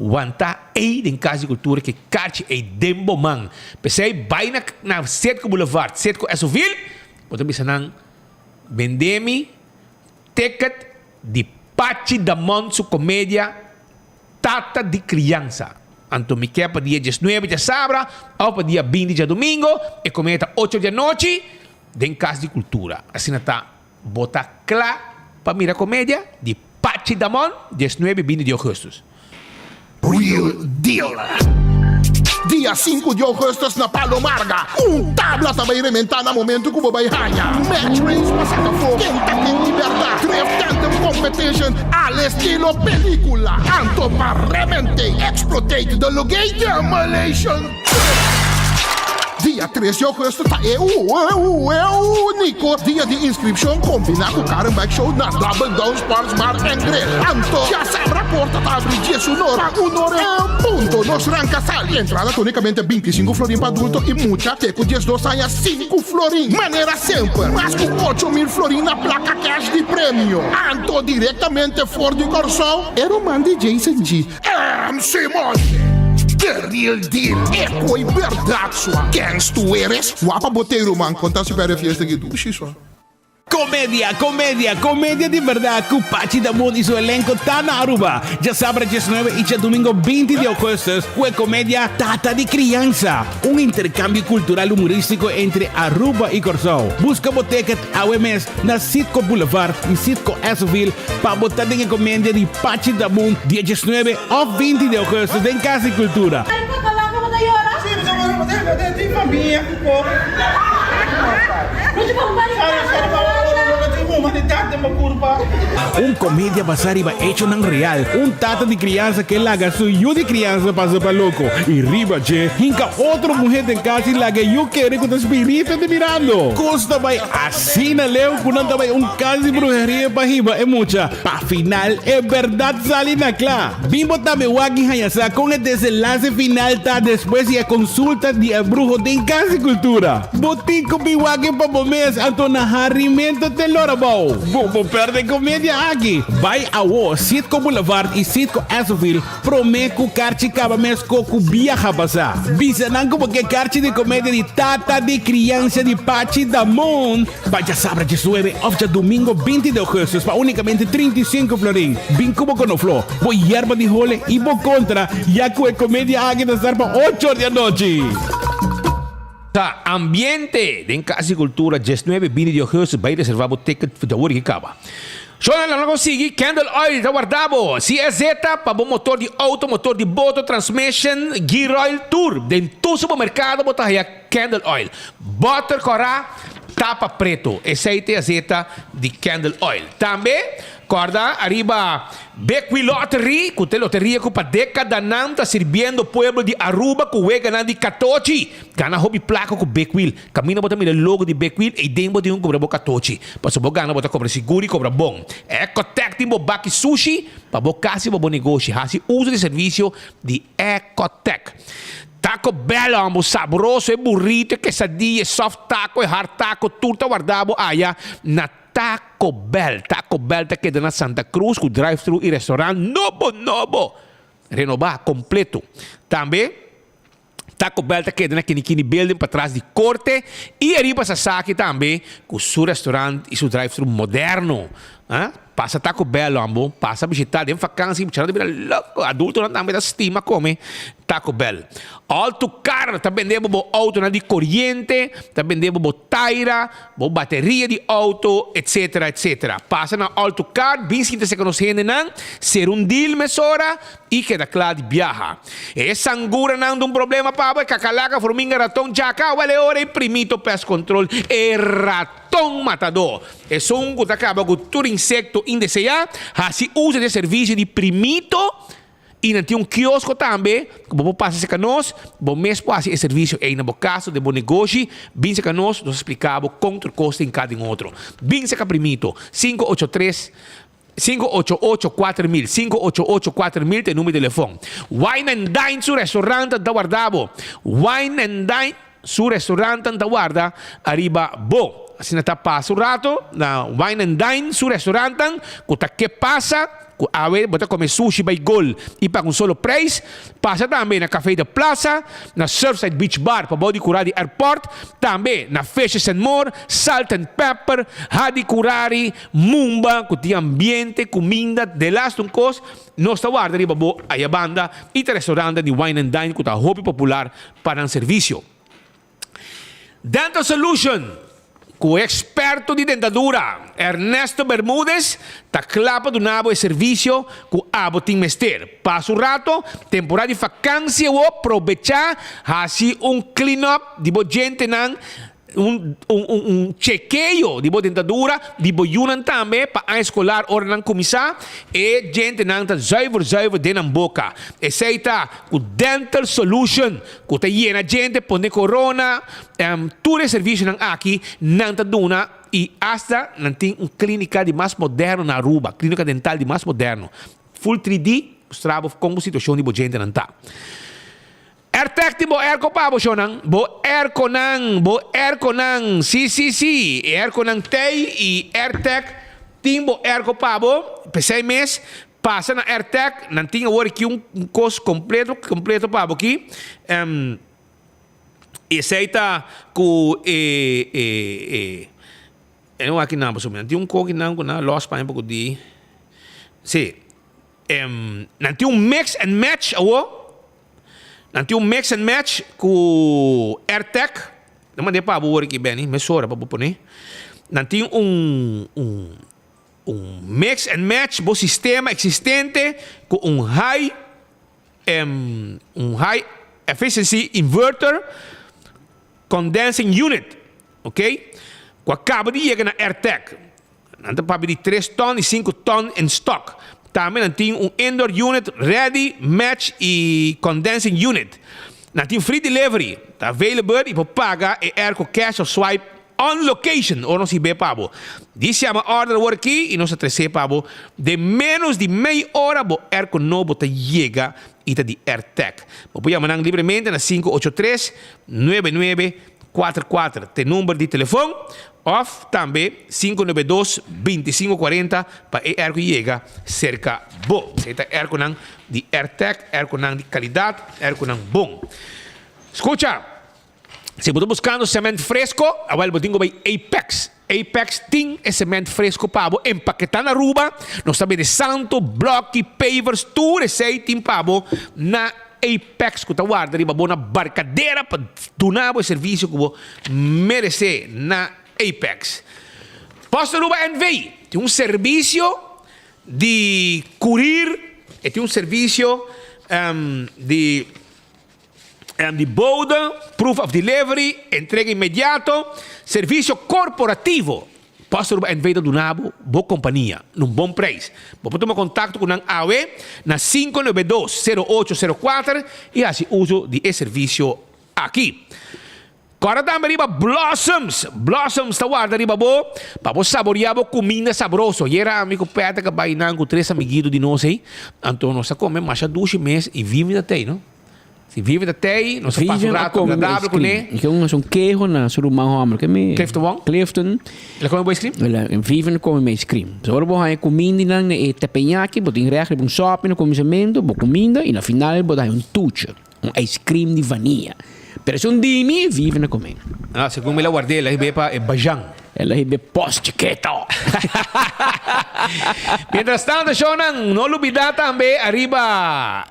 wantá ei den Kas di Kultura ku e karchi ei den bo man. P'esei bai na na Citgo Boulevard, Citgo Esovil, bo ta bisa nan bende mi ticket di Pachi Damon su komedia Tata di Kriansa. Anto mi ke pa dia diesnuebe djasabra òf pa dia binti djadumingo, e komedia ta ocho di anochi. Den Kas di Kultura. Asina ta bo ta kla pa mira komedia di Pachi Damon diesnuebe binti di ougùstùs. Real deal! Dia sinku di ougùstùs na Palo Marga, un tabla ta bai rementá na momentu ku bo bai haña Match Race pa saka afó ken ta ken di bèrdat, Drift Tandem Competition al estilo pelíkula, anto pa rement'é, Explotate the Lugay Demolition Truck! Dia tres di augustus ta e úniko dia di inskripshon kombiná ku Car and Bike Show na Double Down Sports Bar and Grill. Anto djasabra porta ta abri dies unor pa unor en punto. Nos ranka sali. Entrada ta únikamente bintisinku florin pa adulto i mucha te ku diesdos aña sinku florin. Manera semper, mas ku 8000 florin na plaka cash di premio. Anto direktamente for di Kòrsou, e ruman di Jason G. MC Moshe, The real deal, e koi berdad sua. Kens tu eres? Wapa bo te ruman, konta si perde fiesta ki dushi sua. Comedia, comedia, comedia di berdad cu Pachi Damon y su elenco ta na Aruba. Djasabra 19 y djadomingo 20 di augustus cu e comedia Tata di Crianza, un intercambio cultural humoristico entre Aruba y Corsou. Busca bo ticket awe mes na Citgo Boulevard y Citgo Essoville pa bo ta den e comedia di Pachi Damun dia 19 of 20 di augustus den Cas di Cultura. den bo kurpa. Un komedia basá riba echonan real. Un tata di kriansa ke laga su yu di kriansa pasa pa loko i riba dje hinka otro muhé den kas i laga e yu kere ku ta spiritu ta mirando. Kos ta bai asina leu ku nan ta bai un kas di bruheria pa hiba e mucha. Pa final e bèrdat sali na kla. Bin bo tambe wak i haña sa kon e desenlase final ta despues di e konsulta di e bruho den Kas di Kultura. Bo tin ku bin wak e pa bo mes, anto na harimento te lora bou. Bo por pèrdè komedia aki. Bai awo Citgo Boulevard i Citgo Esso-ville promé ku karchi kaba mes ko ku biaha pasá. Bisa nan ku bo ke karchi di komedia di Tata di Kriansa di Pachi Damon. Pa djasabra diesnuebe òf djadumingo 20 di ougùstùs pa únikamente 35 florin. Bin ku bo konofló, bo yerba di hole i bo kontra, ya ku e komedia aki ta start pa ocho or di anochi. Ta ambiente den Kas di Kultura diesnuebe bini di ougùstùs bai reservá bo ticket for djawor ki kaba. Shownan lo no sigui, Candle Oil ta warda bo. CSZ pa bo motor di outo, motor di boto, transmission, gear oil, tur. Den tur supermerkado bo ta haya Candle Oil. Butter kòrá, tapa preto. Esei ta e azeta di Candle Oil. Tambe, kòrda ariba Bequi Lottery, ku ta e loteria ku pa dékadanan ta sirbiendo pueblo di Aruba ku weganan di katochi. Gana hopi plaka ku Bekwil. Kaminda bo ta mira e logo di Bekwil, eiden bo tin ku kobra bo katochi. Pasobra bo gana bo ta kobra sigur i kobra bon. Ecotec tin bo baki sushi pa bo kas i pa bo negoshi. Hasi uso di servisio di Ecotec. Taco Bell hombo sabroso e burrito e quesadilla e soft taco e hard taco tur ta warda bo aya na Taco Bell. Taco Bell ta keda na Santa Cruz cu drive thru y restaurant nobo nobo renoba completo. Tambe Taco Bell ta keda na Kinikini Building patras di Corte y ariba Sasaki tambe cu su restaurant y su drive thru moderno. Pasa Taco Bell hombo, pasa bishita den vakansi, muchanan ta bira loko, adultonan tambe ta stima come Taco Bell. All to Car ta bende bo bo autonan di coriente, ta bende bo bo taira, bo bateria di auto, etcetera, etcetera. Pasa na All to Car, bin sinta cerca nos hendenan, cera un deal mesora y keda cla di biaha. E sanguranan ta un problema pa bo, e kakalaka, forminga, raton, djaka, awel e ora e primito pest control, e raton. Ton matadó, esun ku ta kaba ku tur insekto indeseá, hasi uso di e servisio di Primito i nan tin un kiosko tambe ku bo por pasa serka nos, bo mes por hasi e servisio ei na bo kas o den bo negoshi, bin serka nos, nos ta splika bo kon tur kos tin ka den otro. Bin serka Primito, 583 588 4000, 588 4000 ta e numero di telefon. Wine and Dine su restaurant ta warda bo. Wine and Dine su restaurant ta warda ariba bo. Asina ta pasa un rato na Wine and Dine su restaurantnan ku ta ke pasa ku awe bo ta kome sushi bai gol i paga un solo prijs. Pasa tambe na Café de Plaza, na Surfside Beach Bar pabou di kura di airport, tambe na Fishes and More, Salt and Pepper, Hadi Kurari, Mumba ku tin ambiente, kuminda, delaste un kos, nos ta warda riba bo aya banda i ta restaurantnan di wine and dine ku ta hopi popular pa nan servisio. Dental Solution ku e eksperto di dentadura Ernesto Bermudez ta kla pa duna bo e servisio ku abo tin mester. Pasa un rato, temporada di fakansi awo, probechá hasi un clean up di bo djentenan Un un chekeo di bo dentadura, di bo yunan tambe pa aña eskolar ora nan kuminsá, e djentenan ta zuiver zuiver den nan boka. Esei ta ku Dental Solution ku ta yena djente, pone korona, tur e servisionan aki nan ta duna i asta nan tin un klínika di mas moderno na Aruba, klínika dental di mas moderno. Full 3D, mustra bo kon bo situashon di bo djentenan ta. Airtag tin bo airco pa bo shownan. Bo airconan, bo airconan, si si si, e airconan tey y Airtag tin bo airco pa bo, p'esey mes pasa na Airtag, nan tin awor aki un cos completo, completo pa bo aki, y esey ta cu e e e e no aki nan pasobra nan tin un coki nan cu nan a los paña poco di, si. Nan tin un mix and match awo. Nan tin un mix and match ku Airtag. Nan manda e pa bo wor aki Benny, mesora pa bo pone. Nan tin un un un mix and match bo sistema existente ku un high un high efficiency inverter condensing unit, ok, ku a kaba di yega na Airtag. Nan ta papia di tres ton y sinku ton in stock. Tambe nan tin un indoor unit ready, match y condensing unit. Nan tin free delivery, ta available y por paga e airco cash of swipe on location ora nos hib'é pa bo. Dis yama order awor aki y nos ta tres'é pa bo den menos di mei ora bo airco nobo ta yega y ta di Airtec. Bo por yama nan libremente na 583 9944 t'e number di telefon of tambe 592 2540 pa e airco yega cerca bo. Esey ta airconan di Airtec, airconan di calidad, airconan bon. Scucha! Si bo ta buscando cement fresco, awel bo tin cu bay Apex. Apex tin e cement fresco pa bo empaketa na Aruba. Nos ta bende santo, bloki, pavers, tur esey tin pa bo na Apex cu ta warda riba bo na Barcadera pa duna bo e servicio cu bo merece na Apex. Post Aruba NV tin un servicio di curir, e tin un servicio di. Di bode, proof of delivery, entrega inmediato, servicio corporativo. Post Aruba NV ta duna bo bo compania na un bon prijs. Bo por tuma contacto cu nan awe na 592 0804 y haci uso di e servicio aki. Corda tambe riba Blossoms. Blossoms ta warda riba bo pa bo saborea bo cuminda sabroso. Yera ami cu Patrick a bay nan cu tres amiguito di nos ey. Anto nos a come masha dushi mes y Vivi ta tey no. Si Vivi ta tey nos a pasa un rato agradable cu ne. Mi ke un haci un keho na su ruman homber ke mi. Clifton Wong? Clifton. El a come bo ice cream? El a Vivi a come mi ice cream. So ora bo haña cuminda nan na e teppanyaki bo tin recht riba un sopi na cuminsamento bo cuminda y na final bo ta haña un tuche. Un ice cream di vania. Pero esun di mi vive na come. Ah, segun mi la ward'é, el a hib'é pa e Bajan. El a hib'é Pos Chiketo. Mientras tanto, shownan, no lubidá tambe ariba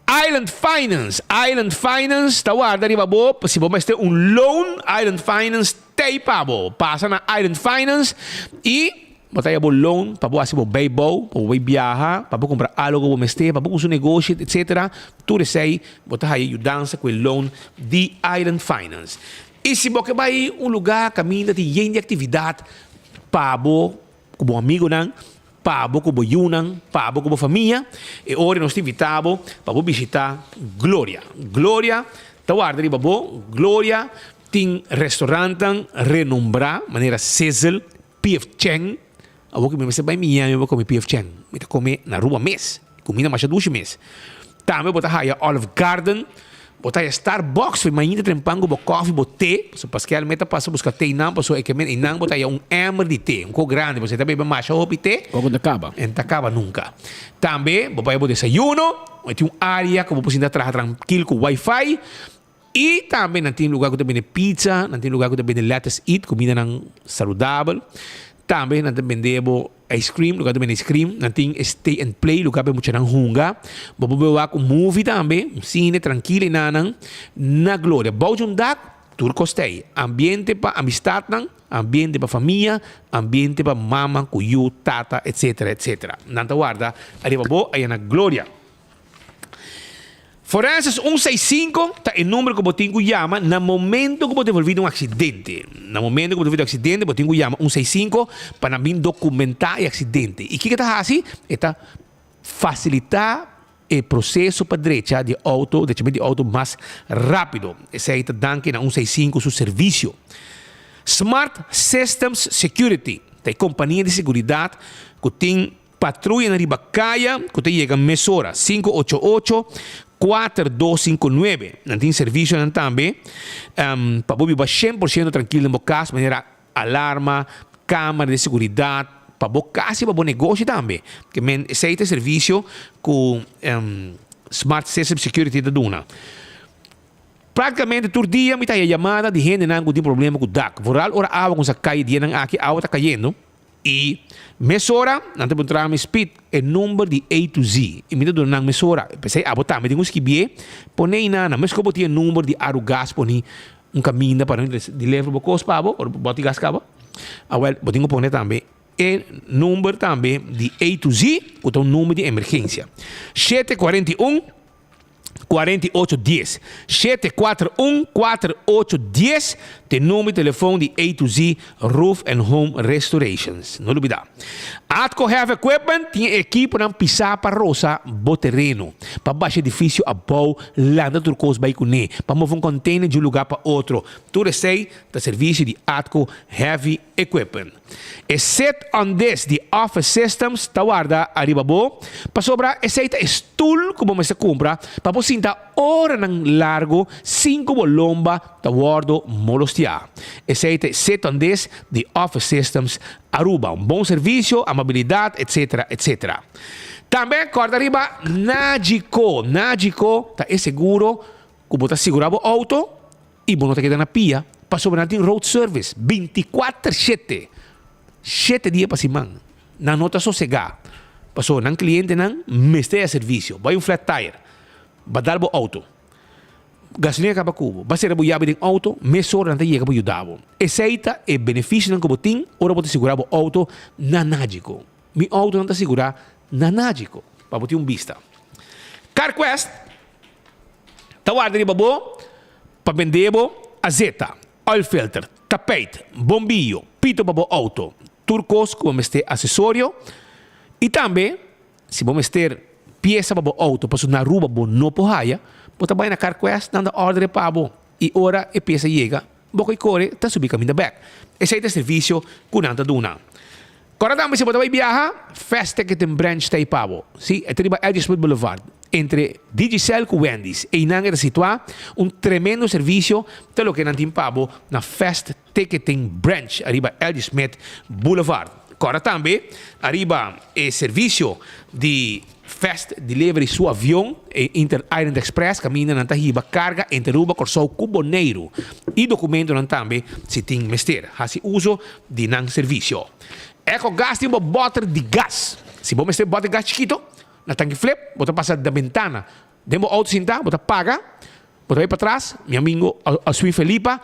Island Finance. Island Finance ta warda riba bo si bo mester un loan, Island Finance t'ei pa bo. Pasa na Island Finance y Bo ta haya bo loan pa bo hasi bo bijbouw, pa bo bai biaha, pa bo kumpra algo ku bo mester, pa bo kusa un negoshi, etcetera. Tur esei bo ta haya yudansa ku e loan di Island Finance. I si bo ke bai un lugá kaminda tin yen di aktividat pa bo ku bo amigunan, pa bo ku bo yunan, pa bo ku bo famia, e ora nos ta invitá bo pa bo bishitá Gloria. Gloria ta warda riba bo. Gloria tin restaurantnan renombrá manera Sizzle, PF Chang, awor ku mi mester bai Miami pa kome PF Chang, mi ta kome na Aruba mes, kuminda masha dushi mes. Tambe bo ta haya Olive Garden, bo ta haya Starbucks, for mainta trempan ku bo kofi, bo te, pasobra Paskel me ta pasa buska te einan, pasobra e ke men einan bo ta haya un ember di te, un kos grandi, pasobra e ta bebe masha hopi te. Koko ta kaba. E no ta kaba nunka. Tambe bo por haya bo desayuno, e tin un area ku bo por sinta traha trankil ku wifi. I tambe nan tin lugar ku ta bende pizza, nan tin lugar ku ta bende lettuce eat, kumindanan saludabel. Tambe nan ta bende bo ice cream, lugar ta bende ice cream. Nan tin e stay and play, lugar pa e muchanan hunga. Bo por bai wak un movie tambe, un cine trankil enanan na Gloria. Bou di un dak, tur kos ta ei. Ambiente pa amistadnan, ambiente pa famia, ambiente pa mama ku yu, tata, etcetera, etcetera. Nan ta warda ariba bo aya na Gloria. Forenses un seis sinku ta e number ku bo tin ku yama na momento ku bo ta envolví den un aksidente. Na momento ku bo ta envolví den un aksidente bo tin ku yama un seis sinku pa nan bin dokumentá e aksidente. I kiko e ta hasi? E ta fasilitá e proseso pa drecha di outo, drechamentu di outo mas rápido. Esei ta danki na un seis sinku su servisio. Smart Systems Security ta e kompania di seguridat ku tin Patruyanan riba kaya ku ta yega mesora, sinku ocho ocho, kuater dos sinku nuebe. Nan tin servisionan tambe pa bo biba shen por shento trankil den bo kas, manera alarma, kamera di seguridat pa bo kas i pa bo negoshi tambe. Ke men esei ta e servisio ku Smart System Security ta duna. Práktikamente tur dia mi ta haya yamada di hendenan ku tin problema ku dak. Vooral ora awa kuminsá kai dianan aki awa ta kayendo. I mesora nan ta puntra mi, Speed, e number di A to Z. I mi ta duna nan mesora. P'esei abo tambe tin ku skibié, pone einan. Meskos bo tin e number di Arugas poni un kaminda pa nan deliver bo kos pa bo, ora bo bòti gas kaba. Awèl, bo tin ku pone tambe e number tambe di A to Z, ku ta un number di emergensia. 741. 48 dies. 7 4 1 4 8 dies. T'e number di telefon di A to Z Roof and Home Restorations. No lubida. Atco Heavy Equipment tin e ekiponan pisá pa rosa bo tereno, pa basha edifisio abou, lanta tur kos bai kuné, pa move un container di un lugá pa otro. Tur esei ta servisio di Atco Heavy Equipment. E sit on this di Office Systems ta warda ariba bo, pasobra esei ta e stul ku bo mester kumpra pa bo sinta oranan largu sin ku bo lomba ta wòrdu molostiá. Esei ta e sit on this di Office Systems Aruba. Un bon servisio, amabilidat, etc. Etc. Tambe kòrda riba Nagico. Nagico ta e seguro ku bo ta sigurá bo outo i bo no ta keda na pia pasobra nan tin road service bintikuater shete, shete dia pa siman. Nan no ta sosegá pasobra nan klientenan mester e servisio. Bai un flat tire, ba dal bo outo, gasolina kaba ku bo, ba sera bo yabi den outo, mesora nan ta yega pa yuda bo. Esei ta e benefisionan ku bo tin ora bo ta sigurá bo outo na Nagico. Mi outonan ta sigurá na Nagico, pa bo tin un bista. CarQuest ta warda riba bo pa bende bo azeta, oil filter, tapijt, bombillo, pito pa bo auto, tur kos ku bo mester asesorio i tambe si bo mester piesa pa bo auto pasobra na Aruba bo no por haya, bo ta bai na CarQuest nan ta order e pa bo i ora e piesa yega bo koi kore ta subi kaminda bek. Esei ta e servisio ku nan ta duna. Kòrda tambe si bo ta bai biaha, Fast Ticketing Branch ta ei pa bo. Sí, e ta riba Edgewood Boulevard, entre Digicel ku Wendy's. Einan e ta situá. Un tremendo servisio ta loke nan tin pa bo na Fast Ticketing Branch ariba Edgesmith Boulevard. Kòrda tambe ariba e servisio di Fast Delivery su avion, e Inter Island Express, kaminda nan ta hiba karga entre Aruba, Kòrsou ku Boneiru i dokumentonan tambe si tin mester. Hasi uso di nan servisio. Ecogas tin bo bòter di gas. Si bo mester bòter gas chikito, na tanki flip, bo ta pasa da bentana den bo outo sintá, bo ta paga, bo ta bai patras, mi amigo Oswin Felipa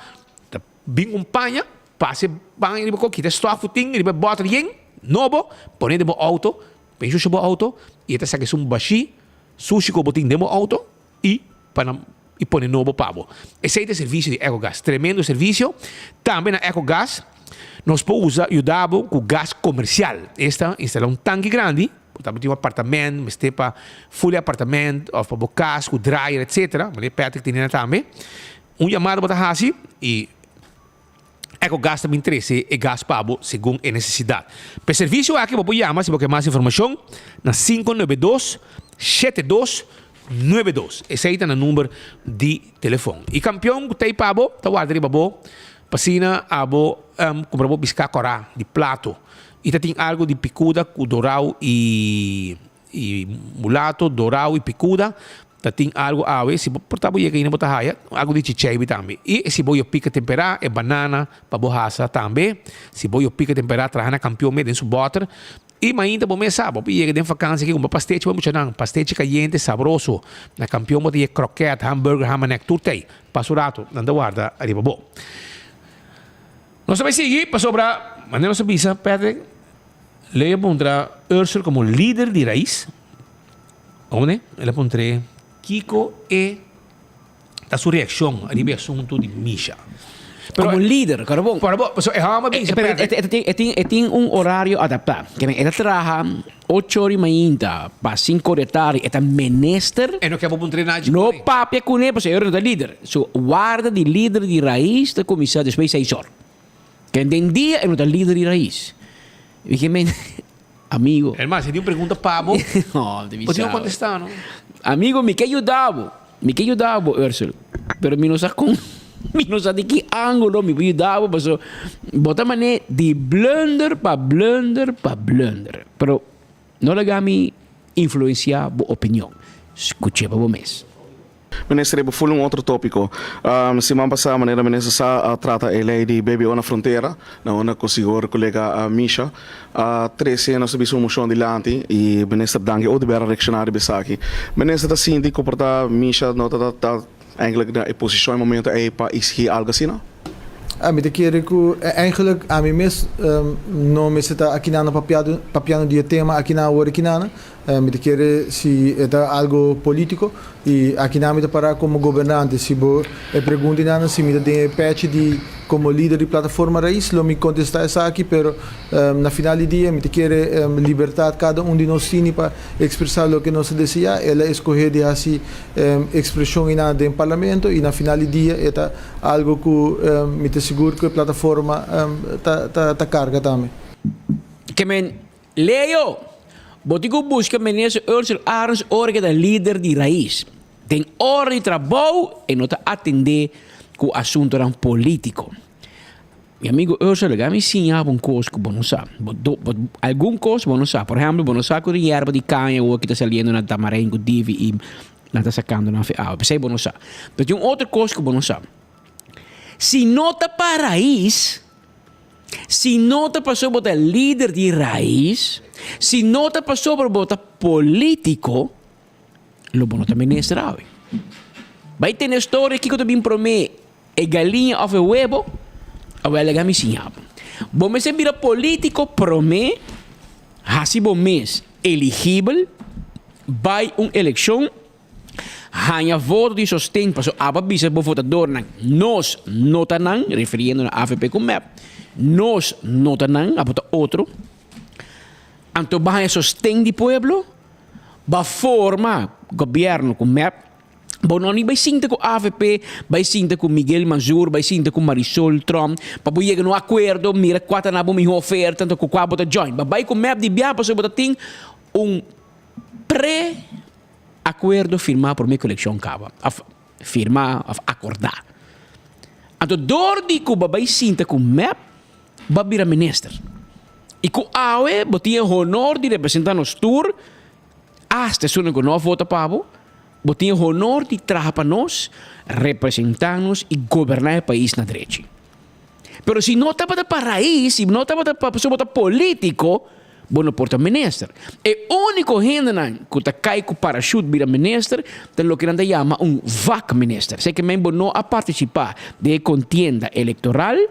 ta bin un paña, pasa e paña riba ko, kita e stòf ku tin riba e bòter yen, nobo, pone den bo outo, Pen shusha bo auto y e ta saca esun bashi sushi cu bo tin den bo auto y pa nan y pone nobo pa bo. Esey ta e servicio di Ecogas. Tremendo servicio. Tambe na Ecogas nos por usa yuda bo cu gas comercial. Esta instala un tanki grandi, bo ta tin un apartament, mester pa full e apartament of pa bo cas cu dryer etcetera, manera Patrick tene na tambe. Un yamada bo ta haci y. Ecogas ta bin trese e gas pa bo segun e nesesidat. Pa e servisio aki bo por yama si bo ke mas informashon na 592 7292. Esei ta na number di telefon. I kampion ku ta ei pa bo ta warda riba bo pa asina abo kumpra bo biská kòrá di plato. I ta tin algu di pikuda ku dorau i. I mulato, dorao i picuda ta tin algo awe, si bo por ta bo yega aina bo ta haya algo di chicheibi tambe. I si bo yo pica tempera e banana pa bo hasa tambe, si bo yo pica tempera traha na campeon me den su boter. I mainta bo mes sa, bo por yega den vakantie aki cumpra pastechi pa muchanan, pastechi cayente sabroso. Na campeon bo ta yega kroket, hamburger, hamanek, tur ta ei. Pasa un rato nan ta warda ariba bo. Nos ta bay sigui pasobra manera nos a bisa Patrick. Ley a puntra Ursel komo lider di Rais, ome, el a puntr'é kiko e ta su reakshon riba e asuntu di Misha. Pero, komo lider, kòrda bon. Kòrda bon, pasobra e hòmber bisa Pero e tin e tin un orario adaptá. Ke men e ta traha ocho ora i mainta pa sinku ora di tardi, e ta minister. E no ke bo puntr'é nada dje No papia kuné pasobra e ora no ta lider. Su warda di lider di Rais ta kuminsá despues di seis or. Ken den dia e no ta lider di rais. Mi ke men amigo. Herman, si tin un pregunta pa bo, No, bo tin ku kontestá, no? Amigo, mi ke yuda bo. Mi ke yuda bo, Ursel. Pero mi no sa kon, mi no sa di ki angulo mi por yuda bo, paso bo ta manera di blunder pa blunder pa blunder. Pero no laga mi influencia bo opinion. Skuch'é pa bo mes. Minister, e bo ful un otro tópiko. Siman pasá, manera minister sa, a trata e lei di BBO na frontera, na unda ku sigur kolega Misha a trese nos a bisa un moshon dilanti i minister Dangui Oduber a reakshoná riba esaki. Minister ta sinti ku por ta Misha no ta ta eigenlijk na e posishon e momento ei pa eksigí algu asina? Ami ta kere ku eigenlijk ami mes no mester ta akinana papiando di e tema akinan awor akinana. Mi ta kere si e ta algo politico. I akinan mi ta pará komo gobernante. Si bo e pregunta einan si mi ta den e pèchi di komo lider di Plataforma Rais lo mi kontestá esaki pero na final di dia mi ta kere libertat kada un di nos tini pa ekspresá loke nos ta deseá. El a eskohé di hasi ekspreshon einan den parlamento i na final di dia e ta algu ku mi ta sigur ku e plataforma ta karga tambe. Ke men Leo, bo tin ku buska Minister Ursel Arends ora ke ta lider di Raiz. Den ora di trabou e no ta atendé ku asuntonan polítiko. Mi amigo Ursel, laga mi siña bo un kos ku bo no sa. Bo do, bo, algun kos bo no sa. Por ehèmpel, bo no sa ku tin yerba di kaña awor ki ta saliendo na Tamarijn ku Divi i nan ta sakando nan fe awa. P'esei bo no sa. Pero tin un otro kos ku bo no sa. Si no ta pa Raiz, Si no ta pasobra bo ta lider di rais, si no ta pasobra bo ta politico, lo bo no ta minister awe. Bai tene storia kico ta bin prome, e galiña of e webo? Awel laga mi siña bo. Bo mester bira politico prome, haci bo mes eligibel, bai un eleccion, Haña voto di sosten paso abo a bisa bo votadornan nos no ta nan, refiriendo na avp ku mep, nos no ta nan, abo ta otro. Anto bo haña sosten di pueblo, bo a forma gobierno ku mep, bo no ni bai sinta ku avp, bai sinta ku Miguel Manzur, bai sinta ku Marisol Tromp pa bo yega na un akuerdo, mira kua ta na bo miho oferta, anto ku kua bo ta join. Bo bai ku mep di bia pasobra bo ta tin un pre. Akuerdo firmá promé ku elekshon kaba, òf firmá òf akordá. Anto dor di ku bo bai sinta ku mep, bo a bira minister. I ku awe bo tin e honor di representá nos tur, asta esunnan ku no a vota pa bo, bo tin e honor di traha pa nos, representá nos i goberná e pais na drechi. Pero si no tabata pa rais, si no tabata pa pasobra bo ta polítiko, bo no por ta minister. E úniko hendenan ku ta kai ku parashut bira minister ta loke nan ta yama un vakminister. Esei ke men bo no a partisipá den e kontienda elektoral,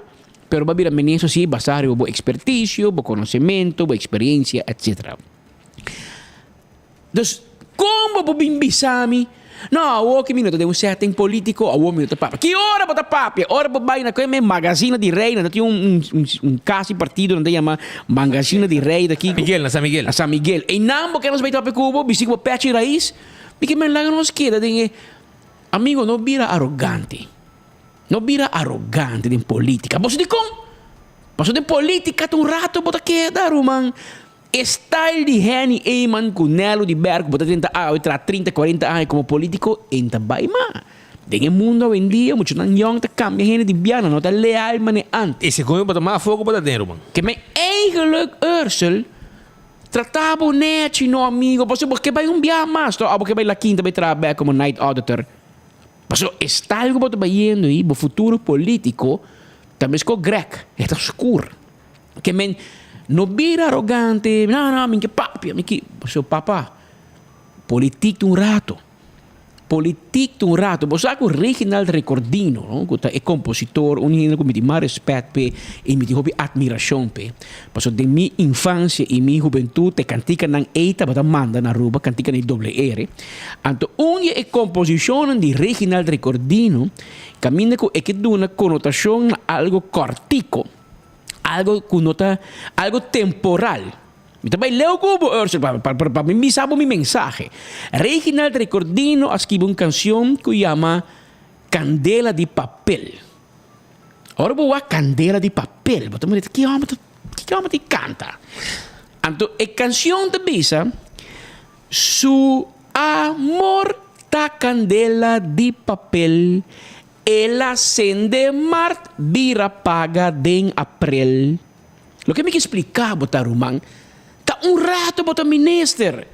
pero bo a bira minister si basá riba bo ekspertisio, bo konosementu, bo eksperiensia, etsetera. Dus, kon bo por bin bisa mi, No, awor ki mi no ta den un setting politico, awor mi no ta papia. Ki ora bo ta papia? Ora bo bai na ke men Magazina di Rey, nan ta tin un, un, un kas di partido, nan ta yama Magazina di Rey ta kiko? Miguel, na San Miguel. Na San Miguel. Einan bo ke nos bai papia ku bo, bisti ku bo pechi rais? Mi ke men laga nos keda den e. Amigo, no bira arogante. No bira arogante den politica. Boso dikon? Pasobra den politica ta un rato bo ta keda, ruman. E style di Henny Eman cu Nello di Berg bo ta tenta awe tra trinta cuarenta aña como politico en ta bay ma. Den e mundo awendia muchanan yong ta cambia hende di bianan no ta leal mane antes. E segun bo ta mas afo cu bo ta den ruman. Ke men eigenlijk Ursel trata bo nechi no amigo pasobra bo ke bay un bia mas to abo ke bay la quinta bay traha bek como night auditor pasobra e style cu bo ta bayendo ey bo futuro politico ta mesco Greg e ta scur. Ke men no bira arogante, no, no, mi ke papia, mi ke. Pasobra papa, politik ta un rato. Politik ta un rato. Bo sa ku Reginald Recordino, no, ku ta e kompositor, un hende ku mi tin mas rèspèt p'e i mi tin hopi atmirashon p'e. Pasobra den mi infansia i mi hubentut e kantikanan ei tabata manda na Aruba, kantikanan di doble ere. Anto un di e komposishonnan di Reginald Recordino kaminda ku e ke duna konotashon na algu kòrtiko. Algo ku no ta algo temporal. Mi ta bai leu ku bo, Ursel, pa pa pa mi bisa bo mi mensahe. Reginald Recordino a skibi un kansion ku yama Kandela di Papel. Ora bo wak Kandela di Papel, bo ta mira ki hòmber ta ki hòmber ta kanta. Anto e kansion ta bisa, Su amor ta kandela di papel. El a sende mart bira paga den aprel. Loke mi ke splika bo ta ruman, ta un rato bo ta minister.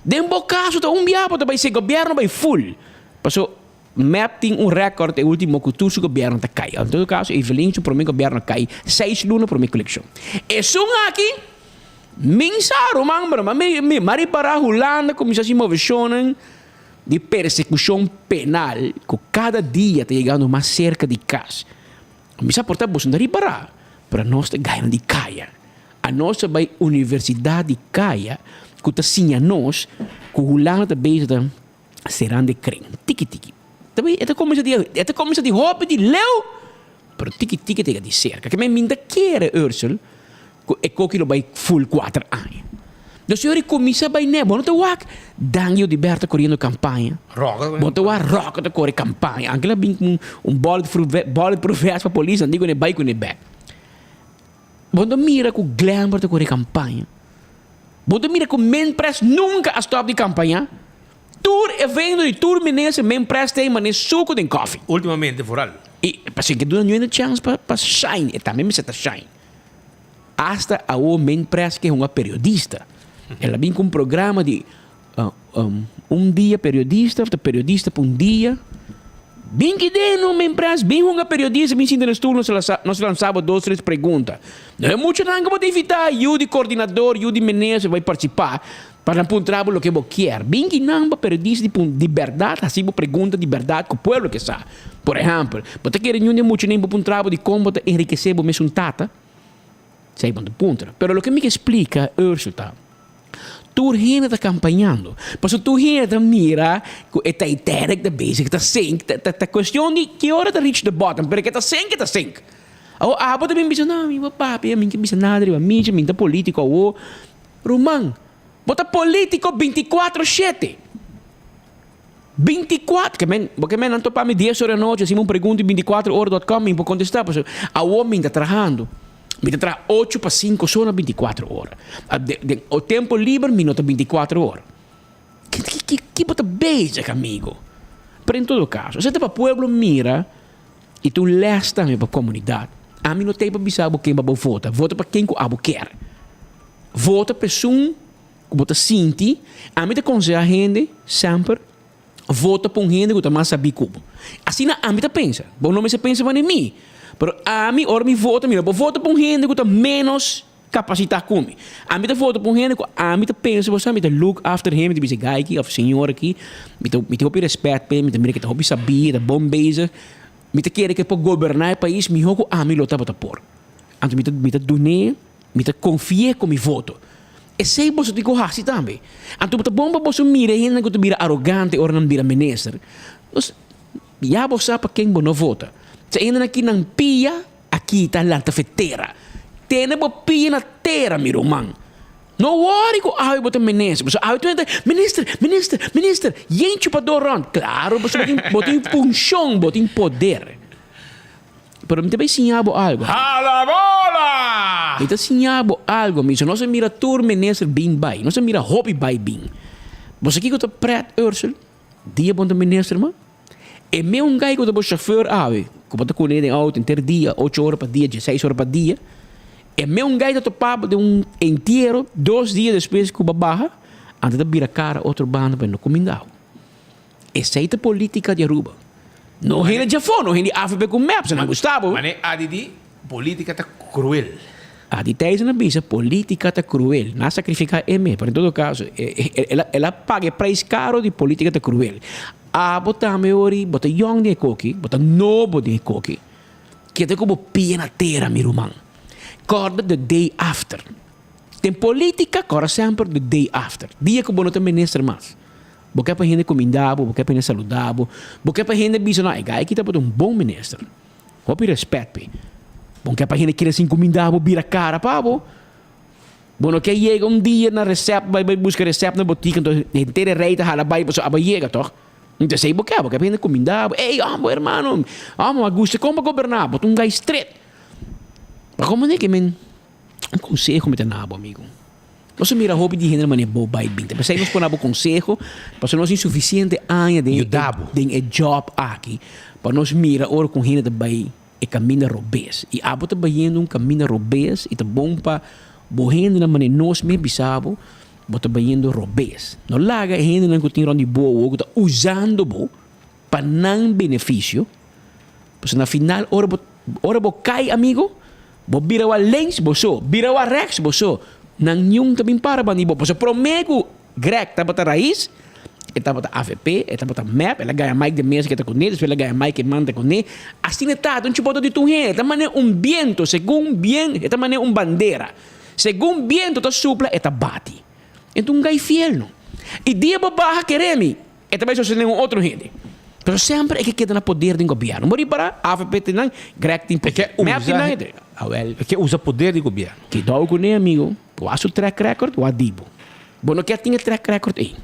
Den bo kaso ta un bia bo ta bai se gobierno bai full. Paso mep tin un record e ultimo ku tur su gobierno ta kai. En todo kaso Evelyn su prome gobierno a kai seis luna prome ku elekshon. Esun aki min sa ruman pero mi mi a ripara Hulanda kuminsa hasi moveshonnan. Di persekushon penal ku kada dia ta yegando mas serka di kas. Mi sa por ta boso no ta ripará, pero anos ta gainan di kaya. Anos ta bai universidat di kaya ku ta siña nos ku Hulanda ta bezig ta. Serando e kren, tiki tiki. Ta bay, e ta kuminsá di, e ta kuminsá di hopi di leu, pero tiki tiki ta yega di serka. Ke men mi ta kere, Ursel, ku e koki lo bai full kuater aña. Dus e ora e kuminsá bai nè, bo no ta wak Dangui Odibert ta koriendo kampaña. Bo ta wak Roque ta kore kampaña. Anke el a bin ku un bulletproof vest pa polis, nan di ku ne bai ku ne bèk. Bo no ta mira ku Glenbert ta kore kampaña. Bo ta mira ku Minpres nunka a stòp di kampañá. Tur evento di tur minister Minpres ta mane suku den kòfi. Ultimamente vooral. I pasobra ke duna ñuende chèns pa pa shine, e tambe mester ta shine. Asta awo Minpres ke hunga periodista. El a bin ku un programa di un dia periodista of ta periodista pa un dia. Bin ki den no Minpres, bin hunga periodista, bin sinta na stoel nos nos lansa bo dos tres pregunta. No e muchanan ku bo ta invitá, yu di koordinador, yu di minister bai partisipá pa nan puntra bo loke bo kier. Bin ki nan pa periodista di pun di bèrdat hasi bo pregunta di bèrdat ku pueblo ke sa. Por ehèmpel, bo ta kere niun di e muchanan bo puntra bo dikon bo ta enrikesé bo mesun tata? Esei bo ta puntra. Pero loke mi ke splika, Ursel, ta. Tur hende ta kampañando. Pasobra tur hende ta mira ku e Titanic ta bezig ta sink. Ta ta ta kuestion di ki ora ta reach the bottom, pero ke ta sink e ta sink. Awor abo ta bin bisa, no, mi bo papia, mi no ke bisa nada riba mi, mi ta politiko awor. Ruman, bo ta politiko bintikuatro shete. Bintikuatro, ke men, bo ke men nan topa mi dies ora anochi, hasi mi un pregunta di bintikuatro ora dot com, mi por kontestá, pasobra awor mi ta trahando. Mi ta traha ocho pa sinku so na bintikuatro ora. Den o tempo liber mi no ta bintikuatro ora. Ki ki ki bo ta bezig amigo? Pero en todo kaso, esei ta pa pueblo mira i ta un les tambe pa komunidat. Ami no tei pa bisa bo ken pa bo vota. Vota pa ken ku abo kier. Vota pa esun ku bo ta sinti. Ami ta konsehá hende semper Vota pa un hende ku ta mas sabí ku bo. Asina ami ta pensa. Bo no mester pensa manera mi. Pero ami, ora mi vota, mi no por vota pa un hende ku ta ménos kapasitá ku mi. Ami ta vota pa un hende ku ami ta pensa, bo sa, mi ta look after him, mi ta bisa e guy aki òf e señora aki, mi ta mi tin hopi rèspèt p'e, mi ta mira ku e ta hopi sabí, e ta bon bezig. Mi ta kere ku e por goberná e pais mihó ku ami lo tabata por. Anto mi ta mi ta dun'é, mi ta konfi'é ku mi voto. Esei boso tin ku hasi tambe. Anto ta bon pa boso mira e hendenan ku ta bira arogante ora nan bira minister. Nos, ya bo sa pa ken bo no vota. Sa e hendenan aki nan pia a kita lanta fe tera. Tene bo pia na tera, mi ruman. No wòri ku awe bo ta minister. Pasobra awe tur hende ta, Minister, minister, minister, yen chupadó rònt. Klaro, pasobra bo tin, bo tin funshon, bo tin poder. Pero mi ta bay siña bo algo. Hala bola! Mi ta siña bo algo, mi. So nos a mira tur minister bin bay. Nos a mira hopi bay bin. Bo sa kiko ta pret, Ursel? Dia bo ta minister ma? E meun guy ku ta bo chauffeur awe, ku bo ta kune den auto henter dia, ocho ora pa dia, dieseis ora pa dia, e meun guy ta topa bo den un entiero dos dia despues ku bo a baha, anto ta bira kara otro banda pa e no kuminda bo. Esey ta politica di Aruba. No hende djafó, no hende avp cu mep, sa nan gusta bo. Mane Adi di, politica ta cruel. Adi Thijssen a bisa, politica ta cruel. Nan a sacrifica e mes, pero en todo caso, el a paga e prijs caro di politica ta cruel. Abo tambe ori, bo ta yong den e koki, bo ta nobo den e koki. Keda cu bo pia na tera, mi ruman. Corda the day after. Den politica, corda semper the day after. Dia cu bo no ta minister mas. Bo ke pa hende kuminda bo, bo ke pa hende saluda bo, bo ke pa hende bisa, no, e guy aki tabata un bon minister. Hopi respet p'e. Bo ke pa hende keda sin kuminda bo, bira kara pa bo. Bo no ke yega un dia na recept, bai bai buska recept na botika, enton henter e rei ta hala bai pasobra abo a yega, tòg? Enton esei bo ke, bo ke pa hende kuminda bo, ey, amo hermano, amo a gusta kon bo goberná, bo ta un guy stret. Ma komo ne ke men un konseho mi ta na bo, amigo. Nos a mira hopi di hende manera bo bai bin. Ta p'esei nos pone bo konseho, pasobra nos tin sufisiente aña den den e job aki pa nos mira ora ku un hende ta bai e kaminda robes. I abo ta bayendo un kaminda robes i ta bon pa bo hendenan manera nos mes bisa bo, bo ta bayendo robes. No laga e hendenan ku tin rònt di bo awor ku ta usando bo pa nan benefisio, pasobra na final ora bo ora bo kai amigo, Bo bira wa links bo so, bira wa rechts bo so, nan niun ta bin para bandi bo. Pasobra prome ku Greg tabata rais, e tabata avp, e tabata mep, el a gaya Mike de Meza ke ta kuné, despues el a gaya Mike Eman ta kuné. Asina e ta, ta un chupado di tur hende, e ta manera un biento, segun bien, e ta manera un bandera. Segun biento ta supla, e ta bati. E ta un gai fiel no. I dia bo baha kere mi. E ta bai sostené un otro hende. Pero semper e ke keda na poder den gobièrnu. Bo ripara, avp tin nan, Greg tin poder. Mep tin nan, e tin. Awel. E ke usa poder di gobièrnu. Kidou kuné, amigo. Wak su track record, wak di bo. Bo no kier tin e track record ei.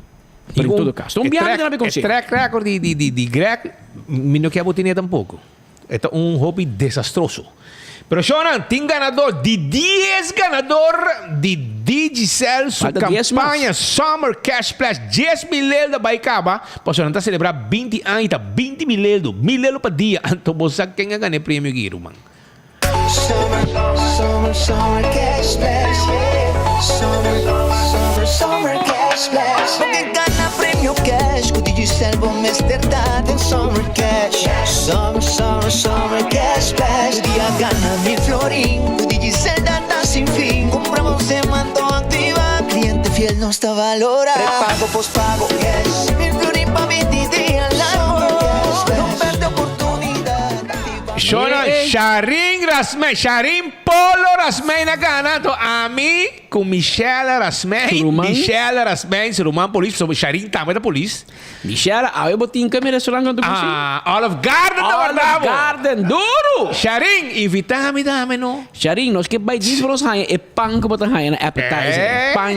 Pero en todo caso, un biaha mi ta na E track record di di di di Greg mi no kier bo tene tampoco. E ta un hopi desastroso. Pero shownan tin ganador di dies ganador di Digicel su Falta dies mas. campaña Summer Cash Splash 10,000 eldo a bai caba pasobra nan ta celebra 20 aña y ta 20,000 eldo, mil eldo pa dia anto bo sa ken a gana e premio aki ruman. Summer, summer, summer cash splash, yeah. Summer, summer, summer cash splash. Bo ke gana premio cash ku Digicel bo mester ta den Summer Cash. Summer, summer, summer cash splash. Tur dia gana mil florin ku Digicel data sin fin. Kumpra bo semanto aktiva, kliente fiel nos ta valora. Prepago, pospago, cash. Mil florin pa binti dia largo. No perde oportunidad. Shona Sharin Rasmijn, Sharin Polo Rasmijn a gana, anto ami ku Michelle Rasmijn, Michelle Rasmijn su ruman polis, pasobra Sharin tambe ta polis. Michelle, awe bo tin kami restaurant kantu ku si? Ah, Olive Garden ta warda Olive bo. Garden, duru! Sharin, invita mi tambe no. Sharin, nos ke bai djis pa nos haña e pan ku bo ta haña na appetizer, pan,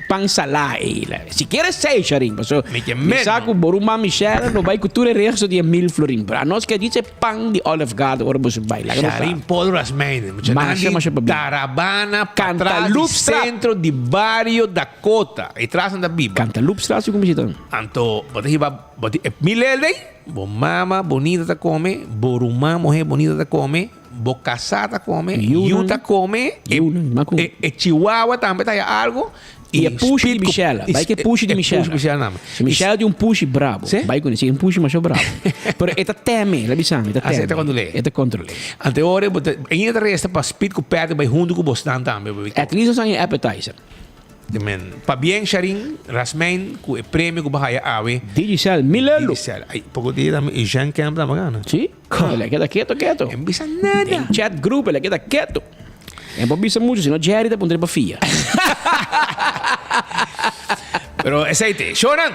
pan salá ei. Si kier esei, Sharin, pasobra mi sa ku bo ruman Michelle lo bai ku tur e resto di e mil florin. Pero anos ke djis e Pan di Olive Garden ora boso bai. Laga nos Sharin Polo Rasmijn, muchanan Masha, masha di pabia. Tarabana patras di Cantaloupestraat. centro di bario Dakota. E tras nan ta biba. Cantaloupestraat si kuminsha ta. Anto bo ta hiba bo tin e milel dei, bo mama bonita ta kome, bo ruman muher bonita ta kome, bo kasá ta kome, yu ta kome, e Yunan, ma ku. e e chihuahua tambe ta haya algo. I e pushi di Michelle. Bai ku e pushi di Michelle. E pushi Michelle name. Si Michelle tin un pushi brabo. Si? Bai kuné. Si un pushi masha brabo. Pero e ta teme, la bisa mi, e ta Ah, si, teme. e ta kontrol'é. E ta kontrol'é. Ante ora bo ta, ainda ta resta pa Speed ku Patty bai huntu ku bosnan tambe. At least nos haña e appetizer. Amen. Pabien Sharin Rasmijn ku e premio ku bo haya awe. Digicel, mil euro. Digicel. Ay, poko dia tambe e Jean Kemp tambe gana. Si. El a keda keto keto. E no bisa nada. Den chat group el a keda keto. E no por bisa mucho sino Jerry ta puntra pa fia. Pero esei te. Shonan!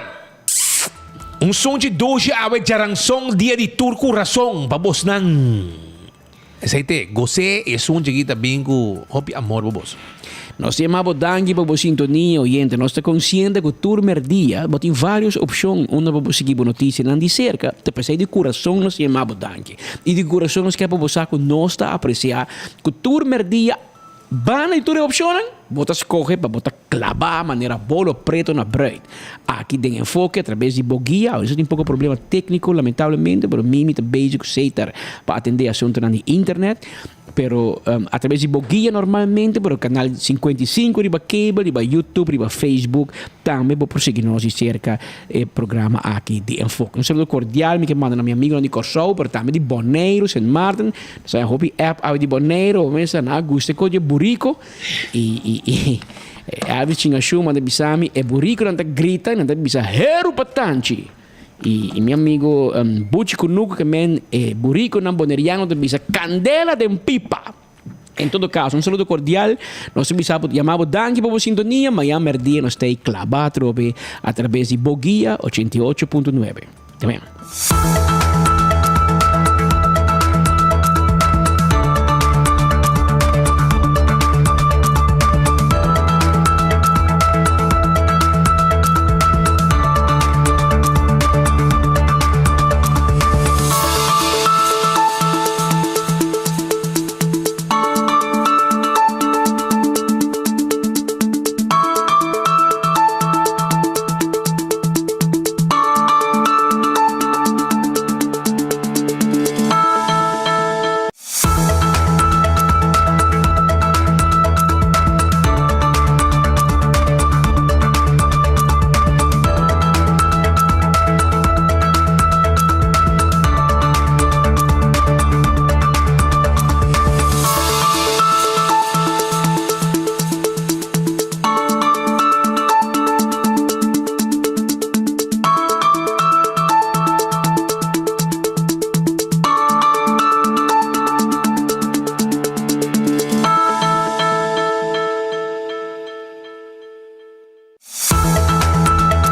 Un sunchi dushi awe djaranson dia di tur ku rason pa bosnan. Esei te. Gos'é e sunchi aki ta bin ku hopi amor pa bos. Nos ta yama bo danki pa bo sintonia, oyente. Nos ta konsiente ku tur merdia bo tin vários opshon unda pa bo sigui bo notisianan di serka. Ta p'esei di kurason nos ta yama bo danki. I di kurason nos ke pa bo sa ku nos ta apresiá ku tur merdia banda di tur e opshonnan, bo ta skohe pa bo ta klabá manera bolo preto na bruid. Aki den Enfoke atrabes di bo guia. Awe nos tin poko problema tékniko lamentablemente, pero Mimi ta bezig ku Seitar pa atendé asuntunan di internet. Pero a traves di bo guia normalmente, pero canal 55 riba cable, riba YouTube, riba Facebook, tambe bo por sigui nos di cerca e programa aki di Enfoke. Un saludo cordial mi ke manda na mi amigonan di Kòrsou, pero tambe di Boneiru, Sint Maarten. Nos haya hopi app awe di Boneiru, bo mester nan a gusta e kos di e buriko. I, i, i Elvis Chingashu manda bisa mi e burikonan ta grita i nan ta bisa heru pa tanchi. I mi amigo Buchi Kunuku ke men e burikonan boneriano ta bisa kandela den pipa. En todo kaso un saludo kordial. Nos ta bisa bo yama bo danki pa bo sintonia. Mañan mèrdia nos ta ei klaba atrobe atrabes di Bo Guia 88.9. Te mañan.